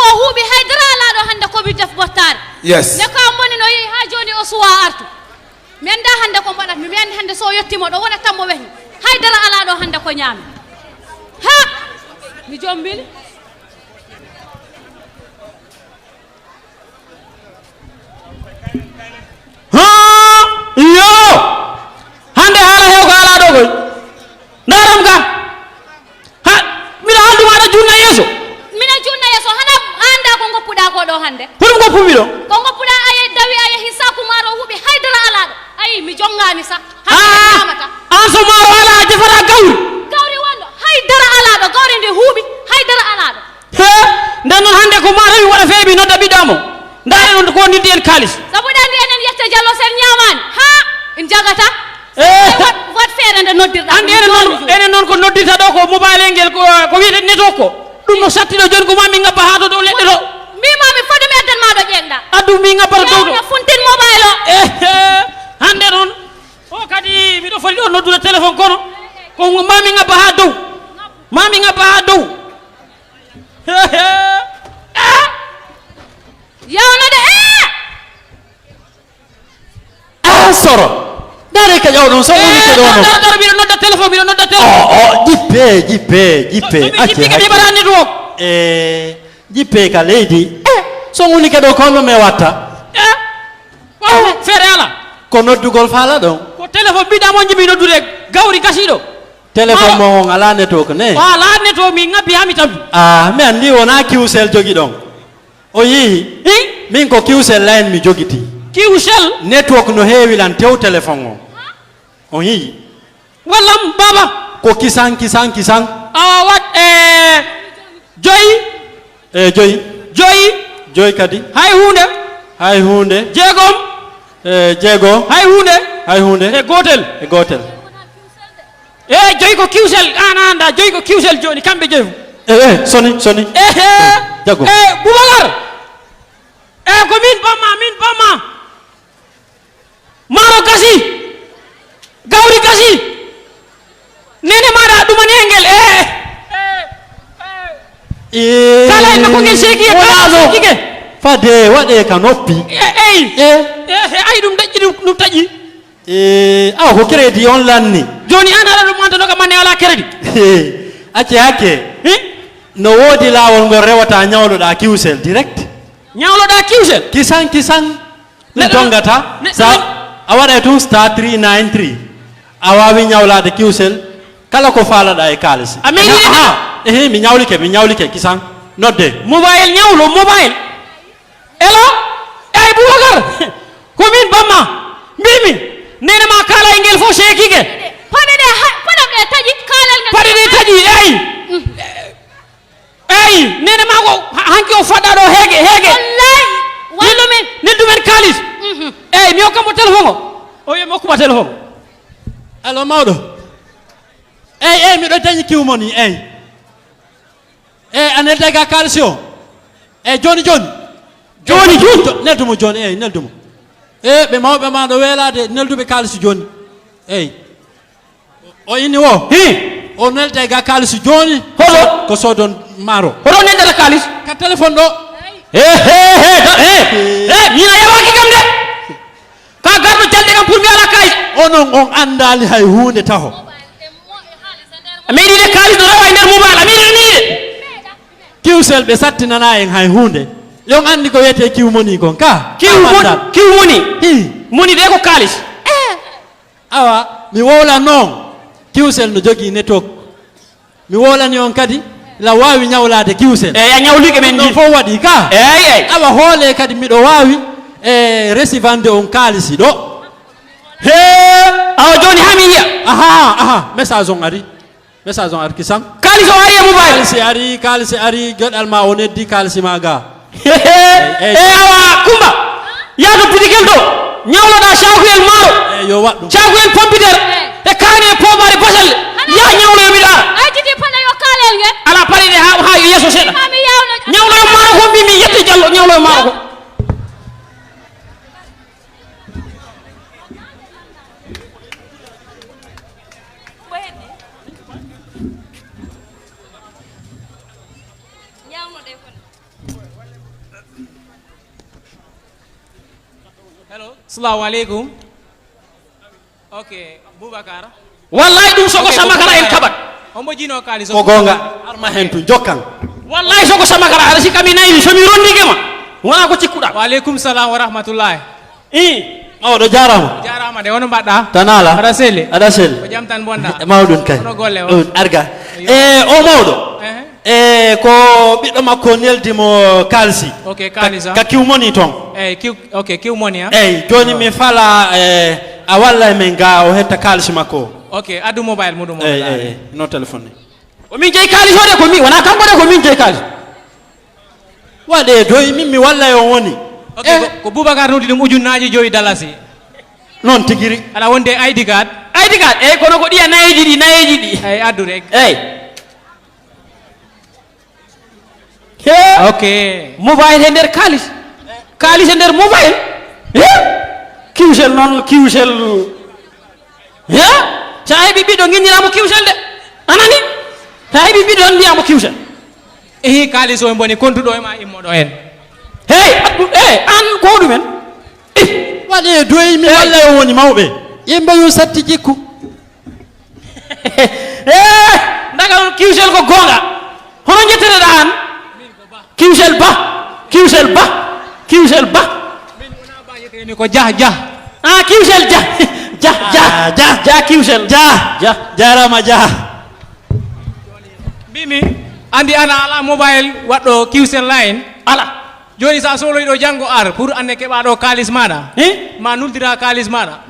O huuɓi hay dara alaa ɗo hannde ko mi def bottaari. Yes. Nde ko am woni no yehi haa jooni o suwaa artu. Mi anndaa hannde ko mbaɗat mi, mi anndi hannde so o yettiima ɗo wona tammo wehni. Hay dara alaa ɗo hannde ko ñaami. Ha! Mi jombini. Ha! Iyo! Hannde haala heew ko alaa ɗo koy. Ndaaram ga. Ha, miɗo haaldu ma aɗa junna yeeso. Miɗo junna yeeso, hana a anndaa ko ngoppuɗaa ko ɗo hannde? Ko ɗum ngoppumi ɗo? Ko ngoppuɗaa a yehi dawi a yehi saku maaro huuɓi hay dara alaa ɗo. Ayi, mi jongaani sa. Hannde a ñaamata. Aan so maaro alaa a defata gawri. Gawri wonɗo, hay dara alaa ɗo, gawri ndi huuɓi, hay dara alaa ɗo. He, nden noon hannde ko maaro mi waɗa feewi mi nodda ɓiɗɗo am o. Ndaare ɗon ko noddi en kaalis. Sabu ɗen ndi enen yetta Jallo sen ñaamaani. Ha, en jagata. Eh. Wat, wat feere nde noddirɗaa. Anndi enen noon, enen noon ko noddirta ɗo ko mobile ngel ko, ko wiyetee network ko. Ɗum no satti ɗo jooni ko maa min ngabba haa to dow leɗɗe to. Mbiimaa mi foti mi addan maa ɗo ƴeeŋɗaa. Addu min ngabbata dow to. Ƴeeŋɗa funtin mobile o. Eh, eh. Hannde noon, o kadi miɗo foti ɗo noddude téléphone kono, ko maa min ngabba haa dow. Maa min ngabba haa dow. Eh, eh. Ah! Yawnude, eh! Ah, soro. Dare ka ƴaw ɗum, so woni ke ɗo no. Dara, dara, mbiɗo nodda téléphone, mbiɗo nodda téléphone. Oh, oh, jippe, jippe, jippe. Acce, jippe kam hakke. Heɓata network. Eh, jippe ka leydi. Eh, so woni ke ɗo ko no me watta. Eh, waaw, feere ala. Ko noddugol faala ɗon. Ko téléphone mbiɗa mo jiɓi noddude gawri gasiiɗo. Téléphone mo on ala network ne. O ala network, mi ngabbi haa mi tampi. Ah, mi anndi wona kiwsel jogi ɗon. O yii, min ko kiwsel line mi jogiti. Kiwsel? Network no heewi lan tew téléphone o. On yii? Wallam, baaba. Ko kisan, kisan, kisan. Awa, wat, eh, joyi. Eh, joyi. Joyi. Joyi kadi. Hay huunde. Hay huunde. Jeegom. Eh, jeego. Hay huunde. Hay huunde. E gootel. E gootel. Eey, joyi ko kiwsel, aan a anndaa, joyi ko kiwsel jooni, kamɓe joyi fof. Eey, eey, soni, soni. Ehe. Jaggu. Eey, Boubacar. Eey, ko miin bammaa, miin bammaa. Maaro gasii. Gawri gasii. Neene maaɗa ɗumani en ngel. Eey. Eey. Kala en ko ngel seeki e kala seeki ke. Fade waɗee ka noppi. Eey. Eey. Eey, ay ɗum daƴƴi ɗum, ɗum taƴi. Eh, awa ko crédit on lanni. Jooni aan haɗa ɗum anta no ka manne alaa crédit. Eh, acce hakke. Eh? No woodi laawol ngol rewata ñawloɗaa kiwsel direct. Ñawloɗaa kiwsel? Kisan, kisan. Ɗum neɗɗo tongata. Neɗɗo sa a waɗay tun star three nine three. A waawi ñawlaade kiwsel kala ko faalaɗaa e kaalisi. A meeɗi aha, ehe, mi ñawlike, mi ñawlike kisan. Nodde. Mobile ñawlo, mobile. Elo? Eey, Boubacar! Ko miin bammaa. Mbiimi, neene maa kaala e ngel fof seekiike. Paɗe ɗe ha-, paɗam ɗe taƴi, kaalel ngel. Paɗe ɗe taƴi, eey. Mm. Eey, neene maa ko ha-, hanki o faɗɗaa ɗo heege, heege. Wallaay, wallu min. Nel-, neldu men kaalis. Mhm. Eey, mi hokka mo téléphone o. O wiya mi hokku ma téléphone o. Alo, mawɗo. Eey, eey, miɗo dañi kiw mo ni, eey. E a nelday ga kaalisi o? E jooni jooni? Jooni jooni? Neldu mo jooni, eey, neldu mo. E ɓe mawɓe ma no weelaade nelduɓe kaalisi jooni. Eey. O inni o? Hi. O nelday ga kaalisi jooni. Hoto? Ko soodon maaro. Hoto neldata kaalis? Ka téléphone ɗo. He, he, he, he, he, mina yawaaki kam de. Ka garɗo jalɗe kam pour mi ala kayit. Onon on anndaali hay huunde taho. A meeɗi de kaalis no rewa e nder mobile, a meeɗi de. Kiwsel ɓe sattinana en hay huunde. Yon anndi ko wiyetee kiw moni kon ka. Kiw moni, kiw moni. Hi. Moni de ko kaalis. Eh. Awa, mi wowla noon. Kiwsel no jogii network. Mi wolani on kadi, la waawi ñawlaade kiwsel. Eey, a ñawliike men. Ɗum ɗon fof waɗi ka. Eey, eey. Awa hoole kadi miɗo waawi, e, resivande on kaalisi ɗo. He, awa jooni haa mi yiya. Aha, aha, message on ari. Message on ari kisan. Kaalisi o ari e mobile. Kaalisi ari, kaalisi ari, geɗal ma o neddi, kaalisi ma ga. Eey, eey. Eey, awa, Kumba, yaa to bitikel to, ñawloɗaa caakuyel maaro, eey, yo waɗ ɗum. Caakuyel pompiteer, e kaani e poomaari basalle. Yaa ñawloyo, miɗo ara. A yejjiti paɗe yo kaalel ngel. Alaa paɗe ɗe haa, haa yeeso seeɗa. Haa mi yawno. Ñawloyo maaro ko mbii mi, yette Jallo, ñawloyo maaro ko. Ñawno ɗe kono. Hello. Salamu aleykum. Ok, Boubacar. Wallahi ɗum soko Ok, sama kala en Boubacar. Kaɓat. Ombo jino kali Ko goonga. Arma heen tun jokkan. Wallahi soko sama kala aɗa sikka mi nayi so mi rondike ma. Wona ko cikkuɗa. Wa aleykum salam wa rahmatullahi. I mawɗo jarama. Jarama de, wono mbaɗɗa? Tanala. Aɗa selli? Aɗa selli? Ko jam tan bonɗa? E mawɗum kay. Kono golle o? Ɗum arga. Yo. E o mawɗo. Ehe. E ko ɓiɗɗo makko neldi mo kalsi. Ok, kalisa. Ka kiw moni ton. Eyi, kiw, ok, kiw moni, ha? Eyi, joni mi fala, e, a walla e men ga o hetta kalisi makko. Ok, addu mobile muɗum o. Eyi, eyi, no téléphone ni. Ko min jeyi kalis o de, ko min, wona kanko de, ko min jeyi kalis. Waɗe doy, min mi walla e on woni. Ok, Eh. ko, ko Boubacar noddi ɗum ujunnaaji joyi dalasi. Noon tigiri. Aɗa wonde I D card? I D card, eyi, kono ko ɗiya nayeeji ɗi, nayeeji ɗi. Eyi, addu rek. Eyi. He? Ok. Mobile e nder kalis. Kalis e nder mobile. He? Kiwsel noon, kiwsel. He? Sa heɓi ɓiɗɗo, ŋiññiraamo kiwsel de. Anani? Sa heɓi ɓiɗɗo, tan mbiyaamo kiwsel. Ehi, kalis o e mboni kontuɗo e ma immoɗo en. Hey, addu, eh, an ko ɗumen? Ih. Waɗe doyi mi Hey. walla o woni mawɓe. Yimɓe yo satti jikku. Eh, ndaga on kiwsel ko goonga. Hono njetteteɗa an? Kiwsel ba, kiwsel ba, kiwsel ba. Ko jah, jah. Ah, kiwsel jah. Jah, jah. Ah, jah. Jah kiwsel. Jah. Jah. Jarama jah. Mbimi, andi ana ala mobile waɗɗo kiwsel line. Ala. Joni sa soloyi ɗo janngo ar pour anne keɓa ɗo kalis maɗa. Eh? Ma nuldira kalis maɗa.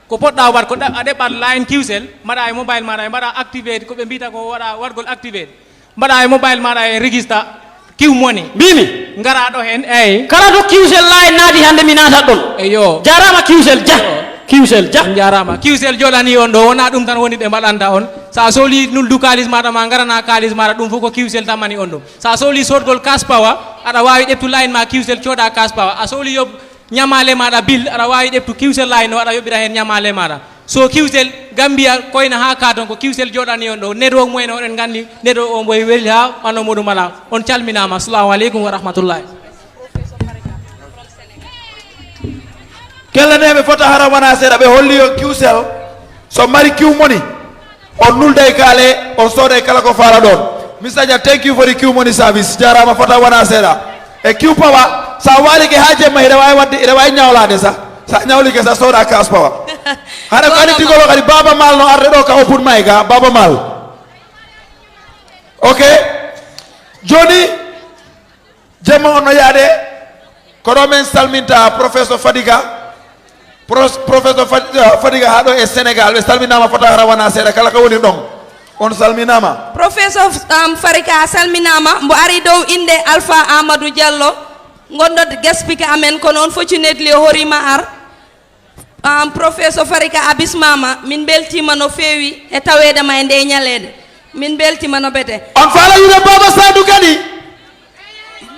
Ko poɗɗa waɗ ko ɗa-, a ɗeɓɓat line kiwsel, mbaɗa e mobile maɗa, e mbaɗa activate, ko ɓe mbita ko waɗa waɗgol activate. Mbaɗa e mobile maɗa e register kiw moni. Mbimi. Ngara ɗo hen, eyi. Kala to kiwsel line naati hande mi naatat ɗon. Eyo. Jarama kiwsel jah. Kiwsel jah. On jarama. Kiwsel joɗani on ɗo, wona ɗum tan woni ɓe mbaɗanta on. Sa soli nuldu kalis maɗa ma ngarana kalis maɗa, ɗum fof ko kiwsel tamani on ɗum. Sa soli sodgol kas pawa, aɗa wawi ƴettu line ma kiwsel coda kas pawa. A soli yob ñamale maɗa bil, aɗa wawi ƴettu kiwsel line o, aɗa yoɓira hen ñamale maɗa. So kiwsel Gambia koyna ha ka ton ko kiwsel joɗani on ɗo. Network mumen o, oɗen gandi network o mboy weli ha ɓanno muɗum ala. On calminama. Assalamu aleykum wa rahmatullahi. Kellaneɓe fota hara wona seeɗa, ɓe holli on kiwsel so mari kiw moni. On nulday kaale, on sooday kala ko faala ɗon. Mister Jah, thank you for the kiw moni service. Jarama fota wona seeɗa. E kiw pawa, sa walike ha jemma, hiɗa wawi wadde, hiɗa wawi ñawlade sa. Sa ñawlike sa sooda kas pawa. Hara ko ani tigolo kadi Baba Mal no arde ɗo ka open mic ha, Baba Mal. Ok. Joni, jemma on no yaade, ko ɗo men salminta Professor Fadiga. Pros-, Professor Fad-, eh, Fadiga ha ɗo e Sénégal, ɓe salminama fota hara wona seeɗa, kala ko woni ɗon. On salminama. Professor, um, Farika a salminama, mbo ari dow inde Alpha Amadou Diallo, gonɗo guest speaker amen, kono unfortunately o horima ar. Um, Professor Farika a bismama, min beltima no fewi e tawede ma e nde ñalede. Min beltima no bete. On faala wiide Baba Sadou kadi?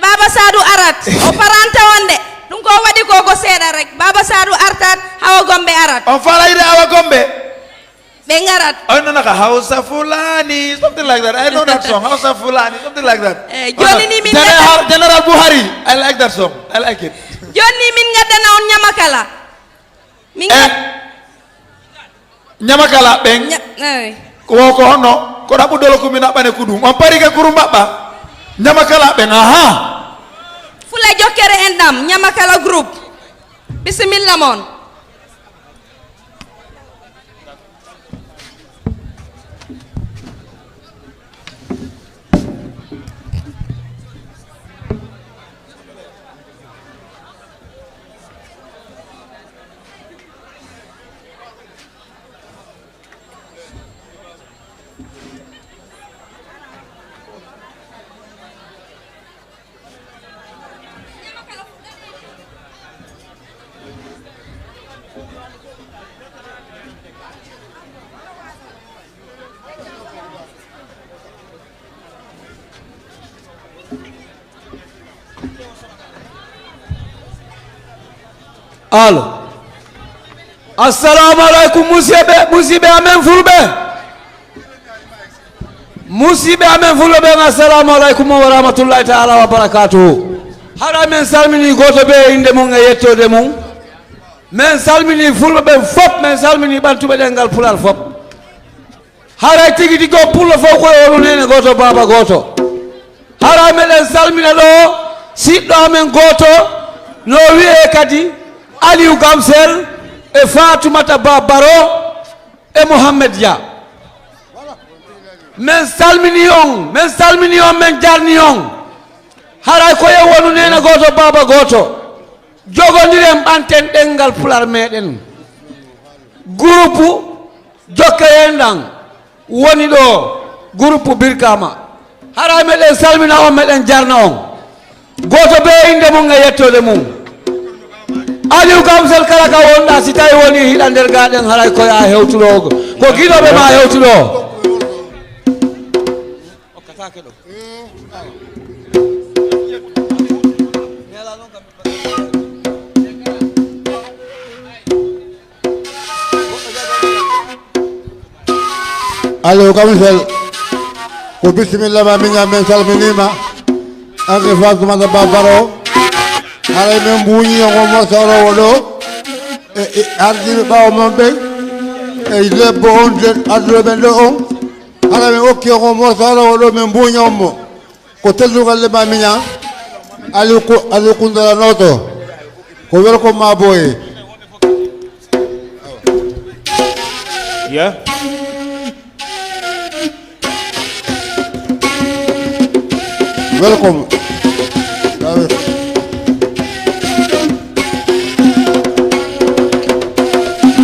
Baba Sadou arat, o paranta on de. Ɗum ko waɗi ko ko seeɗa rek. Baba Sadou artat, Hawa Gombe arat. On faala wiide Awa Gombe? Ɓe ngarat. Oh, no, no, ka Hausa Fulani, something like that. I know that song, Hausa Fulani, something like that. Eh, joni ni min General, General Buhari, I like that song. I like it. Joni ni min ngaddana on ñamakala. Min Eh, ñamakala ɓen. Ña-, eh. Ko, ko honno? Ko ɗaɓɓu dolo kumi naɓɓane ko ɗum. On pari ka kuru mbaɓɓa. Ñamakala ɓen, aha. Fula jokkere en ɗam, ñamakala group. Bisimilla mon. Allo. Assalamu aleykum, musidɓe, musidɓe amen fulɓe. Musidɓe amen fulɓe ɓen, assalamu aleykum wa rahmatullahi taala wa barakatuhu. Hara men salmini goto be inde mum e yettode mum. Min salminii fulɓe ɓen fof, min salminii ɓantuɓe ɗemngal Pulaar fof. Haray tigi tigi o pullo fof ko e wonu neene gooto, baaba gooto. Haray meɗen salmina ɗo siɗɗo amen gooto no wiyee kadi Aliou Gamsel e Fatoumata Ba Baro e Mohamed Dia. Min salminii on, min salminii on, min jarnii on. Haray ko e wonu neene gooto, baaba gooto. Jogondiren ɓanten ɗemngal Pulaar meɗen. Groupe Jokkere Enɗan woni ɗo, groupe Birkama. Haray meɗen salmina on, meɗen jarna on. Gooto bee innde mum e yettoode mum. Aliou Gamsel, kala ka wonɗaa, si tawi woni hiɗa nder gaa ɗen, haray ko yaa hewtuɗo, ko giɗoɓe ma hewtuɗo. Aliou Gamsel, ko bisimilla ma miñam, min salminiima. An e Fatoumata Ba Baro, haray min mbuuñii on o morso arowo ɗo, e ardiiɓe ɓaawo mon ɓen, e lebbo on, arduɗo ɓen ɗo on. Haray min okki on o morso arowo ɗo, min mbuuña on mo. Ko teddungal le ma miña. Aliou Aliou Koundara Noto. Ko welcome ma boye. Yeah. Welcome.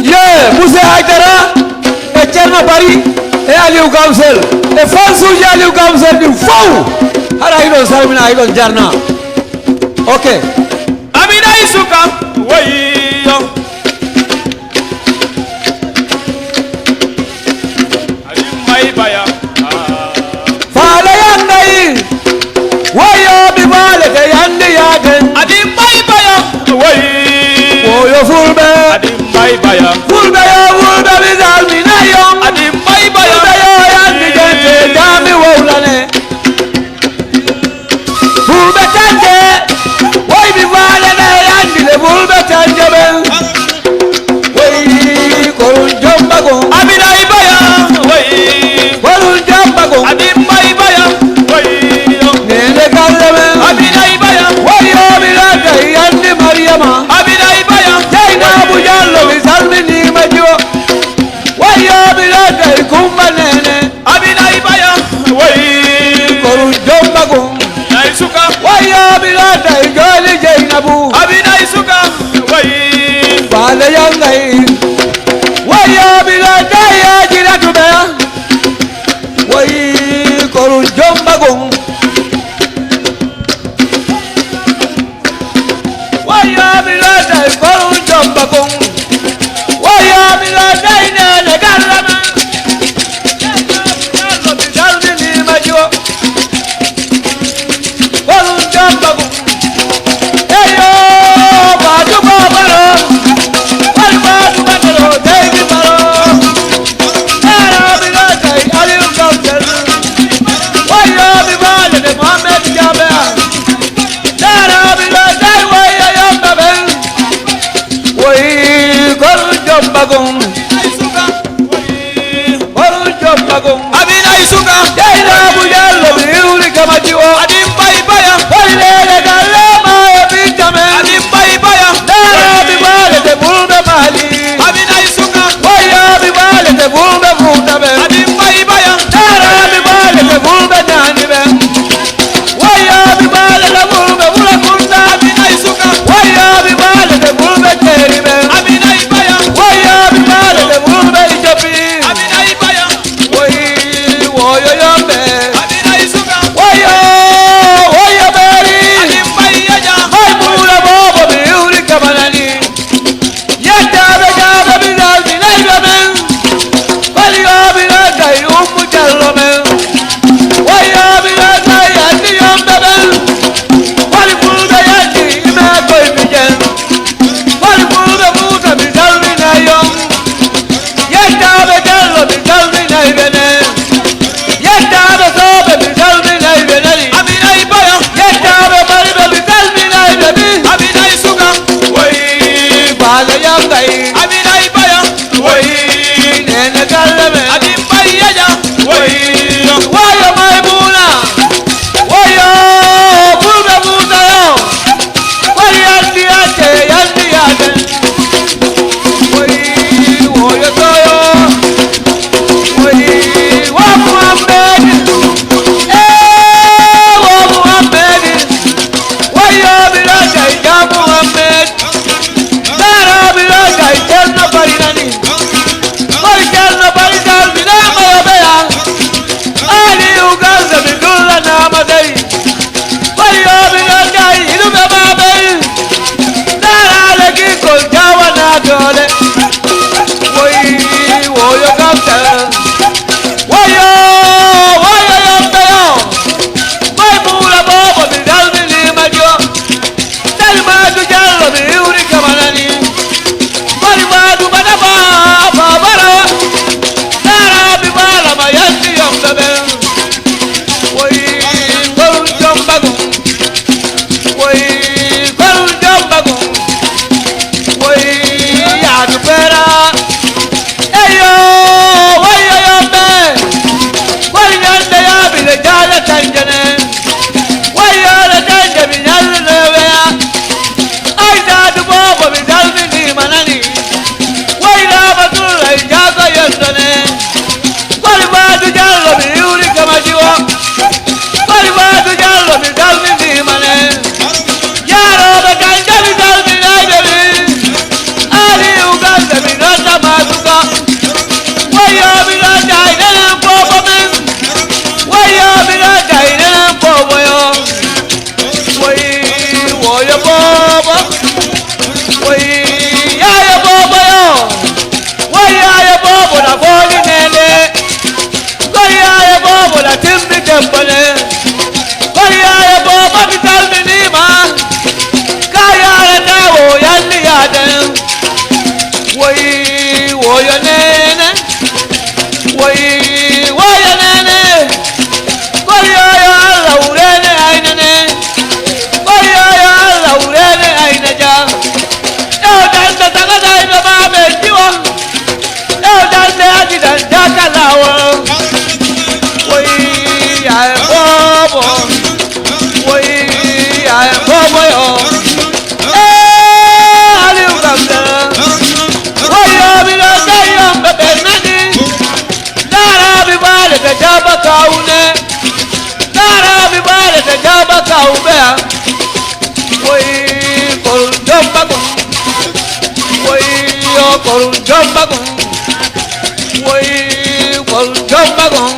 Ye Muse Aydara e Ceerno Bari e Aliou Gamsel e fansuuji Aliou Gamsel ɗin fow. Hara hiɗon salmina, hiɗon jarna. Ok. Aminay suka woyiyo. Aɗi mbay baya. Faale yanngayi. Woyo mi faale te yandi yaaden. Adim bay baya. Woy. Woyo fulɓe. Adim bay baya. Fulɓe yo fulɓe mi salminayo. Adim bay baya. Fulɓe yo yandi jante jami wowlane. Fulɓe tanje. Woy mi faale ɓe yandi le fulɓe tanje ɓen. Woy korun jomba gon. Aminay baya. Woy. Korun jomba gon. Adim bay baya. Woy. Nene galle men. Aminay baya. Woyo mi lata yandi Mariama. Aminay baya. Jeynabu Jallo mi salminima jiwo. Woyo mi lata Kumba Nene. Aminay baya. Woy. Korun jomba gon. Nay suka. Woyo mi lata joli Jeynabu. Aminay suka. Woy. Faale yanngayi. Woyo mi lata yajiratu ɓeya. Woyi korun jomba gon. Woyo mi lata korun jomba gon. Woyo mi lata nene gallama. Salminima jiwo. Korun jomba gon. Eyo, Fatou Ba Baro. Wal Fatou Ba Baro, Seydi Baro. Naraɓe lotay Aliou Gamsel. Woyo mi faale de Mohamed Jabe. Naraɓe lotay woyo yomba ɓen. Woyi korun jomba gon. Korun jomba gon. Aminay suka. Jeynabu Jallo mi iwri kama jiwo. Adim bay baya. Hoy lele galle ma e binta men. Adim bay baya. Naraɓe faale de fulɓe Mali. Aminay suka. Woyo mi faale de fulɓe Fuuta ɓen. Adim bay baya. Naraɓe faale de fulɓe Nani ɓen. Woyo mi faale de fulɓe Wulakunda. Aminay suka. Woyo mi faale de fulɓe Teeri ɓen. Aminay baya. Woyo mi faale de fulɓe Ijopi. Aminay baya. Woyi woyo yombe. Aminay suka. Woyo woyo ɓeeri. Adim bay yaja. May muula boobo mi iwri kamanani. Yettaaɓe jaaɓe mi salminayɓe men. Wali yo mi lannday Ummu Jallo men. Woyo mi lannday anndi yomɓe men. Wali fulɓe yanndi ime koye mijen. Wali fulɓe Fuuta mi salminay on. Yettaaɓe Jallo mi salminay ɓe ne. Yettaaɓe Sooɓe mi salminay ɓe nani. Aminay baya. Yettaaɓe Mariɓe mi salminay ɓe ni. Aminay suka. Woy. Faale yam Kawne, daraaɓe baale ɓe jaaba kawɓe am. Woy, kol jomba kon. Woy, yo, kol jomba kon. Woy, kol jomba kon.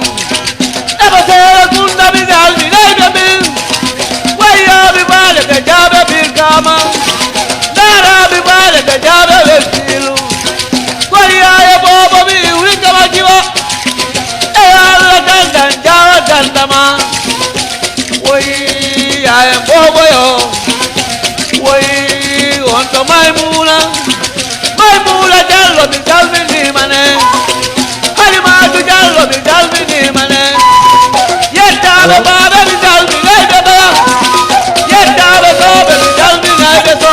Ebo seere kunda mi salminay ɓe min. Woy, yaaɓe baale ɓe jaaɓe Birkama. Daraaɓe baale ɓe jaaɓe Westilu. Woy, yaaye boobo mi wikka ma jiwo. E Allah dandan jawa dandama. Woy, yaaye boobo yo. Woy, on to Maymuna. Maymuna Jallo mi salminima ne. Halimatu Jallo mi salminima ne. Yettaaɓe baaɓe mi salminay ɓe ɓeya. Yettaaɓe sooɓe mi salminay ɓe so.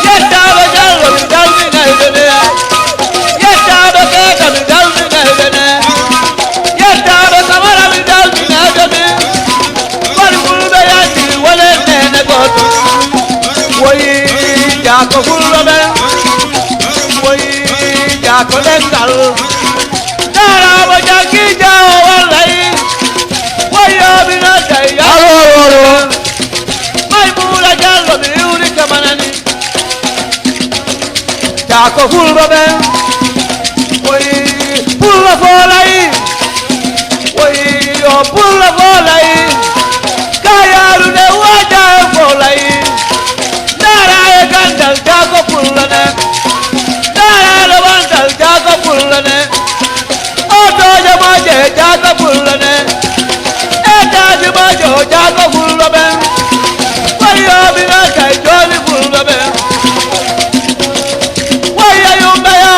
Yettaaɓe Jallo mi salminay ɓe ɓeya. Yettaaɓe keeka mi salminay ɓe ne. Yettaaɓe Kamara mi salminay ɓe min. Woni fulɓe yandi wole nene goto. Woyi jaako fulɓe ɓen. Woyi jaako ɗengal. Daraaɓe janngi jaawo wallay. Woyooɓe no tawi. Alo, alo, alo. Maymuna Jallo mi iwri kamanani. Jaako fulɓe ɓen. Woyi pullo foolay. Woyi yo pullo foolay. Kayaaru ne waaja e foolay. Ndaara e gandal jaako pullo ne. Ndaara e wandal jaako pullo ne. Otooje maaje jaako pullo ne. Etaaji maaje o jaako fulɓe ɓen. Woyooɓe no kay jooni fulɓe ɓen. Woye yumɓe yo.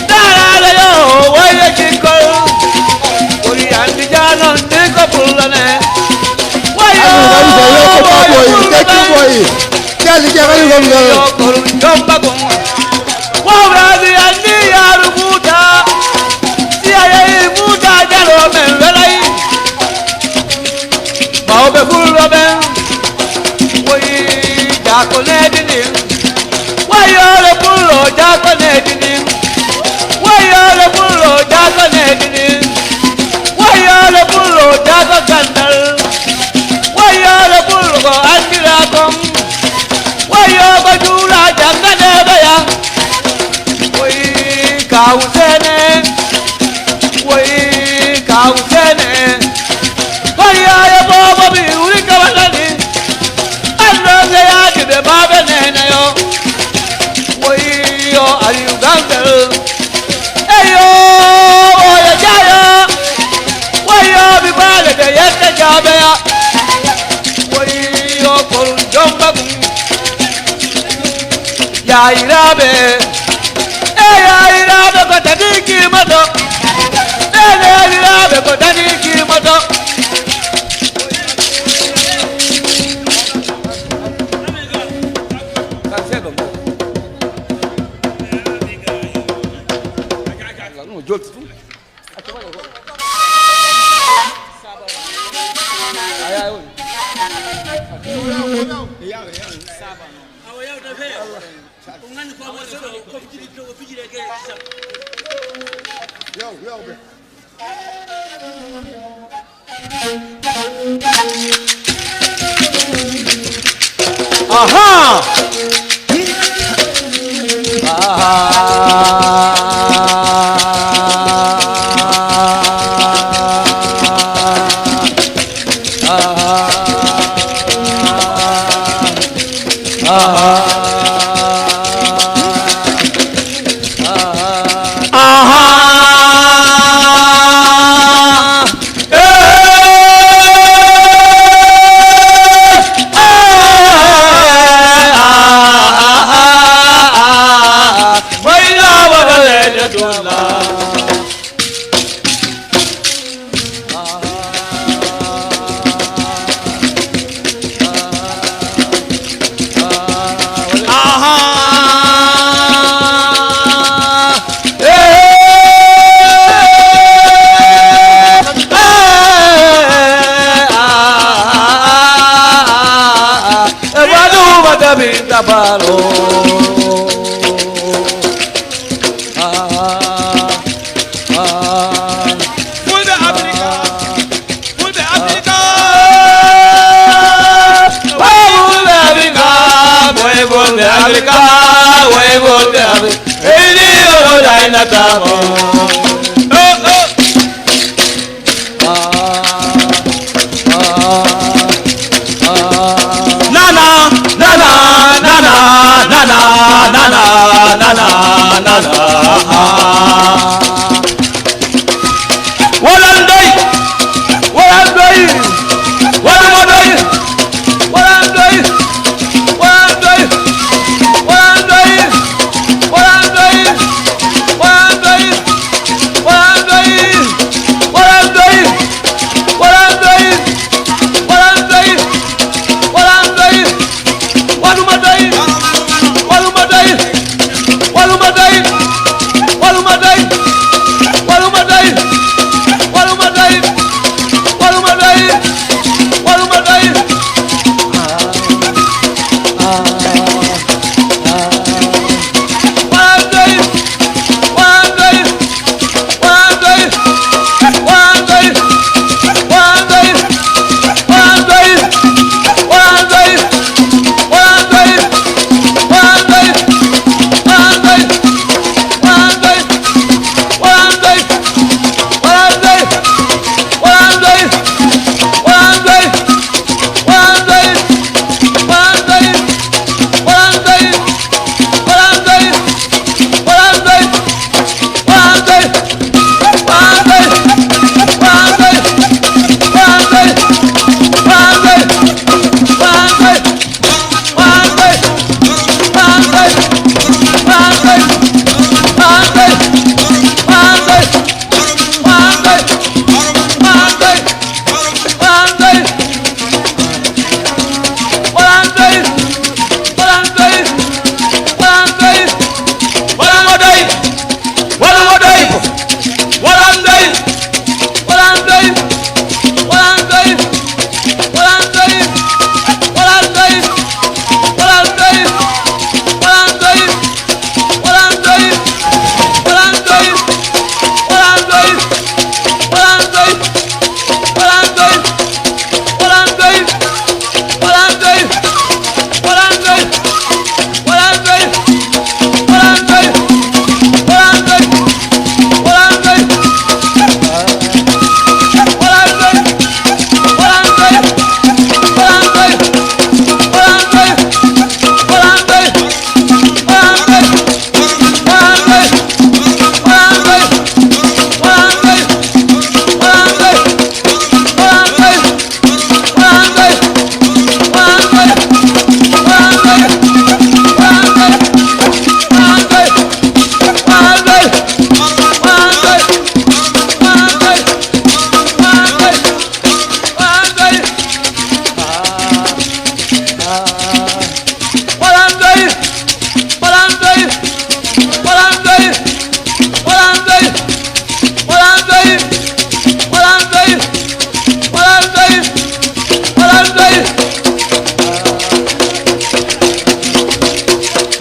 Daraale yo. Woye jikkol. Woni andi jaanon ni ko fulɓe ne. Woye yo. Woye fulɓe ɓen. Jali jagari gom gom. Yo kol jomba gom. Wawraani anndi yaaru Fuuta. Si a yehi Fuuta Jaloo men welay. Mawɓe fulɓe ɓen. Woyi jaako needi ndin. Wayoore pullo jaako needi ndin. Wayoore pullo jaako needi ndin. Wayoore pullo jaako gandal. Wayoore pullo ko anndira kon. Wayo ko juula jannganeeɓe ya. Woyi kaawu Seene. Woyi kaawu Seene. Koyaaye boobo mi wuri kawanani. Anndooɓe yaadi ɓe maaɓe neenayo. Woyi yo Aliyu Gambel. Eyo, woye jaya. Woyo mi baale ɓe yette jaabeya. Woyi yo kol jomba gum. Yaayiraaɓe, e yaayiraaɓe ko tani kiimoto, e yaayiraaɓe ko tani kiimoto. Aha! Alika, way go te ave. Eli o dai na tamo. Oh, oh. Ah, ah, ah. Nana, nana, nana, nana, nana, nana, nana, nana. Ah. Walandoy, walandoy, walandoy, walandoy, walandoy, walandoy, walandoy, walandoy, walandoy, walandoy, walandoy, walandoy. Waluma doy, waluma doy, waluma doy, waluma doy, waluma doy, waluma doy, waluma doy, waluma doy. Ah, ah, ah. Waluma doy, waluma doy.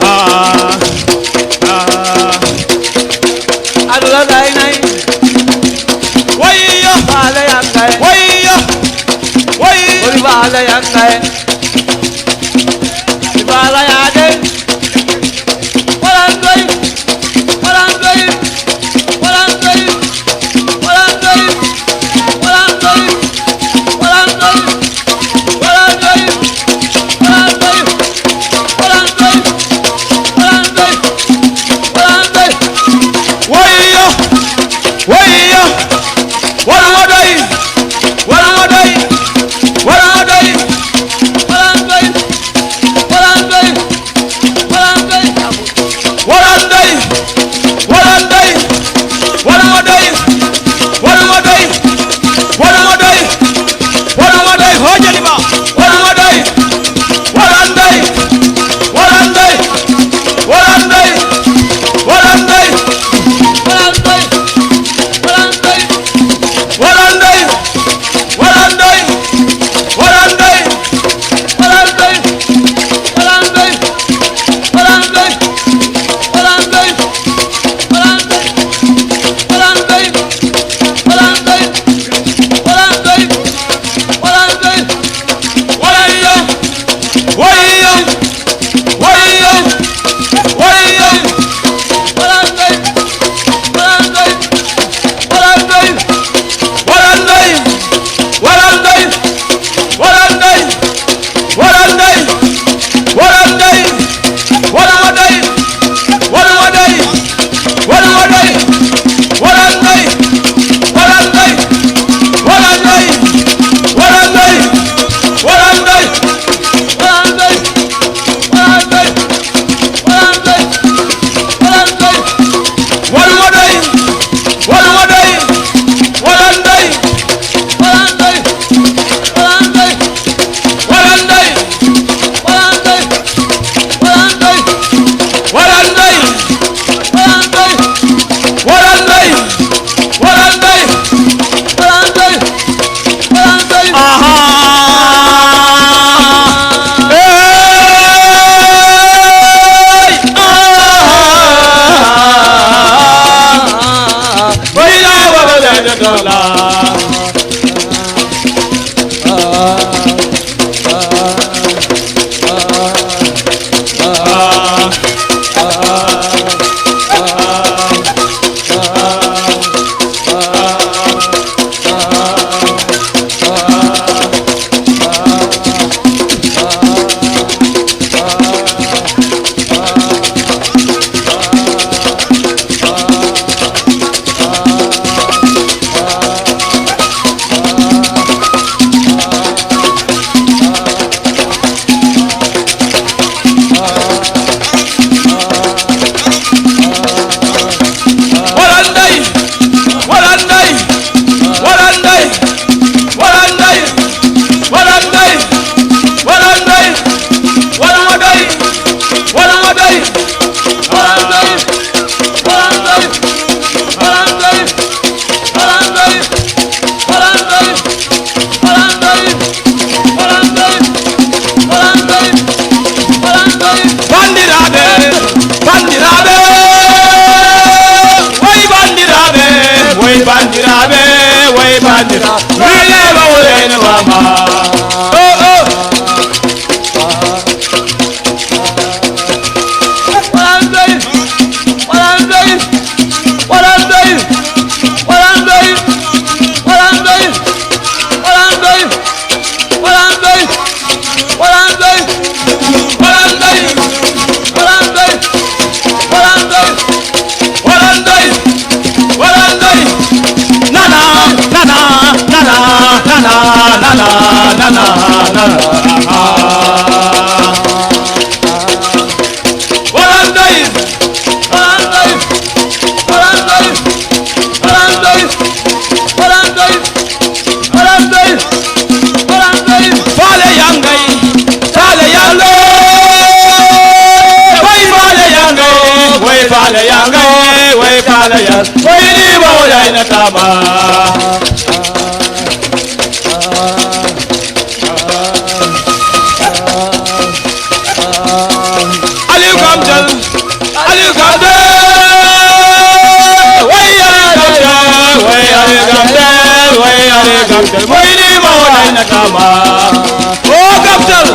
Ah, ah. Aduna day nay. Wayyo. Baale yangay. Wayyo. Wayyo. Woni baale yangay. Baala yaade. Walandoy. Walandoy. Walandoy. Wayyo, wayyo, wala mo doy, wala mo doy, wala mo doy, Bandiraɓe, way bandira, wele ba wole no mama. Oh, oh. Walandoy, walandoy, walandoy, walandoy, walandoy, walandoy. Walandoy, walandoy, walandoy, walandoy, walandoy, walandoy, walandoy. Nana, nana, nana, nana, nana, nana, nana. Ah. Walandoy, walandoy, walandoy, walandoy, walandoy, walandoy, walandoy. Faale yangay, faale yangay, way faale yangay, way faale yangay, way faale yang-, way ni ba wala ina tama. Aliou Gamtel, Aliou Gamtel, way Aliou Gamtel, way Aliou Gamtel, way Aliou Gamtel, way ni ma wona ina kama. Oh, Gamtel.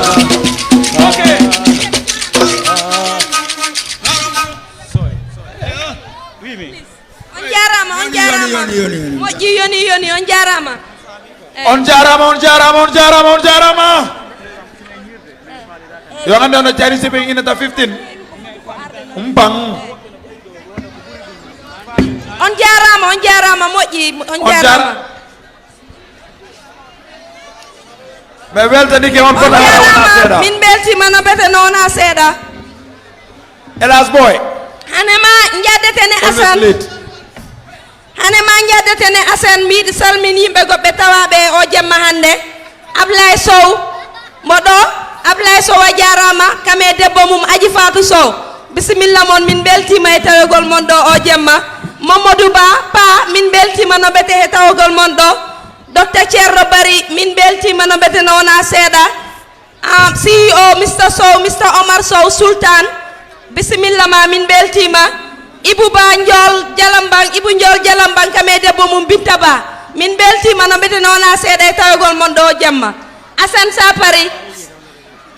Okay. Sorry. Oui, mais On jaaraama, on jaaraama. Yoni, yoni, yoni, yoni. Moƴƴi, yoni, yoni, on jaaraama. Eh. On jaaraama, on jaaraama, on jaaraama, on jaaraama. Yo hannde on no caari sibi in the fifteen. Umbang. On jaaraama, on jaaraama, moƴƴi, on On jaaraama. jaara-, Mi weltanike on On fof, alaa wonaa jaaraama, seeɗa. Min mbeltiima no mbete no wonaa seeɗa. Elas boy. Hane ma njaddeten e Always Asan. Late. Hane ma njaddeten e Asan, miɗo salmini yimɓe goɗɓe tawaaɓe e o jemma hannde. Ablaye Sow, mo ɗo, Ablaye Sow a jaaraama, kam e debbo mum Aji Fatou Sow. Bisimilla mon, min mbeltiima e tawegol mon ɗo o jemma. Mamadou Ba, Pa, min mbeltiima no mbete e tawegol mon ɗo. Docteur Thierno Bari, min mbeltiima no mbete no wonaa seeɗa. Ah, C E O, Mister Sow, Mister Omar Sow, Sultan, bisimilla ma, min mbeltiima. Ibou Ba Ndiol Jalambang, Ibou Ndiol Jalambang, kam e debbo mum Binta Ba. Min mbeltiima no mbete no wonaa seeɗa e tawegol mon ɗo jemma. Assane Sa Paris.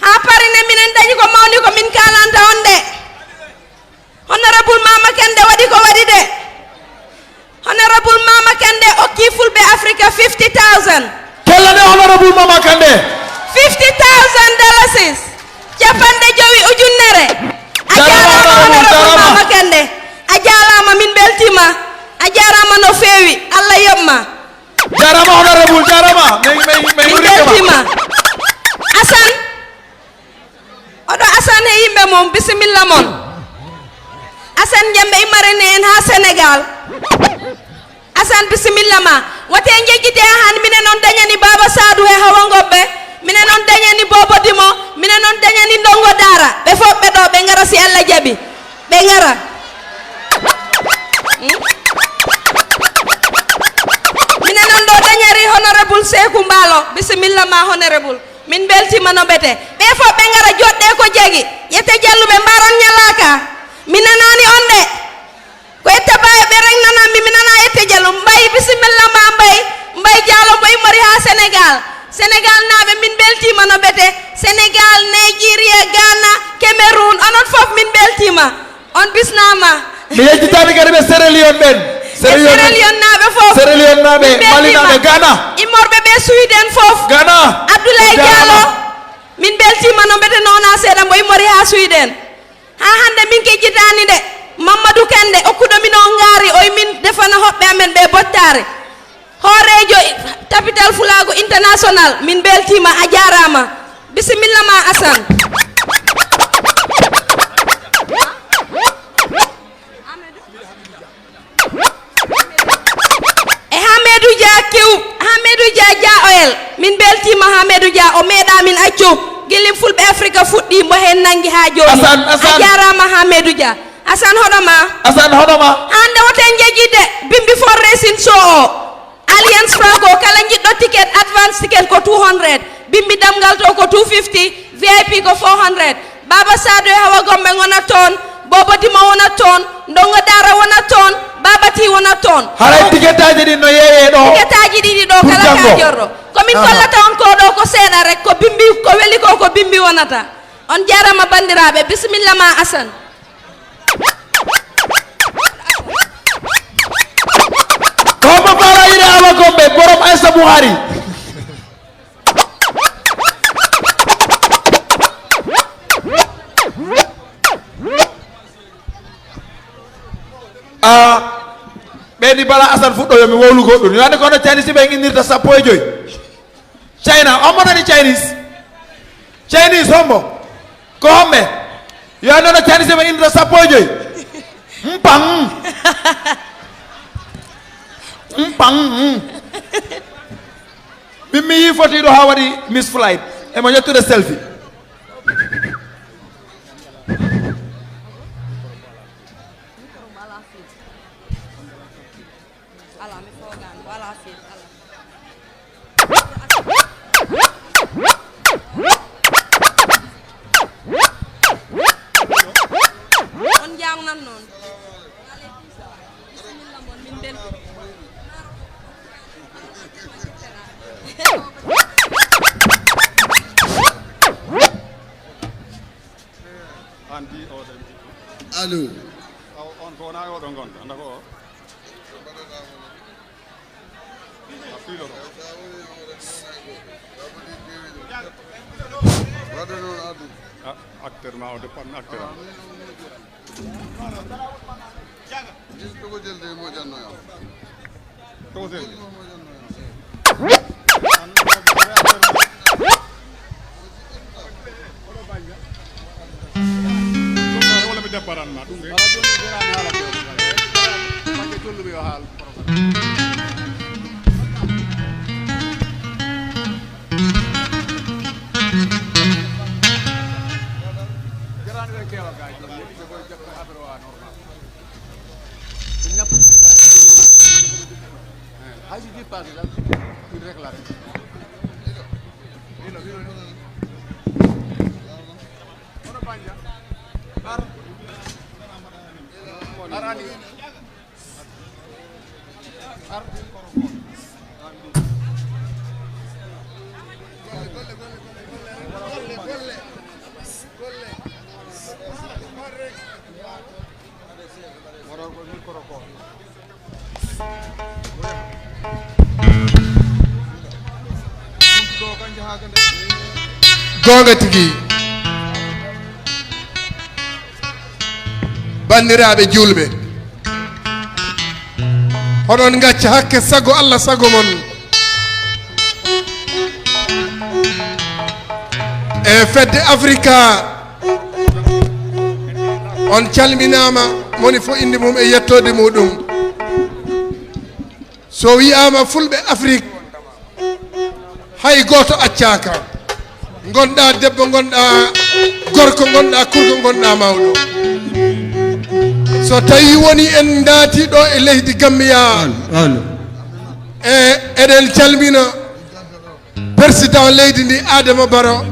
Haa Paris ne, minen dañi ko mawni ko min kaalanta on de. Honorable Mama Kande waɗi ko waɗi de. Honorable Mama Kande okki Fulɓe Afrika fifty thousand. Kella de Honorable Mama Kande. Fifty thousand dalasis. Capanɗe jowi ujunnere. A Jarama, jaaraama Honorable, Honorable jarama. Mama Kande. A jaaraama, min mbeltiima. A jaaraama no feewi. Allah yoɓ ma. Jarama Honorable, jarama. Min, min, min Min ɓuri kama. mbeltiima. Assane. Oɗo Assane e yimɓe mum, bisimilla mon. Assane Jammbe immorani en haa Senegaal. Assane, bisimilla ma. Wote en jejjiti e han, minen on dañani Baaba Saadu e Hawa Ngobbe. Minen on dañani Bobo Dimo. Minen on dañani Ndongo Daara. Ɓe fof ɓe ɗo, ɓe ngara si Allah jaɓi. Ɓe ngara. Hmm? Minen on ɗo dañari Honorable Seeku Mbaalo. Bisimilla ma, Honorable. Min mbeltiima no mbete. Ɓe fof ɓe ngara, joɗɗe ko jagi. Yette Jalluɓe mbaron ñalaaka. Mi nanaani on de. Ko Yette Baye ɓe rek nananmi, mi nanaa Yette Jallo. Mbay, bisimilla ma, Mbay. Mbay Jaalo, Mbay mori haa Senegaal. Senegaal naaɓe, min mbeltiima no mbete. Senegaal, Nigeria, Ghana, Cameroon, onon fof min mbeltiima. On bisnaama. Mi yejjitaani kadi ɓe Sierra Leone ɓen. E Sierra Leone naaɓe fof. Sierra Leone naaɓe, Min Mali mbeltiima. naaɓe, Ghana. Immorɓe ɓe Sweden fof. Ghana. Abdoulaye Jaalo. Min mbeltiima no mbete no wonaa seeɗa, mbo immori haa Sweden. Haa hannde min kejjitaani de. Mamadou Kande, okkuɗo min o ngaari, o yi min defana hoɓɓe amen ɓe bottaare. Hooreejo Tapital Fulaagu International, min mbeltiima, a jaaraama. Bisimilla ma, Assane. E Hamidou Dia Kew, Hamidou Dia Dia Oil. Min mbeltiima Hamidou Dia, o meeɗaa min accu. Gila Fulɓe Afrika fuɗɗii, mbo heen nanngi haa jooni. Assane, Assane. A jaaraama Hamidou Dia. Assane, hoɗo ma. Assane, hoɗo ma. Hannde woto en njejjide Bimbi Foundation Show o. Alliance Franco, kala njiɗɗo ticket, advance ticket ko two hundred. Bimbi damgal to ko two fifty, V I P ko four hundred. Baaba Sadio e Hawa Gombe ngonat toon, Bobo Dimo wonat toon, Ndongo daara wona toon, baabati wona toon. Haray tiketaaji ɗin no yeeyee ɗoo. Tiketaaji ɗiɗi ɗoo kala ka jorɗo. Ko min kollata on ko ɗoo ko seeɗa rek, ko bimbi, ko weli ko, ko bimbi wonata. On jaaraama banndiraaɓe, bisimilla ma Asan. Ko hombo faala yiɗa Awa Kombe, borom Aïssa Buhari. Ah, ɓeydi bala Asan fuɗɗo yo mi wowlu goɗɗum. Yo ande kono Chinese ɓe innirta sappo e joy. China, hombo nani Chinese? Chinese hombo? Ko homɓe? Yo ande no Chinese ɓe innirta sappo e joy. Mpang. Mpang. Min mi yii fotiiɗo haa waɗi Miss Flight. Emo ƴettude selfie. On jaamnan noon. Bisimilla mon, min mbeltiima. An di o ɗen. Allo. Aw, on ko wona e oɗo ngonɗo, anda ko o? A fiiloto. Waɗde noon addu. A, acteur ma o de panne acteur am. Jis togo jelde mo janno yam. Togo jelde. Wala mi départ an ma ɗum de. Wala ɗum mi jeraani haala de. Bande tolluɓe yo haal. Hay si di pas la, il réclame. Ono banja. Ar. Arani. Ar. Goonga tigi. Banndiraaɓe juulɓe, hoɗon ngacca hakke sago Allah, sago mon. E fedde Afrika, on calminaama, moni fof innde mum e yettoode muɗum. So wiyaama Fulɓe Afrik, hay gooto accaaka. Ngonɗaa debbo, ngonɗaa gorko, ngonɗaa kurko, ngonɗaa mawɗo. So tawii woni en ndaati ɗo e leydi Gambiya, e eɗen calmina Président leydi ndi, Adama Barrow,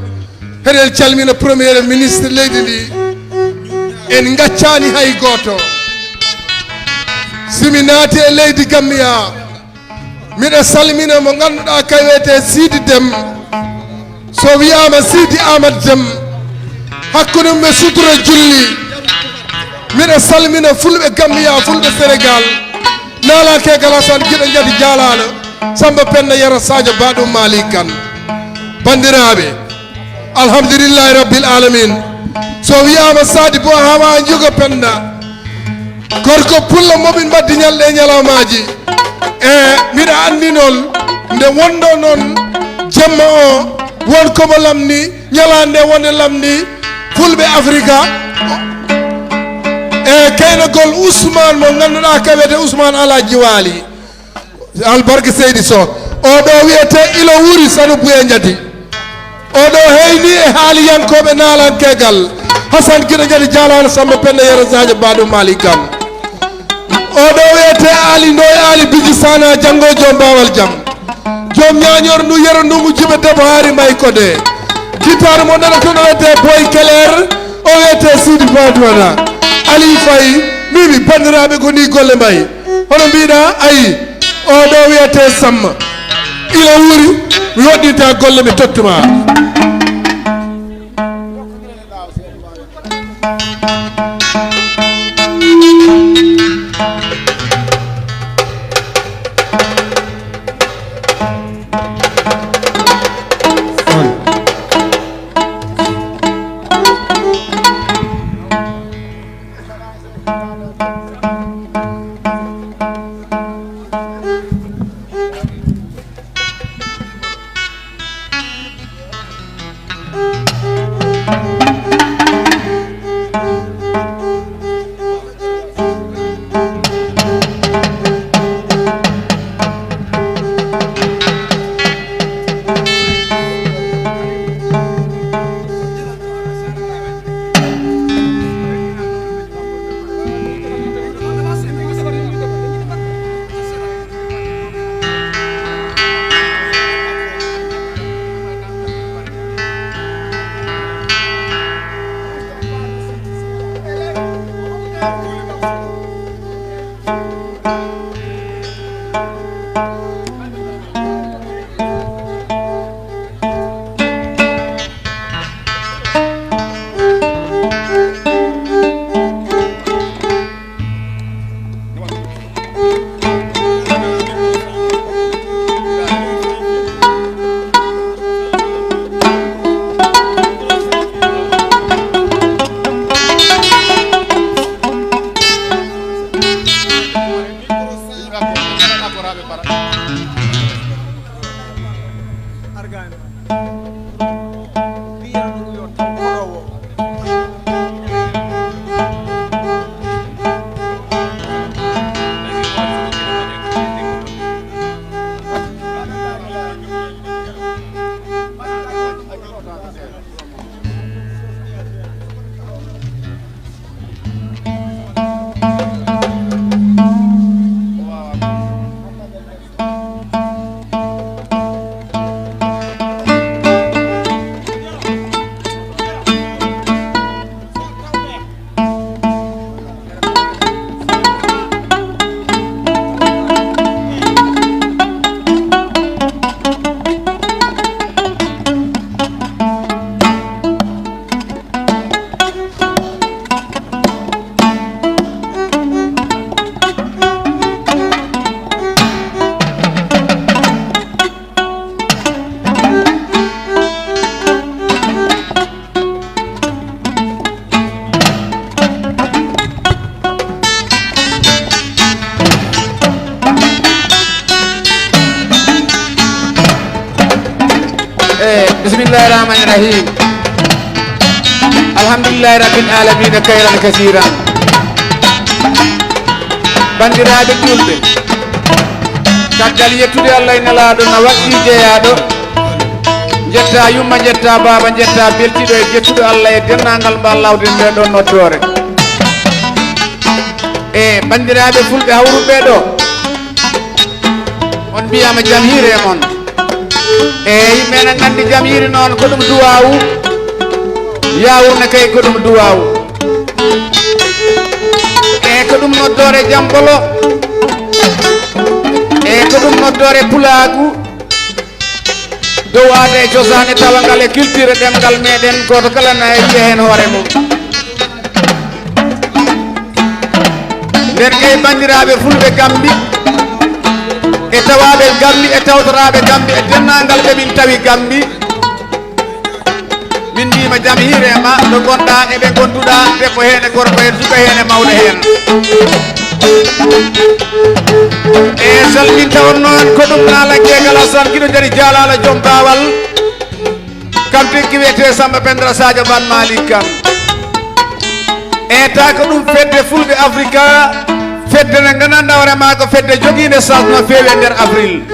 eɗen calmina Premier Ministre leydi ndi. En ngaccaani hay gooto. Si mi naati e leydi Gambiya, miɗa salmina mo ngannduɗaa ka wiyetee Sidi Dem. So wiyaama Sidi Amat Dem, hakkunde mum e sutura julli, miɗa salmina Fulɓe Gambiya, Fulɓe Sénégal, naalakeegal Hasan Giɗo Njati Jaalaalo, Samba Penna Yero Sadio Baɗum Malik Kan. Banndiraaɓe, alhamdulillahi rabbil alamin. So wiyaama Sadi Bo Hawa Njogo Penda, gorko pullo momin mbaddi ñalɗe e ñalawmaaji. E miɗa anndi noon, nde wonɗo noon jemma o, won komo lamndi, ñalaande nde wonde lamndi Fulɓe Afrika. E keynagol Ousmane mo ngannduɗaa ka wiyetee Ousmane Alhaji Waali. Albarka Seydi Soh. O ɗo wiyetee Ilo Wuri Sanu Buya Njati. O ɗo heyni e haaliyankooɓe naalankeegal. Hasan Giɗo Njati Jaalaano Samba Penda Yero Sadio Baɗum Malik Kan. O ɗo wiyetee Ali Ndoye Ali Biji Sana, janngo joom baawal jam. Joom ñaañor ndu yero ndu mu jiɓe debbo haari may kode. Guitare mo nana toon o wiyetee Boy Keler, o wiyetee Sidi Fatoumata. Ali Faye, Mbimi, banndiraaɓe, ko ni golle mbayi. Hono mbiɗa, ayi, o ɗo wiyete Samma. Ila wuuri, mi waɗɗinta golle, mi tottuma. Eh, bismillahi rahmani rahim. Alhamdulillahi rabbil alamina, kayran kasiran. Bandiraɓe julɓe, caggal yettude Allah e Nelaɗo na waɗɗi jeyaɗo, jetta yumma, jetta baaba, jetta beltiɗo e jettuɗo Allah e dennangal mbal lawden nde ɗon noddoore. E bandiraɓe fulɓe hawruɓe ɗo, on mbiyama jam hiire e mon. Eyi, men en andi jam hiiri noon ko ɗum duwawu. Yawurna kay ko ɗum duwawu. E ko ɗum noddoore jambolo. E ko ɗum noddoore pulaagu. Dow aada e cosaan e tawangal e culture ɗemngal meɗen, gooto kala na yiya heen hoore mum. Nden kay, banndiraaɓe fulɓe Gambi, e tawaaɓe Gambi, e tawtoraaɓe Gambi, e denndaangal ɓe min tawi Gambi, min mbiima jam hiire ma, ɗo ngonɗaa, e ɓe ngonduɗaa, debbo heen e gorko heen, suka heen e mawɗo heen. E salminta on noon, ko ɗum naala Geegal Asan, giɗo jari jaalaala joom baawal. Kam tigi wiyetee Samba Pendra Sadio Ban Malik Kan. E ta ko ɗum fedde fulɓe Afrika, fedde nde nganndanɗaa hoore maa ko fedde jogiinde saas no feewi e nder Afrique.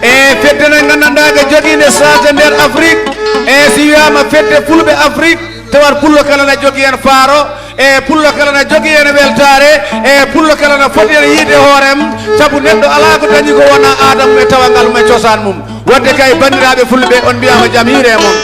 E fedde nde nganndanɗaa ko jogiinde saas e nder Afrique, e si wiyaama fedde fulɓe Afrique, tawat pullo kala na jogii heen faaro, e pullo kala na jogii heen weltaare, e pullo kala na foti heen yiide hoorem, sabu neɗɗo alaa ko dañi ko wonaa aada mum e tawangal mum e cosaan mum. Wadde kay, banndiraaɓe fulɓe, on mbiyaama jam hiire e mon.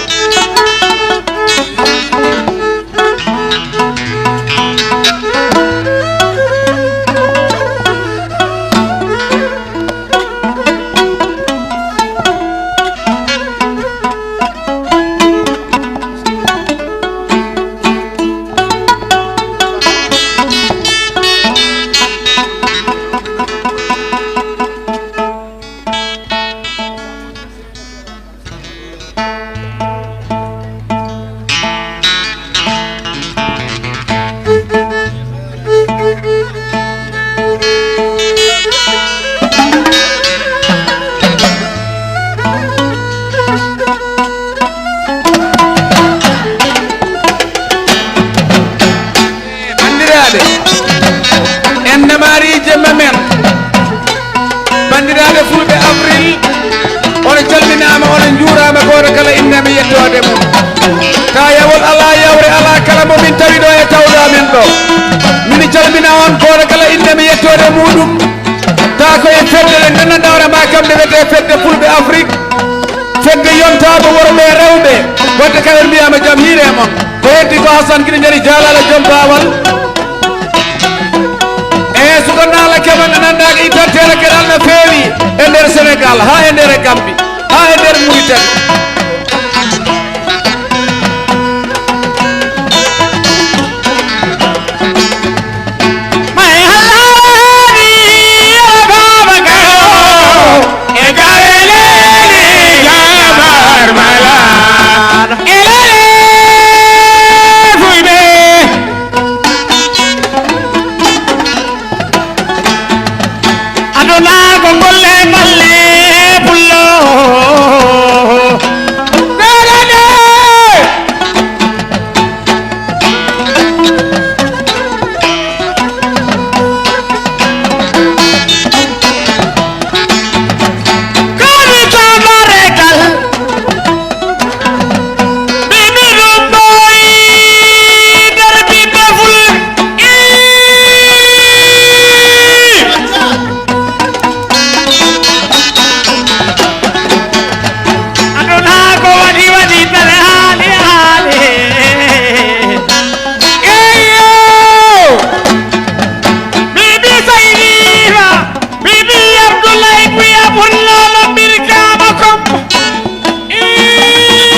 Mo min tawi ɗo e tawɗo amin ɗo. Min calmina on gooto kala innde mi yettoode muɗum. Taa ko e fedde ɗe nganndanɗaa hoore maa kamɓe wiyetee fedde Fulɓe Afrik. Fedde yontaaɓe worɓe e rewɓe. Waɗde kala en mbiyaama jam hiire e mon. Ko heddi ko Hasan Gine Njari Jaalaala joom baawal. E suka naala kema nganndanɗaa ko ittanteere geɗal no feewi e nder Senegaal haa e nder e Gambi haa e nder Muritani. Aduna ko golle balle pullo. Darade. Kadi tabarekal. Bibi ɗum ɗo nder ɓiɓɓe Fulɓe. Aduna ko waɗi waɗi tan haali haali. Eyo. Bibi Sayniba. Bibi Abdoulaye Kouya Bonlolo Birkama Kombo. Ii.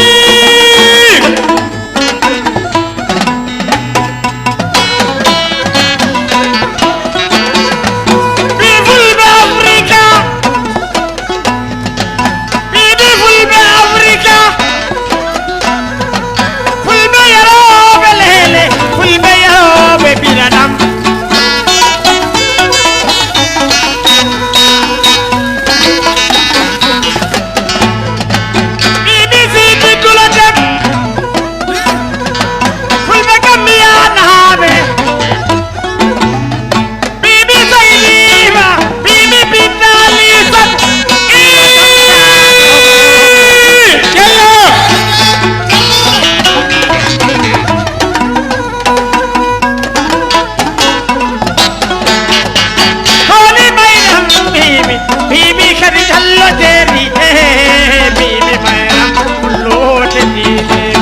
Ɓii Fulɓe Afrika. Ɓii, ɓii Fulɓe Afrika. Fulɓe yarooɓe leele, Fulɓe yarooɓe biranam. Ɓii, ɓii Siidi Dulo Dem. Fulɓe Gambiya naaɓe. Bibi Sayniba, Bibi Binta Lisat. Ii! Yalla! Hooli Maynam Bibi, Bibi kadi Jallo Jeeri, eh, Bibi Maynam Pullo Jeeri.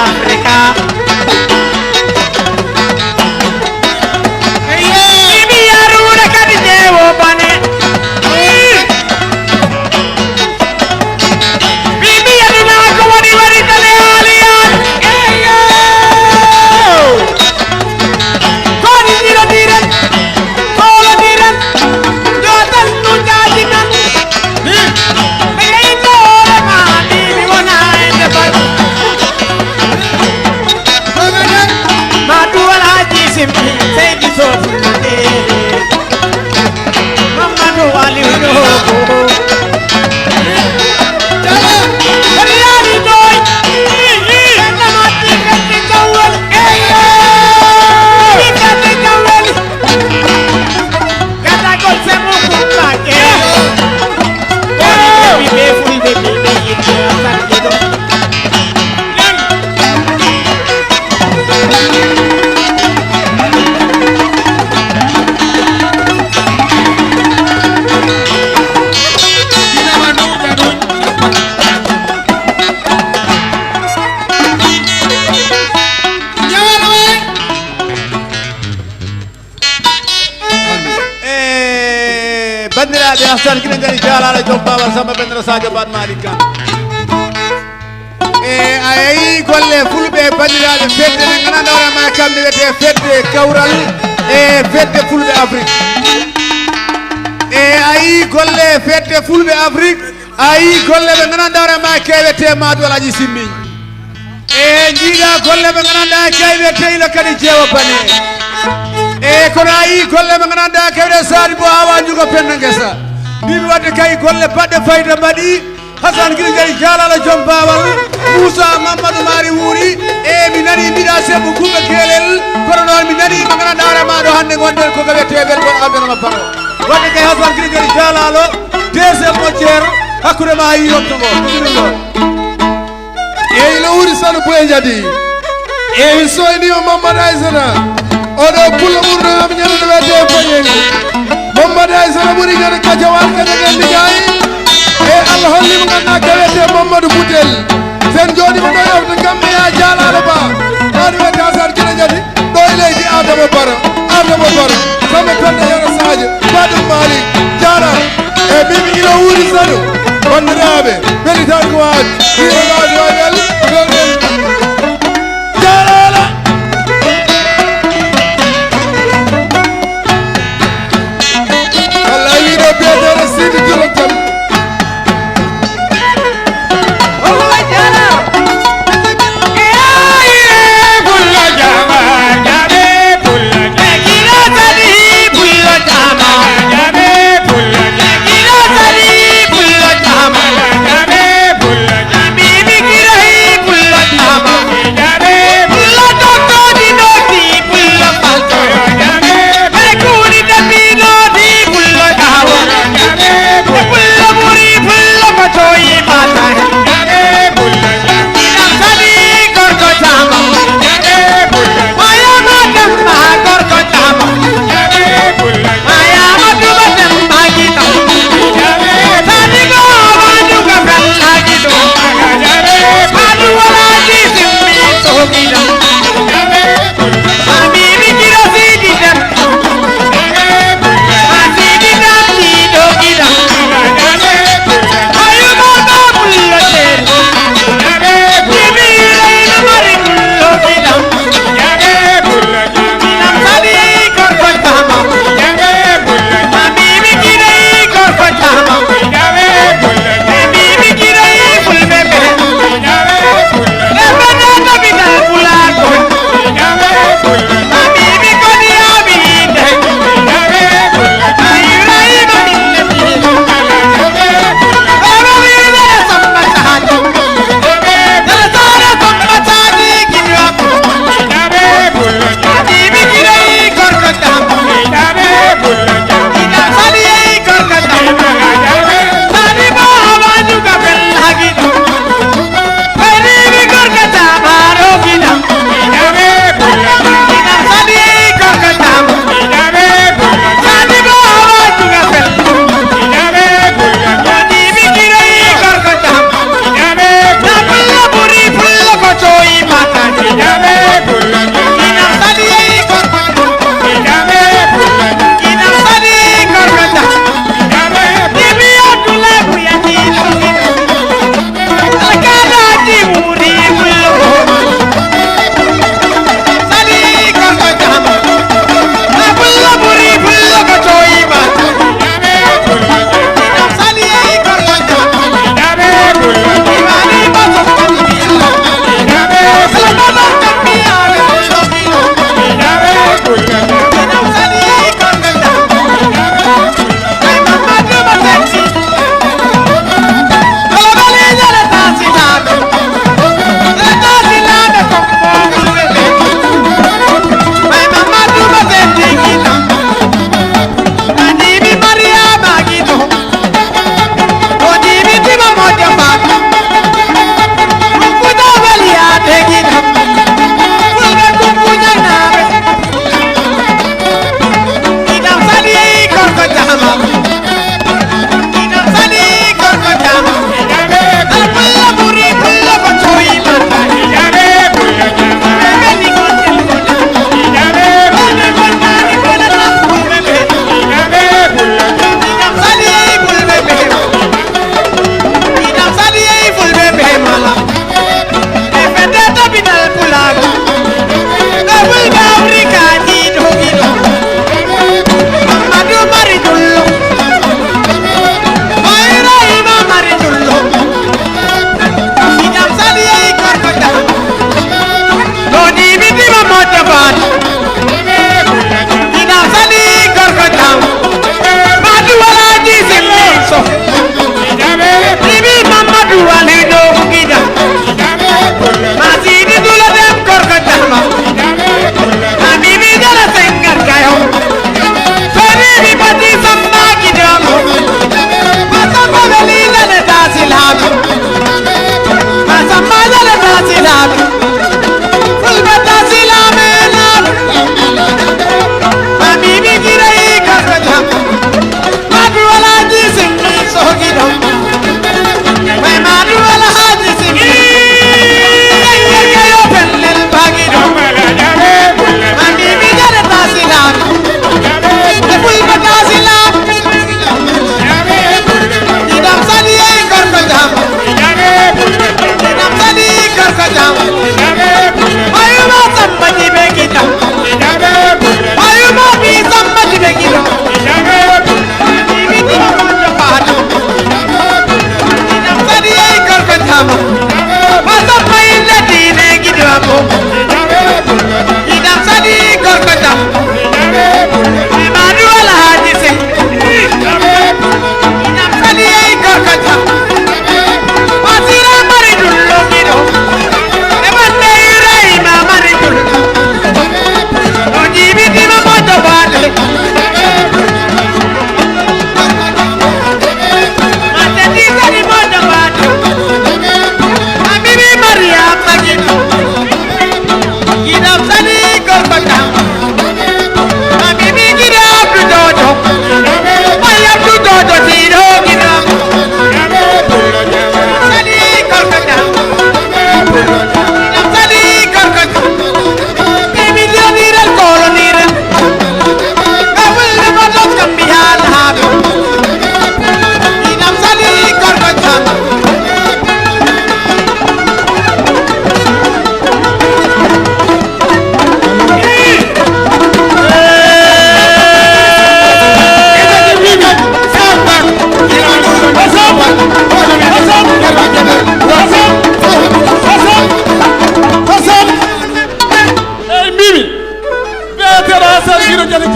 Afrika. Bibi yarude kadi ƴeewo bane. Bibi aduna ko woni woni tale aliyaan. Eyo. Koni ndiro diren. Kolo diren. Jotal nujaaji kan. Ɓe yeyno hoore ma, mbiimi wona e defal. Ma duwal Haaji Simbi, seydi Sofu Ndeeri. Mamadou Aliou Diogo. Jala, Riyani Ndoye. Ɓe namati fedde Jawwel. Eyo. Fedde Jawwel. Gatagol semo kuɓɓaake. Koni ɓe fulɓe ɓe ɓe yiɗde a sanɗe ɗo. E banndiraaɓe, Hasan Gine Gari Jaalaala, joom baawal Samba Bendere Sadio Ban Malick Kan. E a yii golle fulɓe, banndiraaɓe, fedde nde nganndanɗaa hoore ma, kamɓe wiyetee fedde kawral e fedde fulɓe Afrik. E a yii golle fedde fulɓe Afrik, a yii golle ɓe nganndanɗaa hoore ma, kewetee Maadu Alhaji Simbi. E jiiɗa golle ɓe nganndanɗaa kaywe teyla kadi jeewa bane. E kono a yii golle ɓe nganndanɗaa kaywe saari bo hawa njuga penna ngesa. Mbiimi wadde kay golle baɗɗe fayda mbaɗi. Hasan Gine Gari Jaalaala joom baawal. Moussa Mamadou Mari wuuri. E mi nani mbiɗa sembo Kumba Kelel. Kono noon mi nani mo nganndanɗaa hoore ma ɗo hannde ngonden ko gawe tewel ko Adama Baro. Wadde kay Hasan Gine Gari Jaalaala. Deuxième mo jeer hakkunde ma e yiyotto ngo. Bismillah. Eyyi, no wuuri Sano Boye Jadi. Eyyi, mi soyni o Mamadou Aysata. Oɗo pullo ɓurɗo kam ñande wiyete Fayengu. Mamadou Aysata ɓuri ñande Kacawal, Kacagal Ndigaye. E Allah holli mo ganduɗa ka wiyete Mamadou Boutel. Sen jooɗima ɗo yewta kamɓe ya Jaalaala Ba. Ɗo wiyete Hasan Gine Jadi. Ɗo e leydi Adama Baro, Adama Baro, Samba Penda Yero Sadio, Badou Malick, jaaraama. E mimi ina wuuri Sano, banndiraaɓe, weli tan ko waaj, wiiɓe waaj waajal, ɗon en. Jaaraama. Wallay wiɗo biyeteeɗo Sidi Duro Kan.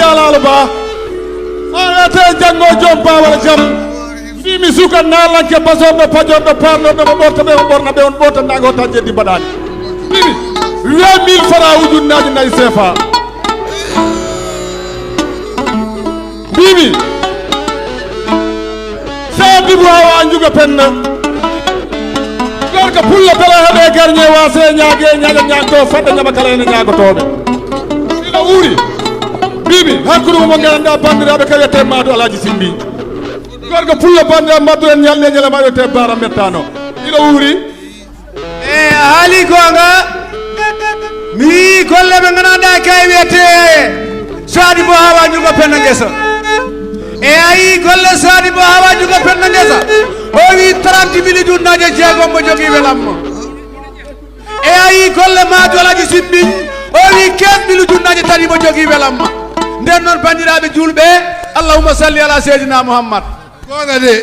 Jalaalo ba. A wiyete janngo joom ba wala jam. Mbimi suka nalanke basorɗo pajorɗo parlorɗo mo ɓorta ɓe mo ɓorna ɓe on ɓorta ndago tan jeddi mbaɗani. Mbimi vingt mille francs ujunnaji nayi sefa. Mbimi Sadibu hawa njuga penna. Garka pulla bela heɓe garñe wase ñaage ñaage ñaagto fadde ñama kala ene ñaagotoɓe. Ina uri. Mbimi hakkude mo ngannduɗaa banndiraaɓe ka wiyetee Maadu Alaaji Simbi. Gorko pullo banndiraaɓe Maadu en ñalɗe ñalema wiyetee Baara Mettano. Ina uri. E a haali goonga. Mi yii golle ɓe ngannduɗaa kay wiyetee Sadibu hawa njuga penna ngesa. E a yii golle Sadibu hawa njuga penna ngesa. O wi trente mille ujunnaaje jeegom mo jogii welamma. E a yii golle Maadu Alaaji Simbi, o wi quinze mille ujunnaaje tati mo jogii welamma. Nden noon banndiraaɓe juulɓe, Allahumma salli ala Seydina Muhammad. Goonga de.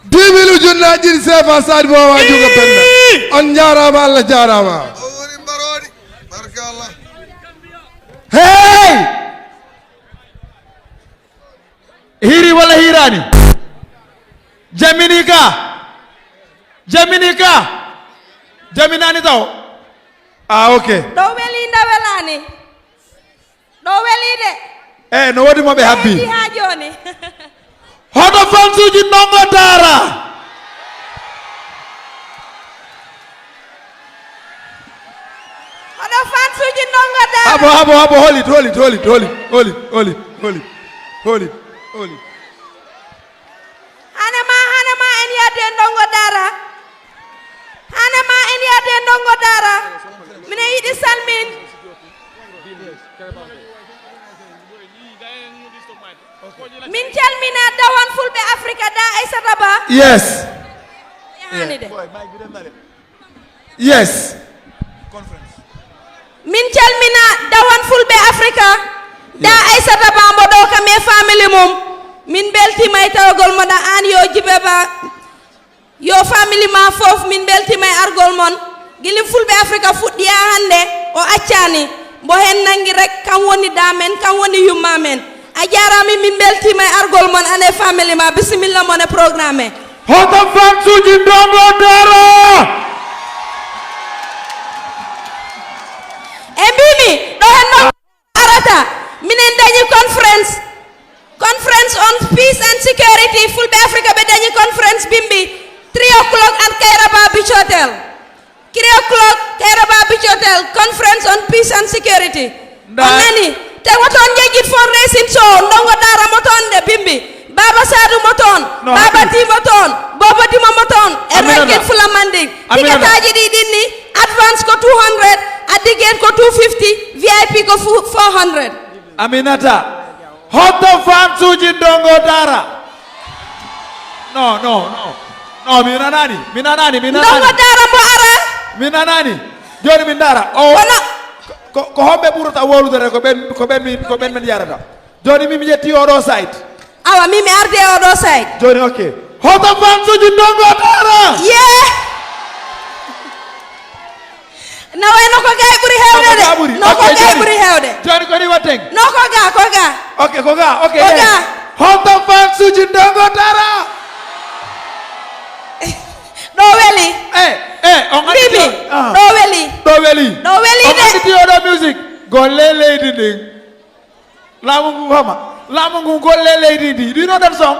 Dix mille ujunnaaji ɗiɗi sefa Sadibu hawa njuga penna. On njaaraama, Allah jaaraama. Hey! Hiiri walla hiiraani? Jamini ka? Jamini ka? Jaminaani taw? Ah, ok. Ɗo weli nda welaani? Ɗo weli de. Eh, no woodi mo ɓe habbi? Haa jooni. Hoto fansuuji Ndongo Dara? Hoto fansuuji Ndongo Dara? Abo, abo, abo, hold it, hold it, hold it, hold it, hold it, hold it, hold it, hold it, hold it. Hane ma, hane ma en yadde Ndongo Dara. Hane ma en yadde Ndongo Dara. Mine yiɗi salmin. Min calmina dawan fulɓe Afrika da Aissata Ba. Yes. Yaani de. Yes. Min calmina dawan fulɓe Afrika da Aissata Ba mbo ɗo kam e family mum. Min beltima e tawagol moɗa an yo jibe ba. Yo family ma fof min beltima e argol mon. Gila fulɓe Afrika fuɗɗi haa hannde o accaani. Mbo heen nanngi rek kam woni da men, kam woni yumma men. A jaaraama, min beltima e argol mon an e family ma. Bisimilla mon e programme. Hoto fansuuji Ndongo Dara? E mbimi ɗo heen no arata, minen dañi conference, conference on peace and security, fulɓe Afrika ɓe dañi conference bimbi three o'clock at Kairaba Beach Hotel. Three o'clock, Kairaba Beach Hotel, conference on peace and security. On nani? Te woton jejjit fundraising show, Ndongo Dara mo toon de bimbi. Baba Sadu mo toon, Baba Ti mo toon, Bobo Dima mo toon, e Ragged Fula Manding. Tiketaaji ɗi ɗin ni, advance ko two hundred, addigeen ko two fifty, V I P ko fu-, four hundred. Aminata, hoto fansuuji Ndongo Dara? No, no, no. No, mi nanaani, mi nanaani, mi nanaani. Ndongo Dara mbo ara. Mi nanaani. Jooni min ndaara. O, kono ko, ko homɓe ɓurata wowlude ko ɓen, ko ɓen min, ko ɓen min yarata. Jooni min mi ƴetti oɗo side. Awa, min mi ardi e oɗo side. Jooni, ok. Hoto fansuuji Ndongo Dara? Yee. Na wayno ko gay ɓuri hewde de. No ko gay ɓuri hewde. Jooni ko ni watten? No ko ga, ko ga. Ok, ko ga, ok. Ko ga. Hoto fansuuji Ndongo Dara? Ɗo weli. Eh, eh, on andi ɗo weli. Ɗo weli. Ɗo weli de. On andi oɗo music. Golle leydi ndin. Laamu ngu homa. Laamu ngu golle leydi ndi. Do you know that song?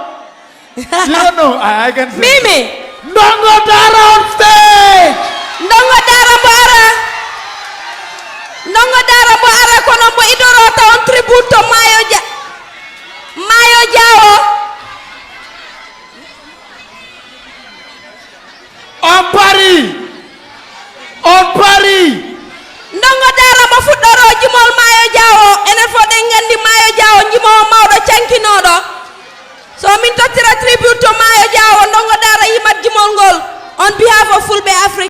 You don't know? I, I can sing. Mimi. Ndongo Dara on stage. Ndongo Dara mbo ara. Ndongo Dara mbo ara kono mbo idorota on tribune to Mayo Ja-, Mayo Jawo. On parii? On parii? Ndongo Dara mo fuɗɗoro jimol Mayo Jawo. Enen fof ɗen nganndi Mayo Jawo, jimowo mawɗo cankinooɗo. So min tottira tribune to Mayo Jawo, Ndongo Dara yimat jimol ngol. On behalf of Fulɓe Afrique.